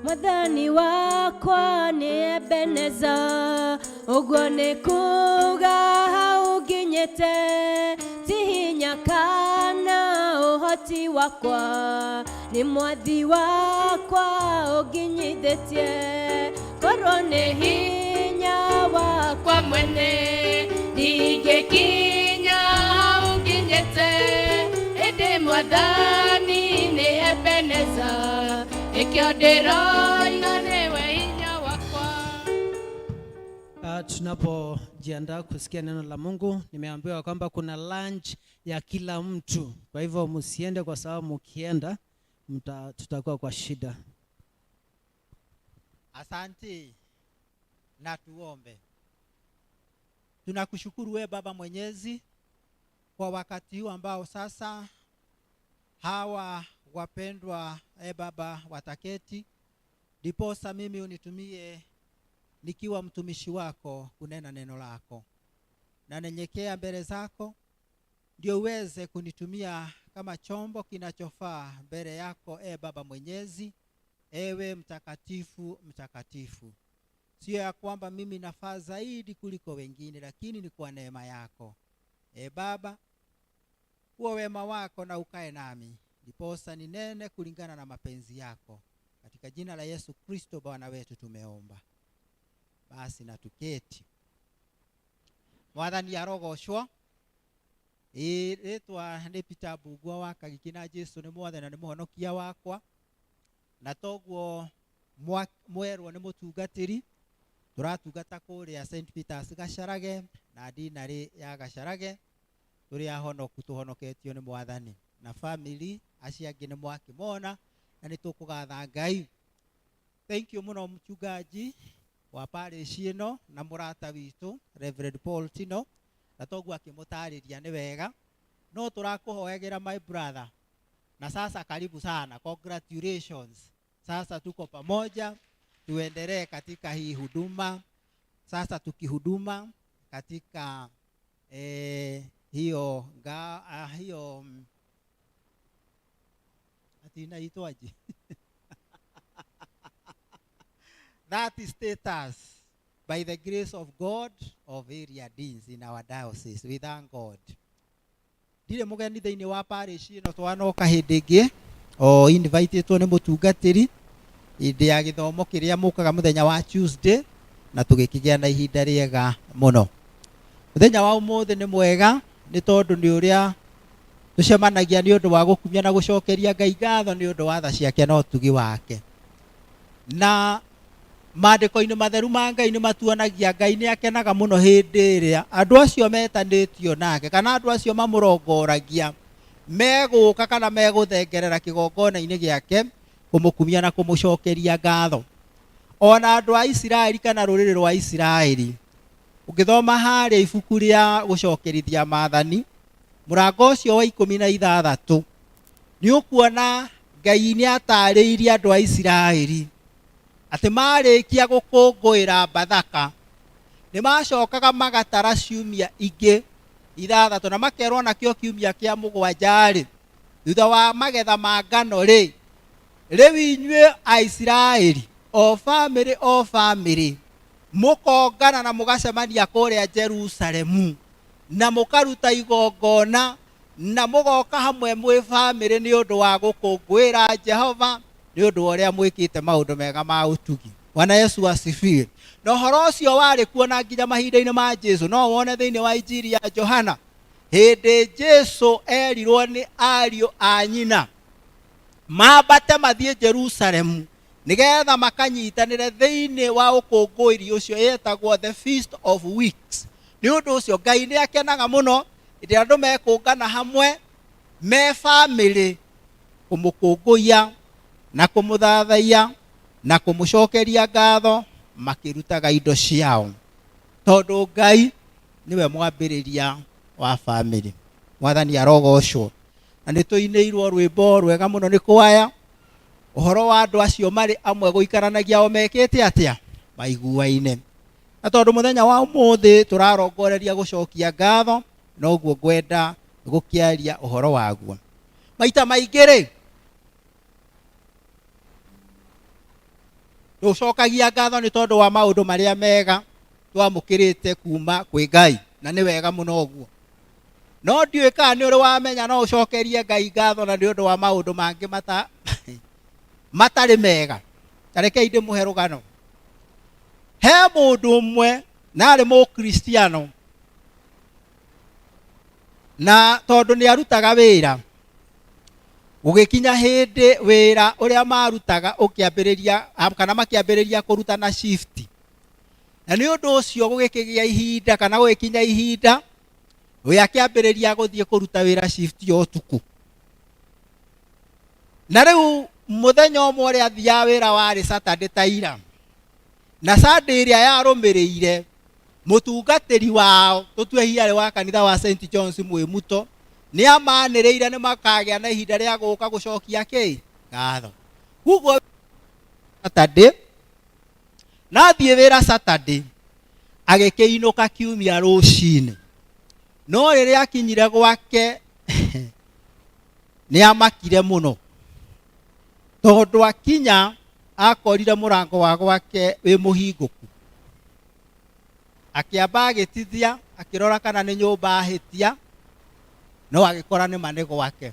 Mwathani wakwa nĩ Ebeneza, ũguo nĩ kuga hau nginyĩte, ti hinya kana ũhoti wakwa, nĩ mwathi wakwa ũnginyithĩtie, korwo nĩ hinya wakwa mwene, ndingĩkinya hau nginyĩte, ĩndĩ Mwathani nĩ Ebeneza, nĩkĩo ndĩroiga nĩwe hinya wakwa. Tunapojiandaa kusikia neno la Mungu, nimeambiwa kwamba kuna lunch ya kila mtu. Kwa hivyo msiende, kwa sababu mkienda tutakuwa kwa shida. Asante na tuombe. Tunakushukuru we Baba Mwenyezi kwa wakati huu ambao sasa hawa wapendwa Baba wataketi, ndiposa mimi unitumie nikiwa mtumishi wako kunena neno lako. Na nyenyekea mbele zako ndio uweze kunitumia kama chombo kinachofaa mbele yako Baba Mwenyezi, ewe mtakatifu mtakatifu. Sio ya kwamba mimi nafaa zaidi kuliko wengine, lakini ni kwa neema yako. Baba, huo wema wako na ukae nami, ndiposa ninene kulingana na mapenzi yako. Katika jina la Yesu Kristo Bwana wetu tumeomba. Basi na tuketi. Mwathani arogocwo. Rĩtwa nĩ Peter Mbugua wa Kagigi na Jesu nĩ mwathani na nĩ mũhonokia wakwa. Na toguo mwerwo nĩ mũtungatĩri, tũratungata kũrĩa St Peters Gacarage na dinarĩ ya Gacarage, tũrĩ ahonoku tũhonoketio nĩ Mwathani na family acio angĩ nĩ mwakĩmona na nĩ tũkũgatha Ngai. Thank you mũno mchungaji wa parish ĩno na mũrata witũ Reverend Paul Tino, na toguo akĩmũtarĩria nĩ wega. No tũrakũhoyagĩra my brother, na sasa karibu sana, congratulations. Sasa tuko pamoja, tuendelee katika hii huduma. Sasa tukihuduma katika hiyo hiyo ati inaitwaje? That is status. By the grace of God of area deans in our diocese, we thank God. Ndirĩ mũgeni thĩinĩ wa parish ĩno, twanoka hĩndĩ ĩngĩ o invitĩtwo nĩ mũtungatĩri hĩndĩ ya gĩthomo kĩrĩa mũkaga mũthenya wa Tuesday, na tũgĩkĩgĩa na ihinda rĩega mũno. Mũthenya wa ũmũthĩ nĩ mwega nĩ tondũ nĩ ũrĩa tũcemanagia nĩ ũndũ wa gũkumia na gũcokeria Ngai ngatho nĩ ũndũ wa tha ciake na ũtugi wake. Na maandĩko-inĩ matheru ma Ngai nĩ matuonagia Ngai nĩ akenaga mũno hĩndĩ ĩrĩa andũ acio metanĩtio nake kana andũ acio mamũrongoragia megũka kana megũthengerera kĩgongona-inĩ gĩake kũmũkumia na kũmũcokeria ngatho. Ona andũ a Isiraeli kana rũrĩrĩ rwa Isiraeli, ũngĩthoma harĩa ibuku rĩa gũcokerithia maathani mũrango ũcio wa 16, nĩ ũkuona Ngai nĩ atarĩirie andũ a Isiraeli atĩ marĩkia gũkũngũĩra Bathaka nĩ macokaga magatara ciumia ingĩ 6, na makerwo nakĩo kiumia kĩa 7 rĩ, thutha wa magetha ma ngano rĩ, rĩu inyuĩ Aisiraeli, o bamĩrĩ o bamĩrĩ, mũkongana na mũgacemania kũrĩa Jerusalemu na mũkaruta igongona na mũgoka hamwe mwĩ bamĩrĩ nĩ ũndũ wa gũkũngũĩra Jehova nĩ ũndũ wa ũrĩa mwĩkĩte maũndũ mega ma ũtugi. Bwana Yesu asifiwe. Na ũhoro ũcio warĩ kuo na nginya mahinda-inĩ ma Jesu. No wone thĩinĩ wa Injiri ya Johana hĩndĩ Jesu erirwo nĩ ariũ a nyina mambate mathiĩ Jerusalemu nĩgetha makanyitanĩre thĩinĩ wa ũkũngũĩri ũcio yetagwo the Feast of Weeks. Nĩ ũndũ ũcio Ngai nĩ akenaga mũno hĩndĩ ĩrĩa andũ mekũngana hamwe me bamĩrĩ kũmũkũngũiya na kũmũthathaiya na kũmũcokeria ngatho makĩrutaga indo ciao, tondũ Ngai nĩwe mwambĩrĩria wa bamĩrĩ. Mwathani arogocwo. Na nĩ tũinĩirwo rwĩmbo rwega mũno nĩ kwaya ũhoro wa andũ acio marĩ amwe gũikaranagia o mekĩte atĩa maiguaine. Na tondũ mũthenya wa ũmũthĩ tũrarongoreria gũcokia ngatho, noguo ngwenda gũkĩaria ũhoro waguo. Maita maingĩ rĩ, tũcokagia ngatho nĩ tondũ wa maũndũ marĩa mega twamũkĩrĩte kuma kwĩ Ngai, na nĩ wega mũno ũguo. No ndiũĩ kana nĩ ũrĩ wamenya no ũcokerie Ngai ngatho na nĩ ũndũ wa maũndũ mangĩ matarĩ mega. Ta rekei ndĩmũhe rũgano. He mũndũ ũmwe na arĩ mũkristiano, na tondũ nĩ arutaga wĩra, gũgĩkinya hĩndĩ wĩra ũrĩa marutaga ũkĩambĩrĩria kana makĩambĩrĩria kũruta na shift, na nĩ ũndũ ũcio gũgĩkĩgĩa ihinda kana gũgĩkinya ihinda we akĩambĩrĩria gũthiĩ kũruta wĩra shift ya ũtukũ. Na rĩu mũthenya ũmwe ũrĩa athiaga wĩra warĩ Saturday ta ira, na Sunday ĩrĩa yarũmĩrĩire mũtungatĩri wao, tũtue hiarĩ wa kanitha wa St John's Mwĩmuto, nĩ amanĩrĩire nĩ makagĩa na ihinda rĩa gũka gũcokia kĩ ngatho. Koguo Saturday na athiĩ wĩra Saturday, agĩkĩinũka kiumia rũcinĩ. No rĩrĩa akinyire gwake nĩ amakire mũno, tondũ akinya akorire mũrango wa gwake wĩ mũhingũku. Akĩamba agĩtithia akĩrora kana nĩ nyũmba ahĩtia, no agĩkora nĩ ma nĩ gwake.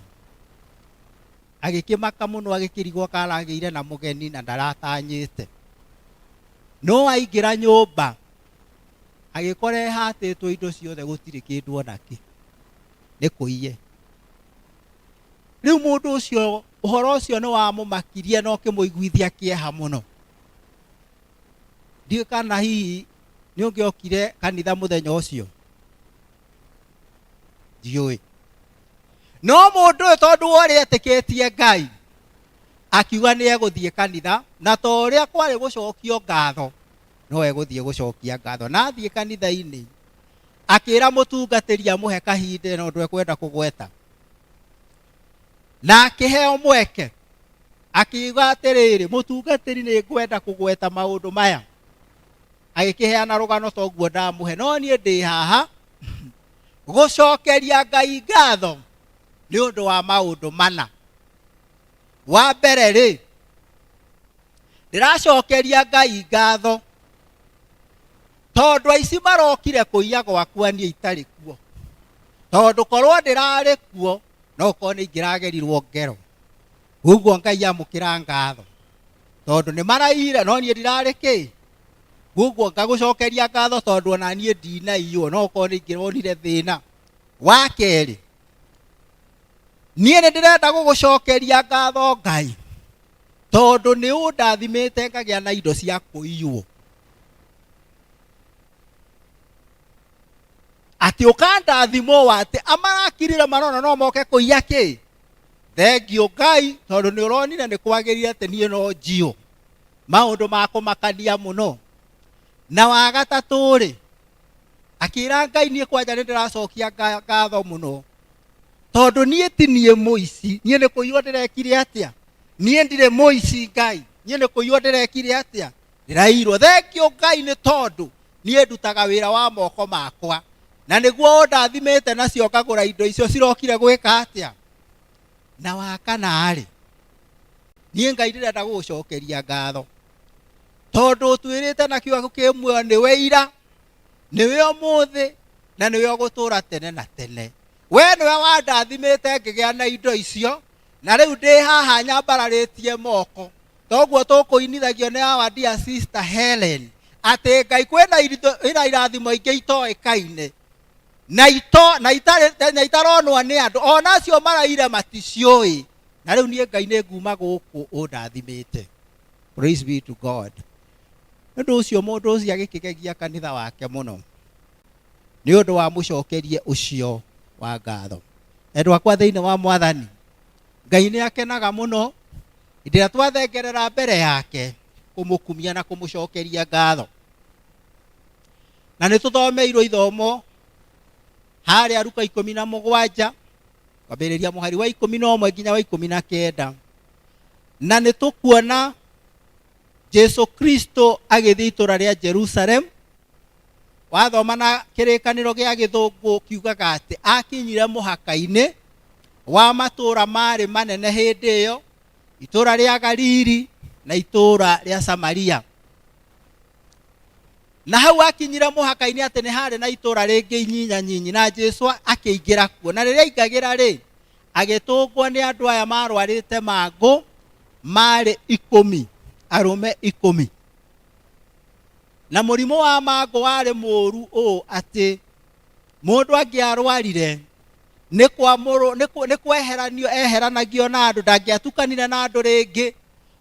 Agĩkĩmaka mũno, agĩkĩrigwo kana aragĩire na mũgeni na ndaratanyĩte. No aingĩra nyũmba agĩkora ĩhatĩtwo indo ciothe, gũtirĩ kĩndũ ona kĩ, nĩ kũiye. Rĩu mũndũ ũcio ũhoro ũcio nĩ wamũmakirie na ũkĩmũiguithia kĩeha mũno. Ndiũĩ kana hihi nĩ ũngĩokire kanitha mũthenya ũcio, ndiũĩ. No mũndũ ũyũ tondũ wa ũrĩa etĩkĩtie Ngai, akiuga nĩ egũthiĩ kanitha, na to ũrĩa kwarĩ gũcokio ngatho, no egũthiĩ gũcokia ngatho. Na athiĩ kanitha-inĩ akĩra mũtungatĩri amũhe kahinda na ũndũ ekwenda kũgweta, na akĩheo mweke. Akiuga atĩrĩrĩ, mũtungatĩri, nĩ ngwenda kũgweta maũndũ maya. Agĩkĩheana rũgano toguo ndamũhe, no niĩ ndĩ haha gũcokeria Ngai ngatho nĩ ũndũ wa maũndũ mana. Wa mbere rĩ, ndĩracokeria Ngai ngatho Tondũ aici marokire kũiya gwakwa niĩ itarĩ kuo. Tondũ korwo ndĩrarĩ kuo, no korwo nĩ ingĩragerirwo ngero. Ũguo Ngai amũkĩra ngatho. Tondũ nĩ maraiyire no niĩ ndirarĩ kĩ? Ũguo ngagũcokeria ngatho tondũ ona niĩ ndinaiywo no korwo nĩ ingĩronire thĩna. Wa kerĩ, niĩ nĩ ndĩrenda gũgũcokeria ngatho Ngai tondũ nĩ ũndathimĩte ngagĩa na indo cia kũiywo. Atĩ ũkandathima ũũ atĩ amarakirire marona no moke kũiya kĩ? Thengiũ Ngai tondũ nĩ ũronire nĩ kwagĩrire atĩ niĩ no njiywo. Maũndũ ma kũmakania mũno. Na wa gatatũ rĩ, akĩra Ngai niĩ kwanja nĩ ndĩracokia ngatho mũno tondũ niĩ ti niĩ mũici, niĩ nĩ kũiywo ndĩrekire atĩa? Niĩ ndirĩ mũici Ngai, niĩ nĩ kũiywo ndĩrekire atĩa? Ndĩraiyirwo. Thengiũ Ngai nĩ tondũ niĩ ndutaga wĩra wa moko makwa na nĩguo ũndathimĩte nacio ngagũra indo icio cirokire gwĩka atĩa? Na wa kana-rĩ, niĩ Ngai ndĩrenda gũgũcokeria ngatho tondũ ũtwĩrĩte na kiugo kĩ muoyo nĩwe ira, nĩwe ũmũthĩ na nĩwe ũgũtũra tene na tene. We nĩwe wandathimĩte ngĩgĩa na indo icio na rĩu ndĩ haha nyambararĩtie moko. Toguo tũkũinithagio nĩ our dear sister Helen atĩ Ngai kwĩna ira irathimo ingĩ itoĩkaine na ito na itarĩ na itaronwo nĩ andũ ona acio maraire maticiũĩ na rĩu niĩ Ngai nĩ nguma gũkũ ũndathimĩte. Praise be to God. Nĩ ũndũ ũcio mũndũ ũcio agĩkĩgegia kanitha wake mũno nĩ ũndũ wa mũcokerie ũcio wa ngatho. Endwa akwa thĩinĩ wa Mwathani, Ngai nĩ akenaga mũno hĩndĩ ĩrĩa twathengerera mbere yake kũmũkumia na kũmũcokeria ngatho. Na nĩ tũthomeirwo ithomo harĩa Luka 17 kwambĩrĩria mũhari wa 11 nginya wa 19, na nĩ tũkuona Jesu Kristo agĩthiĩ itũra rĩa Jerusalem. Wathoma na kĩrĩkanĩro gĩa gĩthũngũ kiugaga atĩ akinyire mũhaka-inĩ wa matũũra marĩ manene hĩndĩ ĩyo, itũũra rĩa Galili na itũũra rĩa Samaria. Na hau akinyire mũhaka-inĩ atĩ nĩ harĩ na itũũra rĩngĩ inyinyanyinyi, na Jesu akĩingĩra kuo. Na rĩrĩa aingagĩra rĩ, agĩtũngwo nĩ andũ aya marwarĩte mangũ marĩ 10, arũme 10. Na mũrimũ wa mangũ warĩ mũũru ũũ atĩ mũndũ angĩarwarire nĩ kwamũrwo, nĩ kweheranio eheranagio na andũ, ndangĩatukanire na andũ rĩngĩ.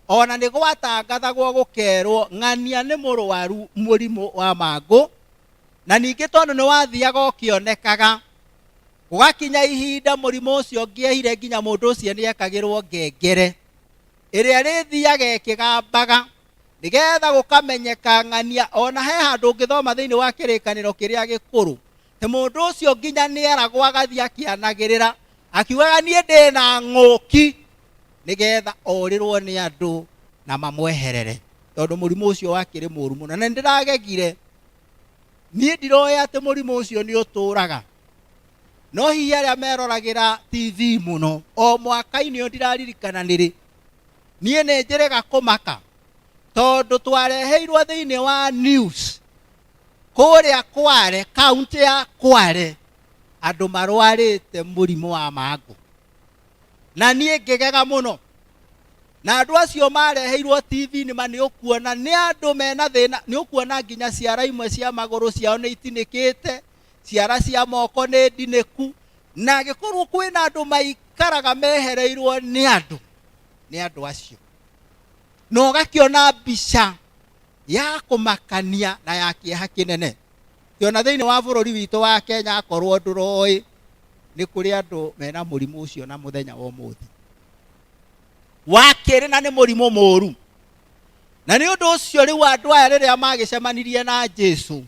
Ona nĩ gwatangathagwo gũkerwo ng'ania nĩ mũrwaru mũrimũ wa mangũ, na ningĩ tondũ nĩ wathiaga ũkĩonekaga, gũgakinya ihinda mũrimũ ũcio ũngĩehire nginya mũndũ ũcio nĩ ekagĩrwo ngengere ĩrĩa ĩrĩthiaga ĩkĩgambaga nĩgetha gũkamenyeka ng'ania. Ona he handũ ũngĩthoma thĩinĩ wa kĩrĩkanĩro kĩrĩa gĩkũrũ atĩ mũndũ ũcio nginya nĩeragwo agathiĩ akĩanagĩrĩra akiugaga niĩ ndĩna ng'ũki, nĩgetha orĩrwo nĩ andũ na mamweherere, tondũ mũrimũ ũcio wakĩrĩ mũru mũno. Na nĩndĩragegire, niĩ ndiroĩ atĩ mũrimũ ũcio nĩ ũtũraga, no hihi arĩa meroragĩra TV mũno o mwaka-inĩ ũyũ ndiraririkana nĩrĩ, niĩ nĩ njĩrĩga kũmaka tondũ twareheirwo thĩinĩ wa news kũrĩa Kware, kaunti ya Kware, andũ marwarĩte mũrimũ wa mangũ, na niĩ ngĩgega mũno. Na andũ acio mareheirwo TV-inĩ ma nĩ ũkuona nĩ andũ mena thĩna, nĩ ũkuona nginya ciara imwe cia magũrũ ciao nĩ itinĩkĩte, ciara cia moko nĩ ndinĩku, na angĩkorwo kwĩna andũ maikaraga mehereirwo nĩ andũ, nĩ andũ acio. Na ũgakĩona mbica ya kũmakania na ya kĩeha kĩnene. Kĩona thĩinĩ wa bũrũri witũ wa Kenya, akorwo ndũroĩ, nĩ kũrĩ andũ mena mũrimũ ũcio na mũthenya wa ũmũthĩ. Wa kerĩ, na nĩ mũrimũ mũru. Na nĩ ũndũ ũcio rĩu andũ aya rĩrĩa magĩcemanirie na Jesu,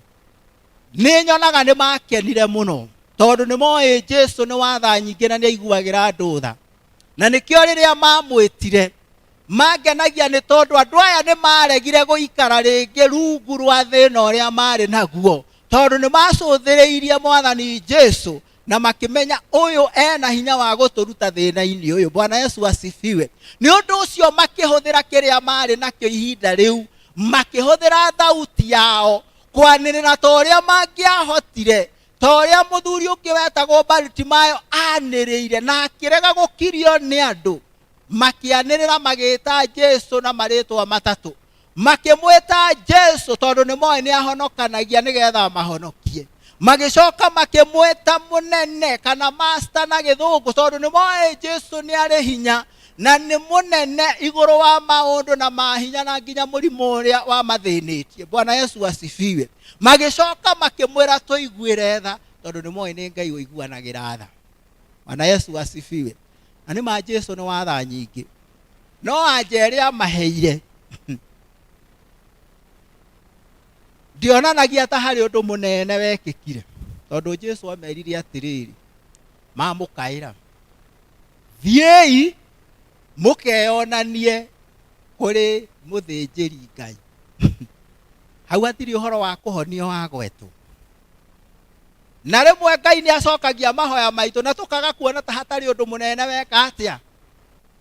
nĩ nyonaga nĩ makenire mũno, tondũ nĩ moĩ Jesu nĩ wa tha nyingĩ na nĩ aiguagĩra andũ tha. Na nĩkĩo rĩrĩa mamwĩtire mangenagia, nĩ tondũ andũ aya nĩ maregire gũikara rĩngĩ rungu rwa thĩna ũrĩa marĩ naguo, tondũ nĩ macũthĩrĩirie Mwathani Jesu na makĩmenya ũyũ ena hinya wa gũtũruta thĩna-inĩ ũyũ. Bwana Yesu asifiwe. Nĩ ũndũ ũcio makĩhũthĩra kĩrĩa marĩ nakĩo ihinda rĩu, makĩhũthĩra thauti yao Kwanĩrĩra ta ũrĩa mangĩahotire, ta ũrĩa mũthuri ũngĩ wetagwo Baritimayo anĩrĩire na akĩrega gũkirio nĩ andũ. Makĩanĩrĩra magĩĩta Jesu na marĩtwa matatũ. Makĩmwĩta Jesu tondũ nĩ moĩ nĩ ahonokanagia nĩgetha amahonokie. Magĩcoka makĩmwĩta mũnene kana master na gĩthũngũ tondũ nĩ moĩ Jesu nĩ arĩ hinya na nĩ mũnene igũrũ wa maũndũ na mahinya na nginya mũrimũ ũrĩa wamathĩnĩtie. Bwana Yesu asifiwe. Magĩcoka makĩmwĩra tũiguĩre tha tondũ nĩ moĩ nĩ Ngai ũiguanagĩra tha. Bwana Yesu asifiwe. Na nĩ ma Jesu nĩ wa tha nyingĩ, no anja ĩrĩa amaheire ndionanagia ta harĩ ũndũ mũnene wekĩkire, tondũ Jesu amerire atĩrĩrĩ, mamũkaĩra, thiĩi mũkeyonanie kũrĩ mũthĩnjĩri Ngai. Hau hatirĩ ũhoro wa kũhonio wagwetwo. Na rĩmwe Ngai nĩ acokagia mahoya maitũ na tũkaga kuona ta hatarĩ ũndũ mũnene weka atĩa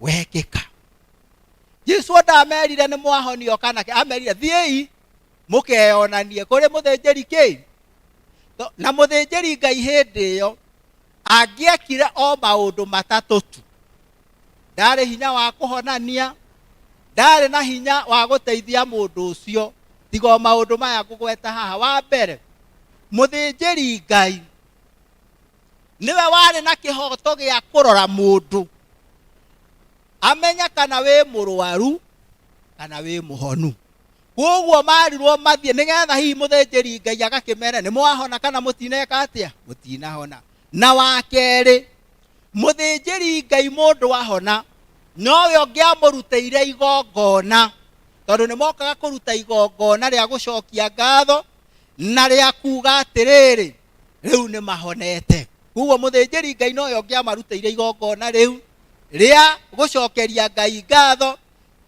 wekĩka. Jesu ndamerire nĩ mwahonio kana kĩ, amerire thiĩi mũkeyonanie kũrĩ mũthĩnjĩri kĩ. Na mũthĩnjĩri Ngai hĩndĩ ĩyo angĩekire o maũndũ matatũ tu. Ndarĩ hinya wa kũhonania, ndarĩ na hinya wa gũteithia mũndũ ũcio, tiga o maũndũ maya ngũgweta haha. Wa mbere, mũthĩnjĩri Ngai nĩwe warĩ na kĩhoto gĩa kũrora mũndũ amenye kana wĩ mũrwaru kana wĩ mũhonu. Koguo marirwo mathiĩ nĩgetha hihi mũthĩnjĩri Ngai agakĩmere nĩ mwahona kana mũtineka atĩa, mũtinahona. Na wa kerĩ, mũthĩnjĩri Ngai mũndũ ahona nowe ũngĩamũrutĩire igongona, tondũ nĩ mokaga kũruta igongona rĩa gũcokia ngatho na rĩa kuga atĩrĩrĩ, rĩu nĩ mahonete. Koguo mũthĩnjĩri Ngai nowe ũngĩamarutĩire igongona rĩu rĩa gũcokeria Ngai ngatho,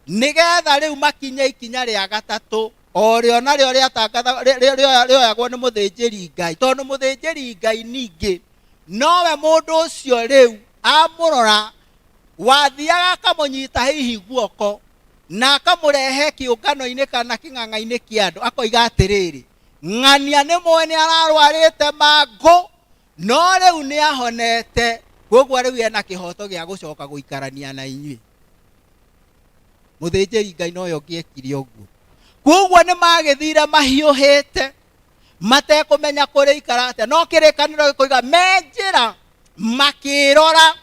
nĩgetha rĩu makinye ikinya rĩa gatatũ, o rĩo narĩo rĩoyagwo nĩ mũthĩnjĩri Ngai, tondũ mũthĩnjĩri Ngai ningĩ nowe mũndũ ũcio rĩu amũrora wathiaga akamũnyita hihi guoko na akamũrehe kĩũngano-inĩ kana kĩng'ang'a-inĩ kĩa andũ, akoiga atĩrĩrĩ, ng'ania nĩ mũĩ nĩ ararwarĩte mangũ, no rĩu nĩ ahonete, koguo rĩu ena kĩhoto gĩa gũcoka gũikarania na inyuĩ. Mũthĩnjĩri Ngai nowe ũngĩekire ũguo. Koguo nĩ magĩthire mahiũhĩte matekũmenya kũrĩa ikara atĩa, no kĩrĩkanĩro gĩkoiga me njĩra makĩrora,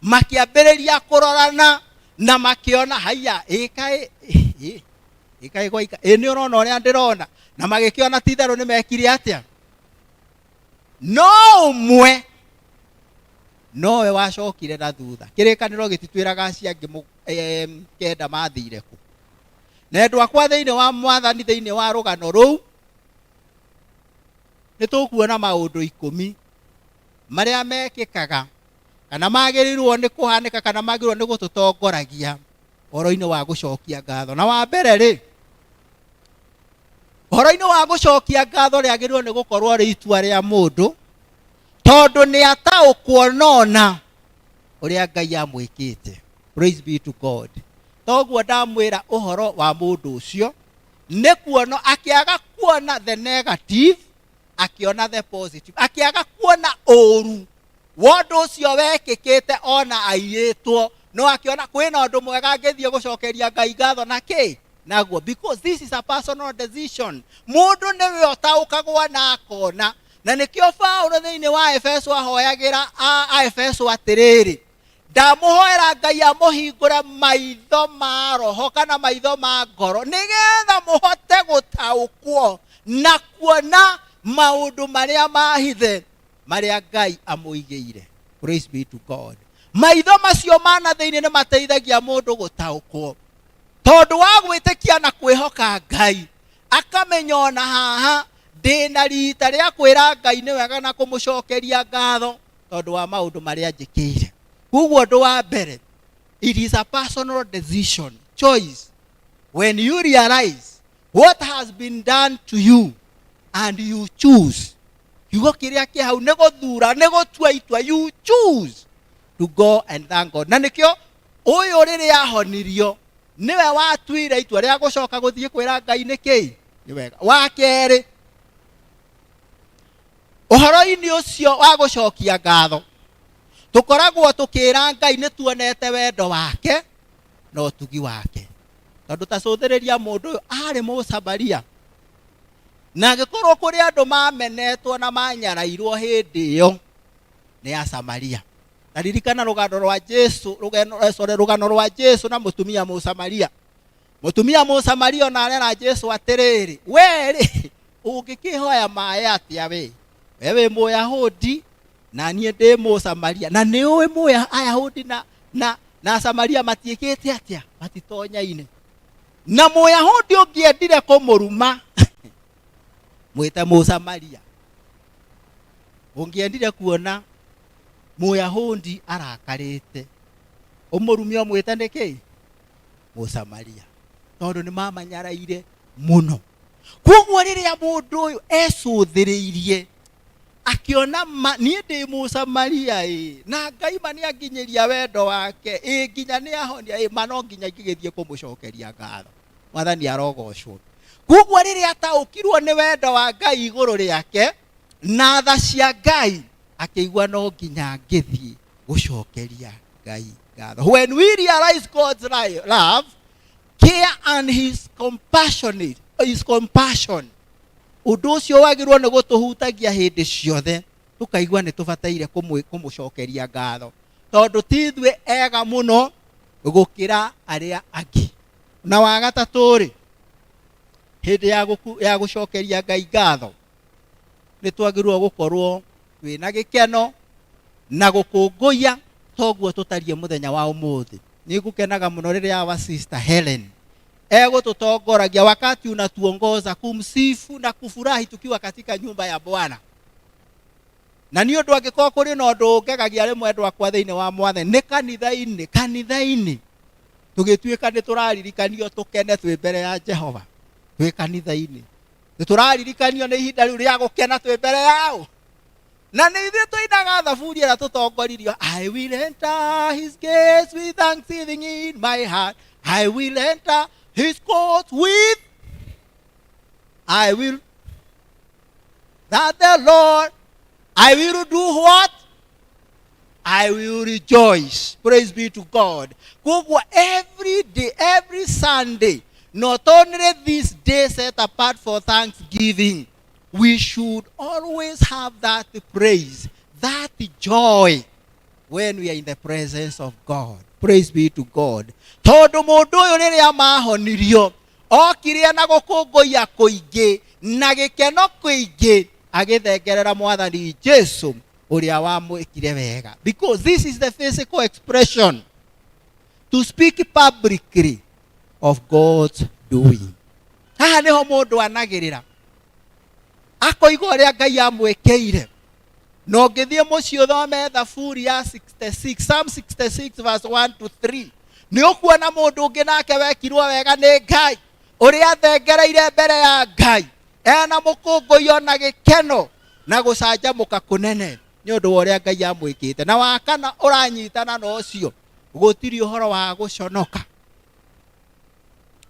makĩambĩrĩria kũrorana na makĩona haiya, ĩkaĩ, ĩkaĩ gwaika, ĩ nĩ ũrona ũrĩa ndĩrona, na magĩkĩona ti itherũ nĩ mekire atĩa. No ũmwe nowe wacokire na thutha. Kĩrĩkanĩro gĩtitwĩraga acio angĩ kenda mathire kũ. Na endwa akwa thĩinĩ wa Mwathani, thĩinĩ wa rũgano rũu nĩ tũkuona maũndũ 10 marĩa mekĩkaga kana magĩrĩirwo nĩ kũhanĩka kana magĩrĩirwo nĩ gũtũtongoragia ũhoro-inĩ wa gũcokia ngatho. Na wa mbere rĩ, ũhoro-inĩ wa gũcokia ngatho rĩagĩrĩirwo nĩ gũkorwo rĩ itua rĩa mũndũ, tondũ nĩ ataũkwo nona ũrĩa Ngai amwĩkĩte. Praise be to God. Toguo ndamwĩra ũhoro wa mũndũ ũcio, nĩ kuona akĩaga kuona the negative, akĩona the positive, akĩaga kuona ũru wa ũndũ ũcio wekĩkĩte ona aiyĩtwo, no akĩona kwĩna ũndũ mwega angĩthiĩ gũcokeria Ngai ngatho na kĩ naguo, because this is a personal decision. Mũndũ nĩwe ũtaũkagwo na akona, na nĩkĩo Paulo thĩinĩ wa Efeso ahoyagĩra a Efeso atĩrĩrĩ, ndamũhoera Ngai amũhingũre maitho ma roho kana maitho ma ngoro, nĩgetha mũhote gũtaũkwo na kuona maũndũ marĩa mahithe marĩa Ngai amũigĩire. Praise be to God. Maitho macio ma na thĩinĩ nĩ mateithagia mũndũ gũtaũkwo, tondũ wa gwĩtĩkia na kwĩhoka Ngai, akamenya ona haha ndĩna rita rĩa kwĩra Ngai nĩ wega na kũmũcokeria ngatho tondũ wa maũndũ marĩa njĩkĩire. Koguo ũndũ wa mbere, it is a personal decision, choice. When you realize what has been done to you and you choose, kiugo kĩrĩa kĩ hau nĩ gũthura, nĩ gũtua itua, you choose to go and thank God. Na nĩkĩo ũyũ rĩrĩa ahonirio nĩwe watuire itua rĩa gũcoka gũthiĩ kwĩra Ngai nĩ kĩĩ nĩ wega. Wa kerĩ, Ũhoro-inĩ ũcio wa gũcokia ngatho tũkoragwo tũkĩra Ngai nĩ tuonete wendo wake na ũtugi wake. Tondũ ta cũthĩrĩria mũndũ ũyũ arĩ Mũsamaria, na angĩkorwo kũrĩ andũ mamenetwo na manyarairwo hĩndĩ ĩyo nĩ Asamaria. Na ririkana rũgano rwa Jesu, rũgano, sorry, rũgano rwa Jesu na mũtumia Mũsamaria. Mũtumia Mũsamaria ona arera Jesu atĩrĩrĩ, we rĩ ũngĩkĩhoya maĩ atĩa we? We wĩ Mũyahudi na niĩ ndĩ Mũsamaria, na nĩ ũĩ Mũya Ayahudi na Samaria matiĩkĩte atĩa? Matitonyaine. Na Mũyahudi ũngĩendire kũmũruma mwĩte Mũsamaria, ũngĩendire kuona Mũyahudi arakarĩte ũmũrume ũmwĩte nĩkĩ? Mũsamaria, tondũ nĩ mamanyaraire mũno. Koguo rĩrĩa mũndũ ũyũ ecũthĩrĩirie akĩona ma niĩ ndĩ Mũsamaria ĩ, na Ngai ma nĩ anginyĩria wendo wake ĩ, nginya nĩ ahonia ĩ, ma no nginya ingĩgĩthiĩ kũmũcokeria ngatho. Mwathani arogocwo. Koguo rĩrĩa ataũkirwo nĩ wendo wa Ngai igũrũ rĩake na tha cia Ngai, akĩigua no nginya ngĩthiĩ gũcokeria Ngai ngatho. When we realize God's love, care and his compassionate, his compassion, ũndũ ũcio wagĩrĩirwo nĩ gũtũhutagia hĩndĩ ciothe, tũkaigua nĩ tũbataire kũmũcokeria ngatho, tondũ ti ithuĩ ega mũno gũkĩra arĩa angĩ. Na wa gatatũ rĩ, hĩndĩ ya gũcokeria Ngai ngatho, nĩ twagĩrĩirwo gũkorwo twĩna gĩkeno na gũkũngũiya toguo tũtariĩ mũthenya wa ũmũthĩ. Nĩ ngũkenaga mũno rĩrĩa our sister Helen egũtũtongoragia wakati unatuongoza kumsifu na kufurahi tukiwa katika nyumba ya Bwana. Na nĩ ũndũ angĩkorwo kũrĩ na ũndũ ũngegagia rĩmwe andũ akwa thĩinĩ wa Mwathani, nĩ kanitha-inĩ, kanitha-inĩ tũgĩtuĩka nĩ tũraririkanio tũkene twĩ mbere ya Jehova, twĩ kanitha-inĩ nĩ tũraririkanio nĩ ihinda rĩu rĩa gũkena twĩ mbere yao. Na nĩ ithuĩ tũinaga thaburi ĩrĩa tũtongoririo, I will enter his gates with thanksgiving in my heart, I will enter his courts with, I will, that the Lord, I will do what? I will rejoice. Praise be to God. Koguo every day, every Sunday, not only this day set apart for thanksgiving, we should always have that praise, that joy when we are in the presence of God. Praise be to God. Tondũ mũndũ ũyũ rĩrĩa mahonirio, okire na gũkũngũiya kũingĩ na gĩkeno kũingĩ, agĩthengerera Mwathani Jesu ũrĩa wamwĩkire wega. Because this is the physical expression to speak publicly of God's doing. Haha nĩho mũndũ anagĩrĩra akoiga ũrĩa Ngai amwĩkĩire. Na ũngĩthiĩ mũciĩ ũthome Thaburi ya 66, Psalm 66 verse 1 to 3, nĩ ũkuona mũndũ ũngĩ nake wekirwo wega nĩ Ngai, ũrĩa athengereire mbere ya Ngai ena mũkũngũiyo na gĩkeno na gũcanjamũka kũnene nĩ ũndũ wa ũrĩa Ngai amwĩkĩte. Na wa kana ũranyitana na ũcio, gũtirĩ ũhoro wa gũconoka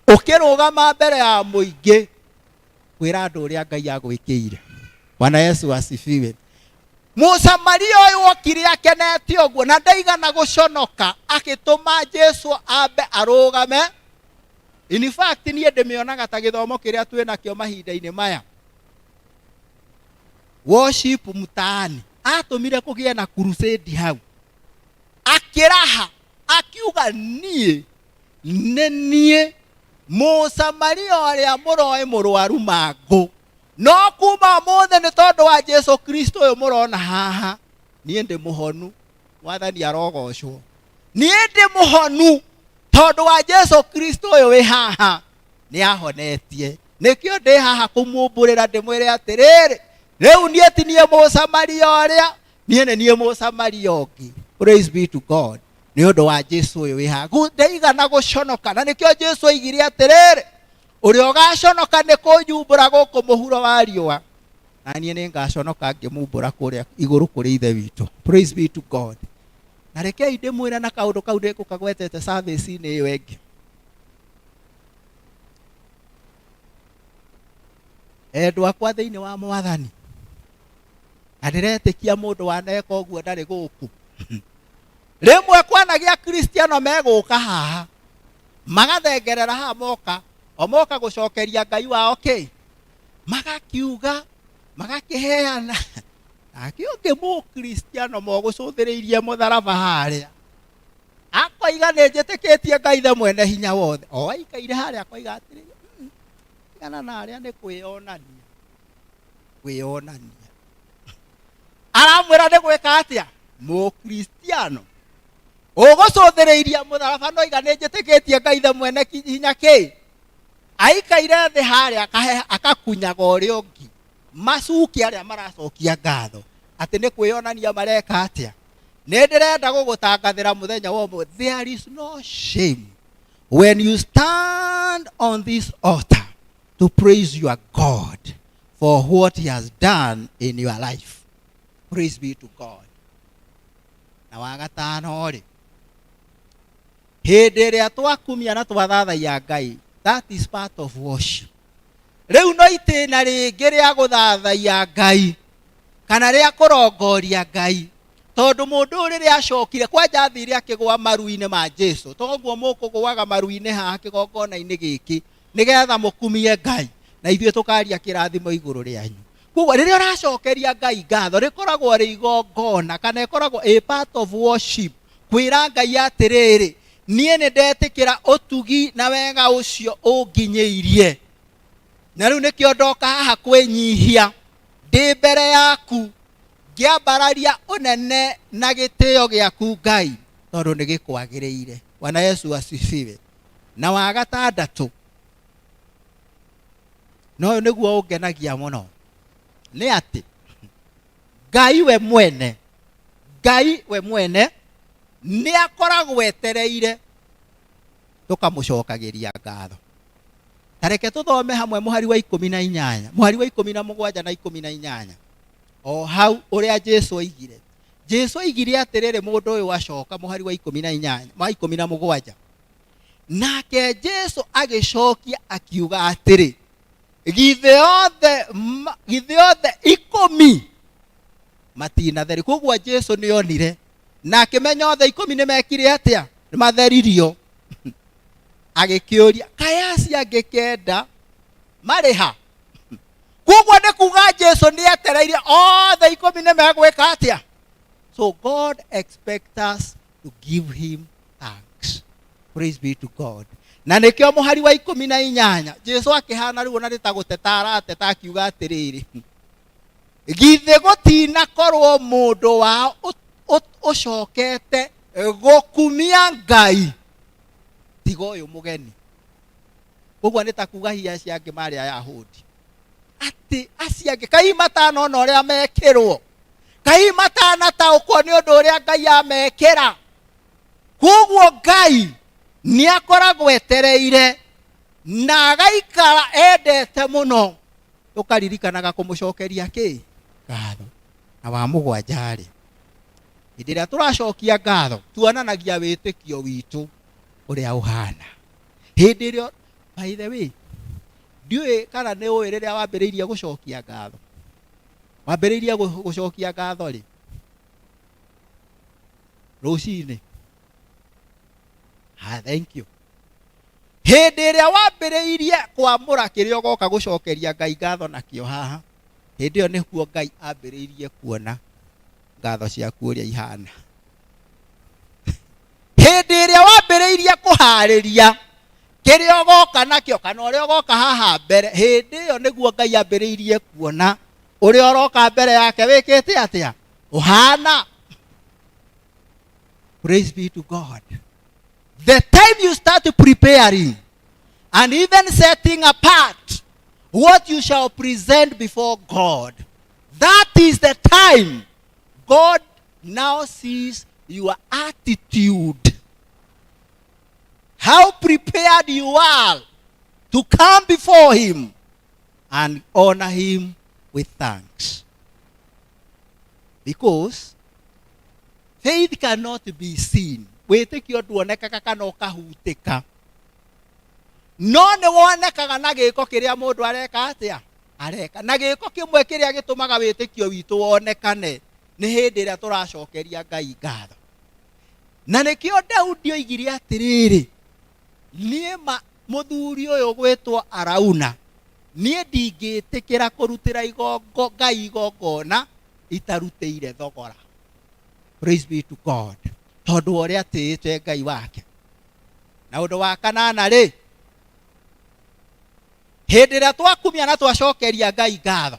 ũkĩrũgama mbere ya mũingĩ kwĩra andũ ũrĩa Ngai agwĩkĩire. Bwana Yesu asifiwe. Mũsamaria ũyũ okire akenete ũguo na ndaigana gũconoka, agĩtũma Jesu ambe arũgame. In fact, niĩ ndĩmĩonaga ta gĩthomo kĩrĩa twĩ nakĩo mahinda-inĩ maya, worship mtaani. Atũmire kũgĩe na crusade hau, akĩraha akiuga, niĩ nĩ niĩ Mũsamaria ũrĩa mũroĩ mũrwaru mangũ, no kuma ũmũthĩ nĩ tondũ wa Jesu Kristo ũyũ mũrona haha, niĩ ndĩ mũhonu. Mwathani arogocwo. Niĩ ndĩ mũhonu tondũ wa Jesu Kristo ũyũ wĩ haha, nĩ ahonetie. Nĩkĩo ndĩ haha kũmumbũrĩra ndĩmwĩre atĩrĩrĩ, rĩu niĩ ti niĩ Mũsamaria ũrĩa, niĩ nĩ niĩ Mũsamaria ũngĩ. Praise be to God. Nĩ ũndũ wa Jesu ũyũ wĩ haha, ndaigana gũconoka. Na nĩkĩo Jesu oigire atĩrĩrĩ, ũrĩa ũgaconoka nĩ kũnyumbũra gũkũ mũhuro wa riũa, na niĩ nĩ ngaconoka ngĩmumbũra kũrĩa igũrũ kũrĩ Ithe witũ. Praise be to God. Na rekei ndĩmwĩre na kaũndũ kau ndĩgũkagwetete service-inĩ ĩyo ĩngĩ. Endwa akwa thĩinĩ wa Mwathani, Na ndĩretĩkia mũndũ waneka ũguo ndarĩ gũkũ. Rĩmwe kwanagĩa Kristiano megũka haha magathengerera haha moka o moka gũcokeria Ngai wao kĩ magakiuga magakĩheana nake ũngĩ mũkristiano mogũcũthĩrĩirie mũtharaba harĩa akoiga nĩ njĩtĩkĩtie Ngai the mwene hinya wothe o aikaire harĩa akoiga atĩrĩ tigana na arĩa nĩ kwĩyonania kwĩyonania aramwĩra nĩ gwĩka atĩa mũkristiano ũgũcũthĩrĩirie mũtharaba noiga nĩ njĩtĩkĩtie Ngai the mwene hinya kĩ aikaire thĩ harĩa akakunyaga ũrĩa ũngĩ macuki arĩa maracokia ngatho atĩ nĩ kwĩyonania mareka atĩa nĩ ndĩrenda gũgũtangathĩra mũthenya wa ũmũthĩ there is no shame when you stand on this altar to praise your God for what he has done in your life. Praise be to God. Na wa gatano rĩ, hĩndĩ ĩrĩa twakumia na twathathaiya Ngai, that is part of worship. Rĩu no itĩna rĩngĩ rĩa gũthathaiya Ngai kana rĩa kũrongoria Ngai tondũ mũndũ ũyũ rĩrĩa acokire kwanja athire akĩgũa maru-inĩ ma Jesu toguo mũkũgũaga maru-inĩ haha kĩgongona-inĩ gĩkĩ nĩgetha mũkumie Ngai na ithuĩ tũkaria kĩrathimo igũrũ rĩanyu koguo rĩrĩa ũracokeria Ngai ngatho rĩkoragwo rĩ igongona kana ĩkoragwo a part of worship kwĩra Ngai atĩrĩrĩ niĩ nĩ ndetĩkĩra ũtugi na wega ũcio ũnginyĩirie na rĩu nĩkĩo ndoka haha kwĩnyihia ndĩ mbere yaku ngĩambararia ũnene na gĩtĩo gĩaku Ngai tondũ nĩ gĩkwagĩrĩire. Bwana Yesu asifiwe. Na wa gatandatũ na ũyũ nĩguo ũngenagia mũno nĩ atĩ Ngai we mwene Ngai we mwene nĩ akoragwo etereire tũkamũcokagĩria ngatho. Ta reke tũthome hamwe mũhari wa 18 mũhari wa 17 na 18 o hau ũrĩa Jesu oigire. Jesu oigire atĩrĩrĩ mũndũ ũyũ acoka mũhari wa 18 wa 17 nake Jesu agĩcokia akiuga atĩrĩ githĩ othe 10 matinatheri. Koguo Jesu nĩ onire na akĩmenya othe 10 nĩ mekire atĩa nĩ matheririo. Agĩkĩũria kaĩ acio angĩ 9 marĩ ha? Koguo nĩ kuga Jesu nĩ etereire othe 10 nĩ megwĩka atĩa. So God expects us to give him thanks. Praise be to God. Na nĩkĩo mũhari wa 18 Jesu akĩhana rĩu ona nĩ ta gũteta arateta akiuga atĩrĩrĩ githĩ gũtinakorwo mũndũ wao ũcokete gũkumia Ngai tiga ũyũ mũgeni. Koguo nĩ ta kuga hihi acio angĩ marĩ Ayahudi atĩ acio angĩ kai matanona ũrĩa mekĩrwo kai matanataũkwo nĩ ũndũ ũrĩa Ngai amekĩra. Koguo Ngai nĩ akoragwo etereire na agaikara endete mũno tũkaririkanaga kũmũcokeria kĩ ngatho. Na wa mũgwanja rĩ, hĩndĩ ĩrĩa tũracokia ngatho tuonanagia wĩtĩkio witũ ũrĩa ũhana. Hĩndĩ ĩrĩa by the way ndiũĩ kana nĩ ũĩ rĩrĩa wambĩrĩirie gũcokia ngatho wambĩrĩirie gũcokia ngatho rĩ rũcinĩ. Thank you. Hĩndĩ ĩrĩa wambĩrĩirie kwamũra kĩrĩa ũgoka gũcokeria Ngai ngatho nakĩo haha, hĩndĩ ĩyo nĩguo Ngai ambĩrĩirie kuona ngatho ciaku ũrĩa ihana. Hĩndĩ ĩrĩa wambĩrĩirie kũharĩria kĩrĩa ũgoka nakĩo kana ũrĩa ũgoka haha mbere, hĩndĩ ĩyo nĩguo Ngai ambĩrĩirie kuona ũrĩa ũroka mbere yake wĩkĩte atĩa ũhana. Praise be to God. The time you start preparing and even setting apart what you shall present before God, that is the time God now sees your attitude. How prepared you are to come before him and honor him with thanks. Because faith cannot be seen. Wĩtĩkio nduonekaga kana ũkahutĩka. No nĩ wonekaga na gĩko kĩrĩa mũndũ areka atĩa? Areka. Na gĩko kĩmwe kĩrĩa gĩtũmaga wĩtĩkio witũ wonekane nĩ hĩndĩ ĩrĩa tũracokeria Ngai ngatho. Na nĩkĩo Daudi oigire atĩrĩrĩ, niĩ ma mũthuri ũyũ gwĩtwo Arauna, niĩ ndingĩtĩkĩra kũrutĩra igongo Ngai igongona itarutĩire thogora. Praise be to God. Tondũ wa ũrĩa atĩĩte Ngai wake. Na ũndũ wa kanana rĩ, hĩndĩ ĩrĩa twakumia na twacokeria Ngai ngatho,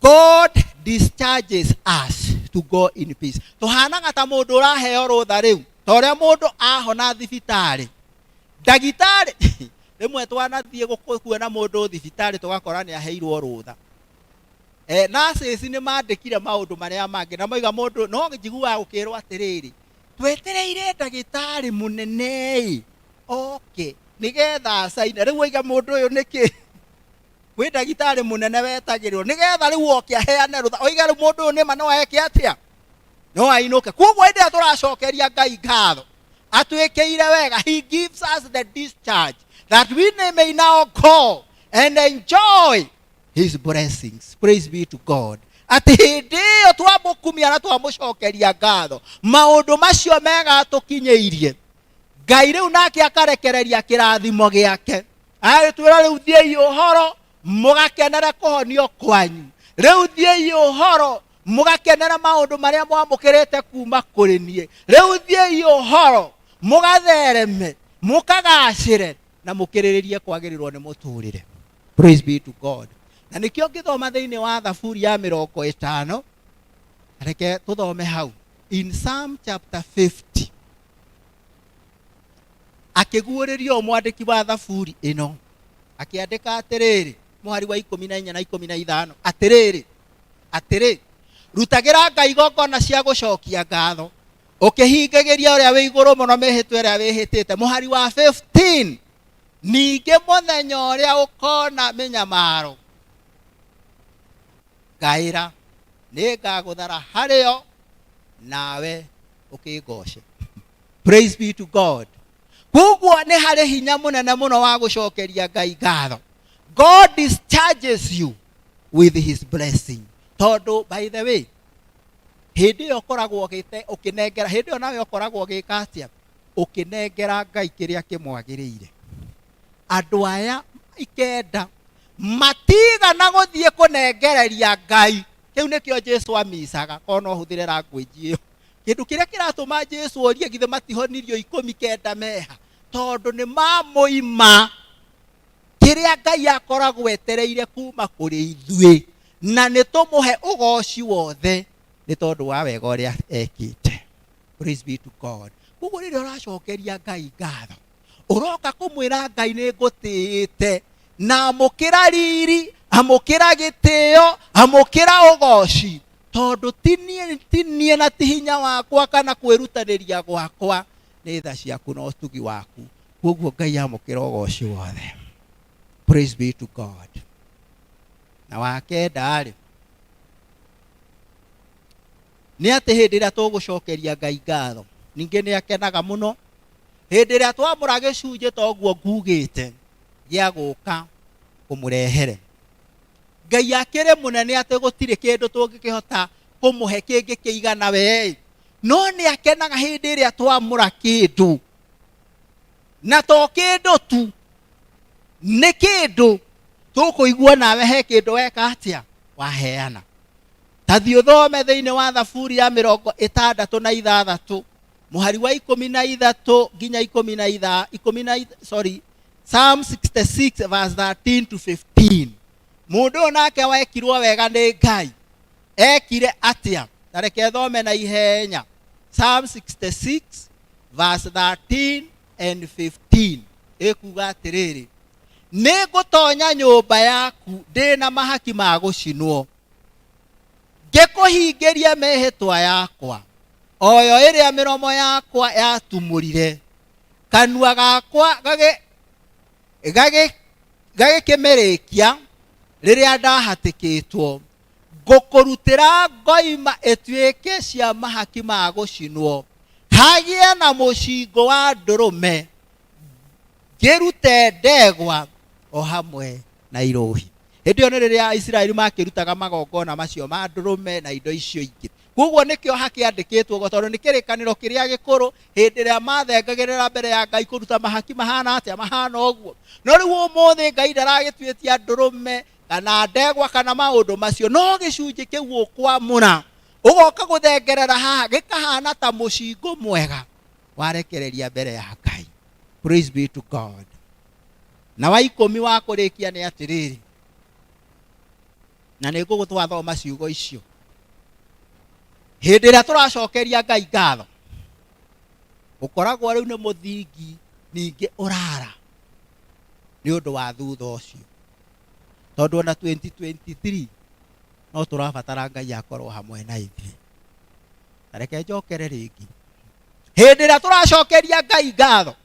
God discharges us to go in peace. Tũhanaga ta mũndũ ũraheo rũtha rĩu, ta ũrĩa mũndũ ahona thibitarĩ. Ndagĩtarĩ rĩmwe twanathiĩ kuona mũndũ thibitarĩ tũgakora nĩ aheirwo rũtha. Nurses nĩ mandĩkire maũndũ marĩa mangĩ na moiga mũndũ, no njiguaga gũkĩrwo atĩrĩrĩ, twetereire ndagĩtarĩ mũnene-ĩ oke nĩgetha acaine. Rĩu oiga mũndũ ũyũ nĩkĩ? Kwĩ ndagĩtarĩ mũnene wetagĩrĩrwo nĩgetha rĩu oke aheane rũtha. Oiga rĩu mũndũ ũyũ nĩma no eke atĩa? No ainũke. Koguo hĩndĩ ĩrĩa tũracokeria Ngai ngatho, atwĩkĩire wega. He gives us the discharge that we may now go and enjoy his blessings. Praise be to God. Atĩ hĩndĩ ĩyo twamũkumia na twamũcokeria ngatho, maũndũ macio mega atũkinyĩirie, Ngai rĩu nake akarekereria kĩrathimo gĩake. Agĩtwĩra rĩu thiĩi ũhoro mũgakenere kũhonio kwanyu, rĩu thiĩi ũhoro mũgakenera maũndũ marĩa mwamũkĩrĩte kuma kũrĩ niĩ, rĩu thiĩi ũhoro mũgathereme, mũkagacĩre na mũkĩrĩrĩrie kwagĩrĩrwo nĩ mũtũrĩre. Praise be to God. Na nĩkĩo ngĩthoma thĩinĩ wa Thaburi ya 50, reke tũthome hau in Psalm chapter 50, akĩguũrĩrio mwandĩki wa Thaburi ĩno akĩandĩka atĩrĩrĩ, mũhari wa 14 na 15, atĩrĩrĩ, atĩrĩ, rutagĩra Ngai igongona cia gũcokia ngatho, ũkĩhingagĩria ũrĩa wĩ igũrũ mũno mĩhĩtwa ĩrĩa wĩhĩtĩte. Mũhari wa 15, ningĩ mũthenya ũrĩa ũkona mĩnyamaro, ngaĩra, nĩngagũthara harĩo, nawe ũkĩngoce. Praise be to God. Koguo nĩ harĩ hinya mũnene mũno wa gũcokeria Ngai ngatho. God discharges you with his blessing. Tondũ by the way, hĩndĩ ĩyo ũkoragwo ũkĩnengera, hĩndĩ ĩyo nawe ũkoragwo ũgĩka atĩa? Ũkĩnengera Ngai kĩrĩa kĩmwagĩrĩire. Andũ aya ikenda matigana gũthiĩ kũnengereria Ngai. Kĩu nĩkĩo Jesu amicaga, korwo no hũthĩre language ĩyo. Kĩndũ kĩrĩa kĩratũma Jesu orie githĩ matihonirio 19 meha, tondũ nĩ mamũima kĩrĩa Ngai akoragwo etereire kuma kũrĩ ithuĩ, na nĩ tũmũhe ũgoci wothe nĩ tondũ wa wega ũrĩa ekĩte. Praise be to God. Koguo rĩrĩa ũracokeria Ngai ngatho, ũroka kũmwĩra Ngai nĩ ngũtĩĩte, na amũkĩra riri, amũkĩra gĩtĩo, amũkĩra ũgoci, tondũ ti niĩ na ti hinya wakwa kana kwĩrutanĩria gwakwa, nĩ tha ciaku na ũtugi waku. Koguo Ngai amũkĩra ũgoci wothe. Praise be to God. Na wa kenda rĩ, nĩ atĩ hĩndĩ ĩrĩa tũgũcokeria Ngai ngatho, ningĩ nĩ akenaga mũno hĩndĩ ĩrĩa twamũra gĩcunjĩ ta ũguo ngugĩte gĩa gũka kũmũrehere. Ngai akĩrĩ mũnene atĩ gũtirĩ kĩndũ tũngĩkĩhota kũmũhe kĩngĩ kĩigana we, no nĩ akenaga hĩndĩ ĩrĩa twamũra kĩndũ, na to kĩndũ tu, nĩ kĩndũ tũkũigua nawe he kĩndũ weka atĩa waheana. Ta thiĩ ũthome thĩinĩ wa Thaburi ya 66 mũhari wa 13 nginya ikũmi na itha, ikũmi na ith-, sorry, Psalm 66 verse 13 to 15. Mũndũ ũyũ nake wekirwo wega nĩ Ngai ekire atĩa? Ta reke thome na ihenya. Psalm 66 verse 13 and 15 ĩkuga atĩrĩrĩ, nĩ ngũtonya nyũmba yaku ndĩ na mahaki ma gũcinwo, ngĩkũhingĩria mĩhĩtwa yakwa, oyo ĩrĩa mĩromo yakwa yatumũrire, kanua gakwa gagĩkĩmĩrĩkia rĩrĩa ndahatĩkĩtwo, ngũkũrutĩra ngoima ĩtuĩke cia mahaki ma gũcinwo, hagĩe na mũcingo wa ndũrũme, ngĩrute ndegwa O hamwe na irũhi. Hĩndĩ ĩyo nĩ rĩrĩa Aisiraeli makĩrutaga magongona macio ma ndũrũme na indo icio ingĩ. Koguo nĩkĩo hakĩandĩkĩtwo ũguo, tondũ nĩ kĩrĩkanĩro kĩrĩa gĩkũrũ, hĩndĩ ĩrĩa mathengagĩrĩra mbere ya Ngai kũruta mahaki mahana atĩa? Mahana ũguo. No rĩu ũmũthĩ Ngai ndaragĩtuĩtia ndũrũme kana ndegwa kana maũndũ macio, no gĩcunjĩ kĩu ũkwamũra ũgoka gũthengerera haha gĩkahana ta mũcingũ mwega warekereria mbere ya Ngai. Praise be to God. Na wa ikũmi wa kũrĩkia nĩ atĩrĩrĩ, na nĩ ngũgũtwathoma ciugo icio. Hĩndĩ ĩrĩa tũracokeria Ngai ngatho, ũkoragwo rĩu nĩ mũthingi ningĩ ũrara nĩ ũndũ wa thutha ũcio, tondũ ona 2023 no tũrabatara Ngai akorwo hamwe na ithuĩ. Ta reke njokere rĩngĩ, hĩndĩ ĩrĩa tũracokeria Ngai ngatho,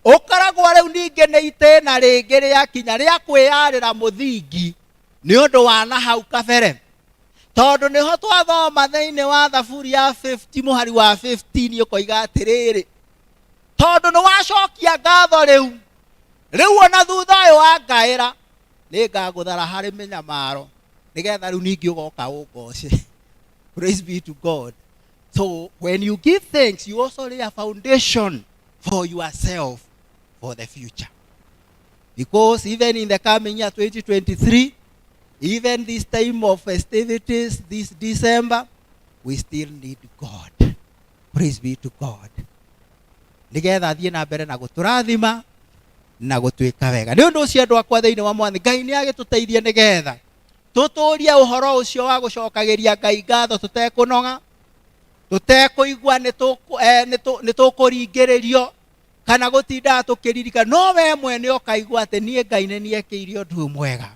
ũkoragwo rĩu ningĩ nĩ itĩna rĩngĩ rĩakinya rĩa kwĩyarĩra mũthingi nĩ ũndũ wa na hau kabere, tondũ nĩho twathoma thĩinĩ wa Thaburi ya 50 mũhari wa 15, ũkoiga atĩrĩrĩ, tondũ nĩ wacokia ngatho rĩu, rĩu ona thutha ũyũ wa ngaĩra nĩ ngagũthara harĩ mĩnyamaro, nĩgetha rĩu ningĩ ũgoka ũngoce. Praise be to God. So when you give thanks, you also lay a foundation for yourself for the future, because even in the coming year 2023, even this time of festivities, this December, we still need God. Praise be to God. Nigetha athiĩ na mbere na gũtũrathima na gũtuĩka wega. Nĩ ũndũ ũcio, andũ akwa thĩinĩ wa Mwathani Ngai nĩ agĩtũteithie nĩgetha tũtũrie ũhoro ũcio wa gũcokagĩria Ngai ngatho tũtekũnoga, tũtekũigua nĩ tũkũringĩrĩrio kana gũtindaga tũkĩririkana, no we mwene ũkaigua atĩ niĩ Ngai nĩ niekĩire ũndũ mwega.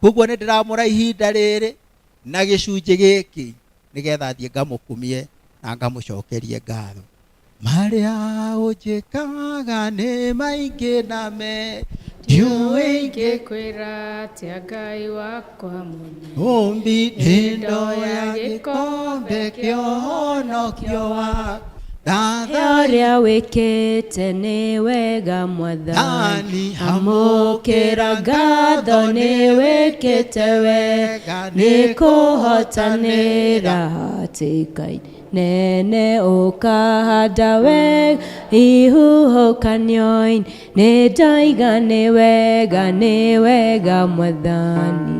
Koguo nĩ ndĩramũra ihinda rĩrĩ na gĩcunjĩ gĩkĩ nĩgetha thiĩ ngamũkumie na ngamũcokerie ngatho. Marĩa ũnjĩkaga nĩ maingĩ na me ndiũĩ ingĩkwĩra atĩa, Ngai wakwa mũnene. Ũmbi ndoya gĩkombe kĩa ũhonokio waku. Ũrĩa wĩkĩte nĩ wega, Mwathani, amũkĩra ngatho. Nĩ wĩkĩte wega, nĩ kũhotanĩra hatĩka-inĩ nene, ũkahanda wega ihuhũkanio-inĩ. Nĩ ndoiga nĩ wega, nĩ wega, Mwathani,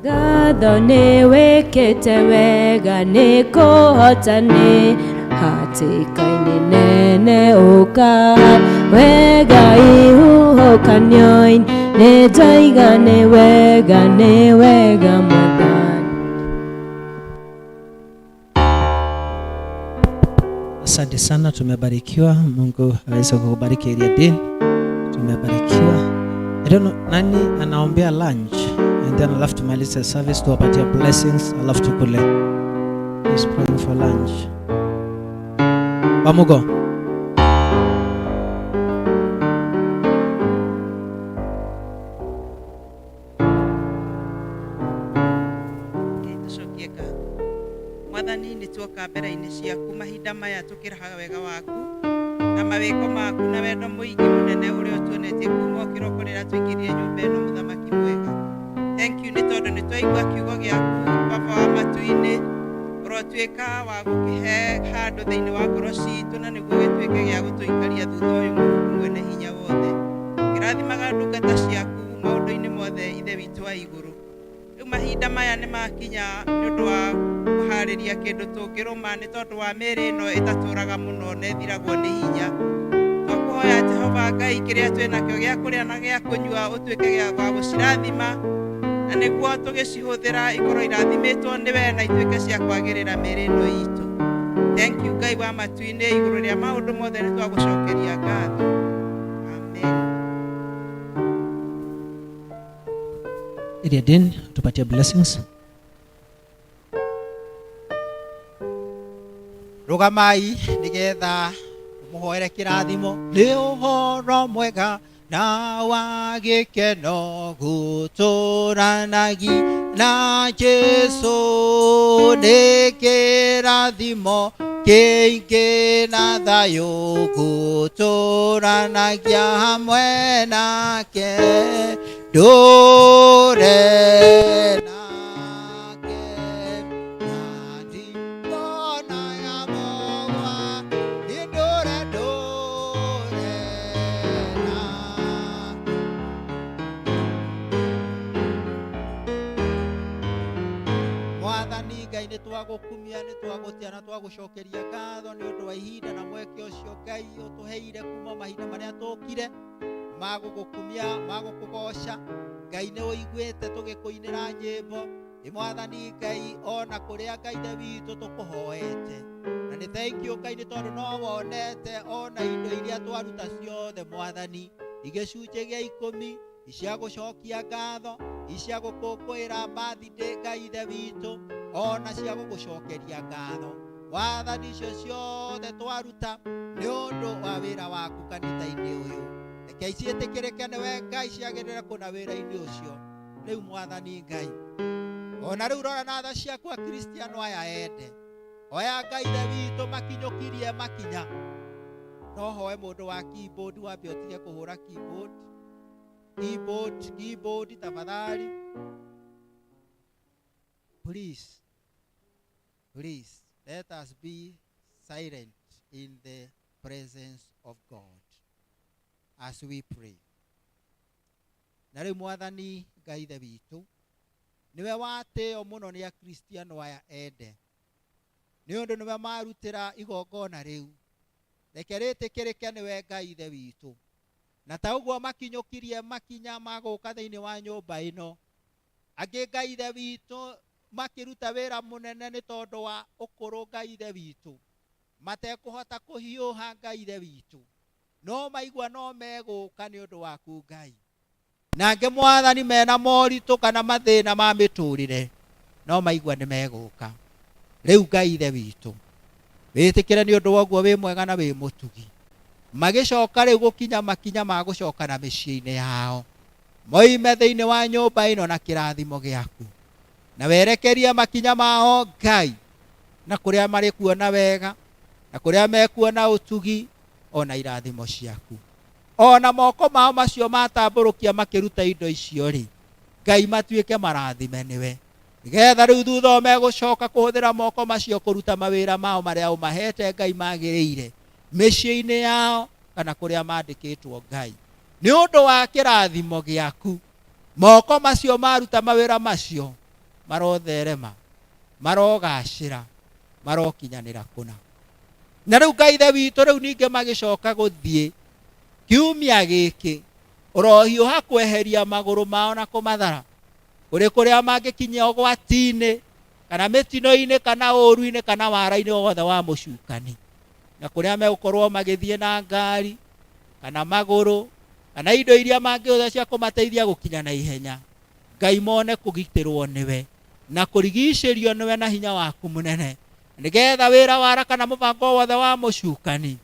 ngatho. Nĩ wĩkĩte wega, nĩ kũhotanĩra hatĩka-inĩ nene, ũkahanda wega ihuhũkanio-inĩ. Nĩ ndoiga nĩ wega, nĩ wega, Mwathani. Asante sana, tumebarikiwa. Mungu aweze kukubariki area Dean. Tumebarikiwa. I don't know nani anaombea lunch and then alafu tumalize service, tuwapatie blessings, alafu tukule. Who's praying for lunch? Wamugo. Tũcokie ngatho. Mwathani, nĩ tuoka mbere-inĩ ciaku mahinda maya, tũkĩrahaga wega waku na mawĩko maku na wendo mũingĩ mũnene ũrĩa ũtuonetie kuma o kĩroko rĩrĩa tũingĩrire nyũmba ĩno. Mũthamaki mwega, thank you nĩ tondũ nĩ twaigua kiugo gĩaku. Baba wa matu-inĩ, ũrotuĩka wa gũkĩhe handũ thĩinĩ wa ngoro citũ, na nĩguo gĩtuĩke gĩa gũtũikaria thutha ũyũ. Mũrungu mwene hinya wothe, kĩrathimaga ndungata ciaku maũndũ-inĩ mothe. Ithe witũ wa igũrũ, rĩu mahinda maya nĩ makinya nĩ ũndũ wa kũharĩria kĩndũ tũngĩrũma, nĩ tondũ wa mĩĩrĩ ĩno ĩtatũraga mũno na ĩthiragwo nĩ hinya. Twakũhoya, Jehova Ngai, kĩrĩa twĩ nakĩo gĩa kũrĩa na gĩa kũnyua ũtuĩke gĩa wa gũcirathima, na nĩguo tũgĩcihũthĩra ikorwo irathimĩtwo nĩwe na ituĩke cia kwagĩrĩra mĩĩrĩ ĩno itũ. Thank you, Ngai wa matu-inĩ. Igũrũ rĩa maũndũ mothe, nĩ twagũcokeria ngatho. Amen. Area Dean, tupatie blessings. Rũgamai nĩgetha mũhoere kĩrathimo. Nĩ ũhoro mwega na wa gĩkeno gũtũranagi na Jesu, nĩ kĩrathimo. Kĩingĩ na thayũ gũtũranagia hamwe nake ndũre nake na ndingona ya mogwa niĩ ndũre ndũre Mwathani Ngai nĩ twagũkumia nĩ twagũtĩa na twagũcokeria ngatho nĩ ũndũ wa ihinda na mweke ũcio Ngai ũtũheire kuma mahinda marĩa tũkire ma gũgũkumia ma gũkũgoca. Ngai nĩ ũiguĩte tũgĩkũinĩra nyĩmbo. Ĩ Mwathani Ngai ona kũrĩa Ngai Ithe witũ tũkũhoete, na nĩ thank you Ngai nĩ tondũ no wonete ona indo iria twaruta ciothe Mwathani, igĩcunjĩ gĩa ikũmi cia gũcokia ngatho, cia gũkũngũĩra birthday Ngai Ithe witũ, ona cia gũgũcokeria ngatho. Wathani icio ciothe twaruta nĩ ũndũ wa wĩra waku kanitha-inĩ ũyũ, reke ciĩtĩkĩrĩke nĩwe Ngai, ciagĩrĩre kũna wĩra-inĩ ũcio. Rĩu Mwathani Ngai, ona rĩu rora na tha ciaku akristiano aya ende, oya Ngai Ithe witũ makinyũkirie makinya. No hoe mũndũ wa keyboard wambe ũtige kũhũra keyboard, keyboard, keyboard tafadhali, please, please let us be silent in the presence of God as we pray. Na rĩu Mwathani Ngai Ithe witũ, nĩwe watĩo mũno nĩ akristiano aya ende, nĩ ũndũ nĩwe marutĩra igongona rĩu, reke rĩtĩkĩrĩke nĩwe Ngai Ithe witũ. Na ta ũguo makinyũkirie makinya ma gũka thĩinĩ wa nyũmba ĩno, angĩ Ngai Ithe witũ makĩruta wĩra mũnene nĩ tondũ wa ũkũrũ Ngai Ithe witũ, matekũhota kũhiũha Ngai Ithe witũ, no maigua no megũka nĩ ũndũ waku Ngai. Na angĩ Mwathani mena moritũ kana mathĩna ma mĩtũrĩre, no maigua nĩ megũka. Rĩu Ngai Ithe witũ, wĩtĩkĩre nĩ ũndũ wa ũguo wĩ mwega na wĩ mũtugi. Magĩcoka rĩu gũkinya makinya ma gũcoka na mĩciĩ-inĩ yao, moime thĩinĩ wa nyũmba ĩno na kĩrathimo gĩaku, na werekerie makinya mao Ngai na kũrĩa marĩ kuona wega, na kũrĩa mekuona ũtugi ona irathimo ciaku. Ona moko mao macio matambũrũkia makĩruta indo icio rĩ, Ngai matuĩke marathime nĩwe, nĩgetha rĩu thutha o megũcoka kũhũthĩra moko macio kũruta mawĩra mao marĩa ũmahete Ngai magĩrĩire mĩciĩ-inĩ yao kana kũrĩa mandĩkĩtwo Ngai. Nĩ ũndũ wa kĩrathimo gĩaku, moko macio maruta mawĩra macio marotherema, marogacĩra, marokinyanĩra kũna. Na rĩu Ngai Ithe witũ, rĩu ningĩ magĩcoka gũthiĩ kiumia gĩkĩ, ũrohiũha kweheria magũrũ mao na kũmathara kũrĩ kũrĩa mangĩkinyia ũgwati-inĩ kana mĩtino-inĩ kana ũũru-inĩ kana wara-inĩ wothe wa mũcukani, na kũrĩa megũkorwo magĩthiĩ na ngari kana magũrũ kana indo iria mangĩhũthĩra cia kũmateithia gũkinya na ihenya. Ngai mone kũgitĩrwo nĩwe na kũrigicĩrio nĩwe na hinya waku mũnene, nĩgetha wĩra wara kana mũbango wothe wa mũcukani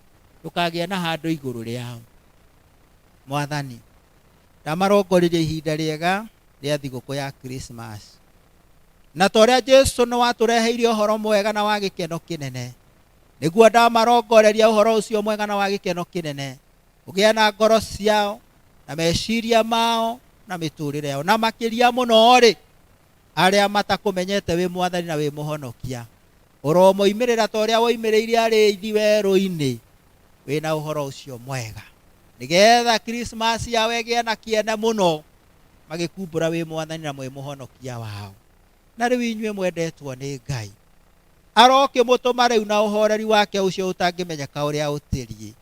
ndũkagĩe na handũ igũrũ rĩao. Mwathani, ndamarongoririe ihinda rĩega rĩa thigũkũ ya Christmas, na ta ũrĩa Jesu nĩ watũreheire ũhoro mwega na wa gĩkeno kĩnene, nĩguo ndamarongoreria ũhoro ũcio mwega na wa gĩkeno kĩnene ũgĩe na ngoro ciao na meciria mao na mĩtũrĩre yao, na makĩria mũno rĩ, arĩa matakũmenyete wĩ Mwathani na wĩ Mũhonokia, ũromoimĩrĩra ta ũrĩa woimĩrĩire arĩithi werũ-inĩ wĩna ũhoro ũcio mwega, nĩgetha Christmas yao ĩgĩe na kĩene mũno magĩkumbũra wĩ Mwathani na mwĩ Mũhonokia wao. Na rĩu inyuĩ mwendetwo nĩ Ngai, arokĩmũtũma rĩu na ũhoreri wake ũcio ũtangĩmenyeka ũrĩa ũtĩriĩ.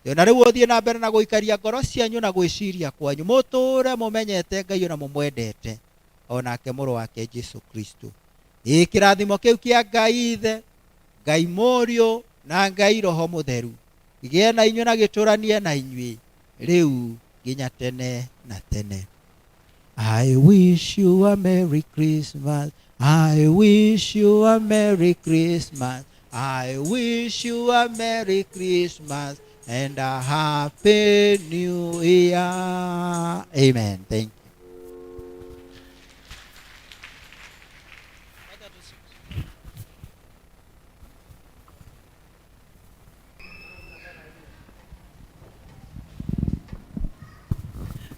Na rĩu ũthiĩ na mbere na gũikaria ngoro cianyu na gwĩciria kwanyu, mũtũre mũmenyete Ngai ona mũmwendete, onake mũrũ wake Jesu Kristo. Ĩ kĩrathimo kĩu kĩa Ngai Ithe, Ngai Mũriũ na Ngai Roho Mũtheru gĩe na inyuĩ na gĩtũranie na inyuĩ rĩu nginya tene na tene. I wish you a Merry Christmas. I wish you a Merry Christmas. I wish you a Merry Christmas and a Happy New Year. Amen. Thank you.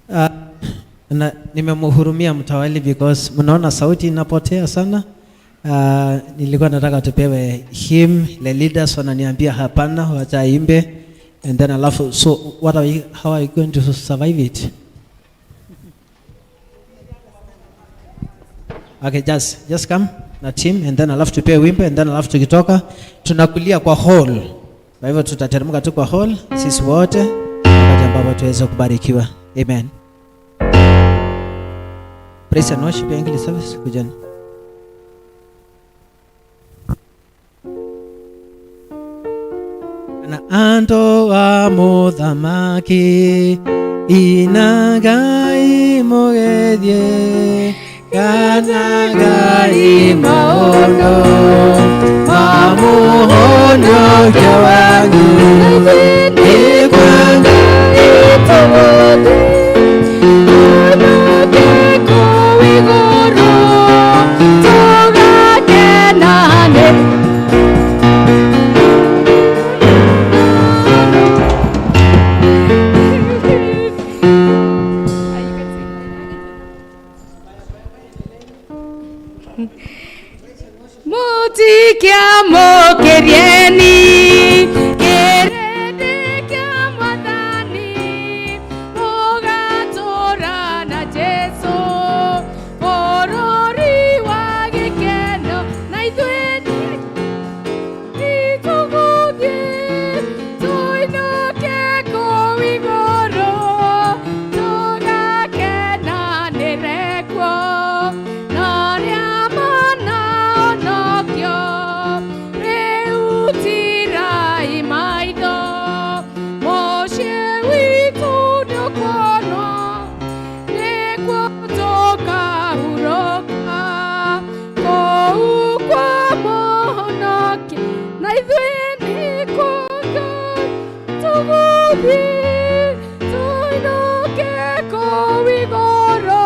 Na nimemhurumia mtawali because mnaona sauti inapotea sana. Nilikuwa nataka tupewe hymn, the leaders wananiambia hapana, wacha aimbe and then alafu, so what are we, how are we going to survive it? Okay, just come na team and then alafu tupewe wimbo and then alafu tukitoka tunakulia kwa hall. Kwa hivyo tutateremka tu kwa hall sisi wote wakati ambapo tuweze kubarikiwa. Amen. Praise and worship English service kujani. Na anto wa muthamaki inagai mugethie kana ngai maono mamuhonokia wangu nikwa Ngai tũgũthiĩ tũinũke kũu igũrũ tũgakenane. Mũtikiamũkĩrieni kĩrĩndĩ kĩa Mwathani, mũgatũũra na Jesũ bũrũri wa gĩkeno, na ithuĩ nĩtũgũthiĩ tũinũke kũu igũrũ tũgakenanĩre kuo na arĩa manahonokio. Rĩu tirai maitho, mũciĩ witũ nĩũkuonwo, nĩkuo tũkahurũka kũu kwa Mũhonokia, na ithuĩ nĩkuo tũgũthiĩ tũinũke kũu igũrũ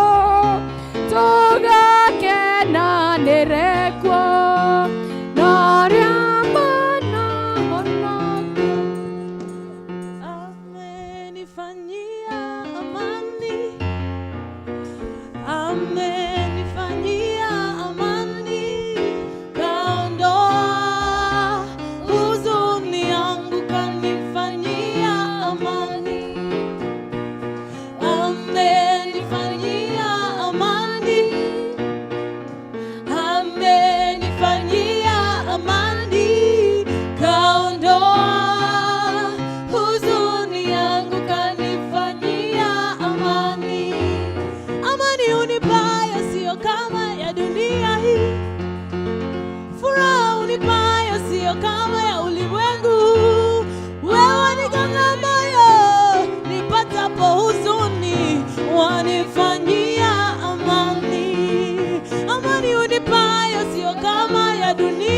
tũgakenanĩre kuo na arĩa manahonokio. Amenifanyia amani, amenifanyia amani, kaondoa huzuni yangu, kanifanyia amani. Amenifanyia amani, amenifanyia amani, kaondoa huzuni yangu, kanifanyia amani. Amani unipayo sio kama ya dunia hii, furaha unipayo sio kama ya ulimwengu. Wewe ni moyo nipatapo huzuni, wanifanyia amani. Amani unipayo sio kama ya dunia.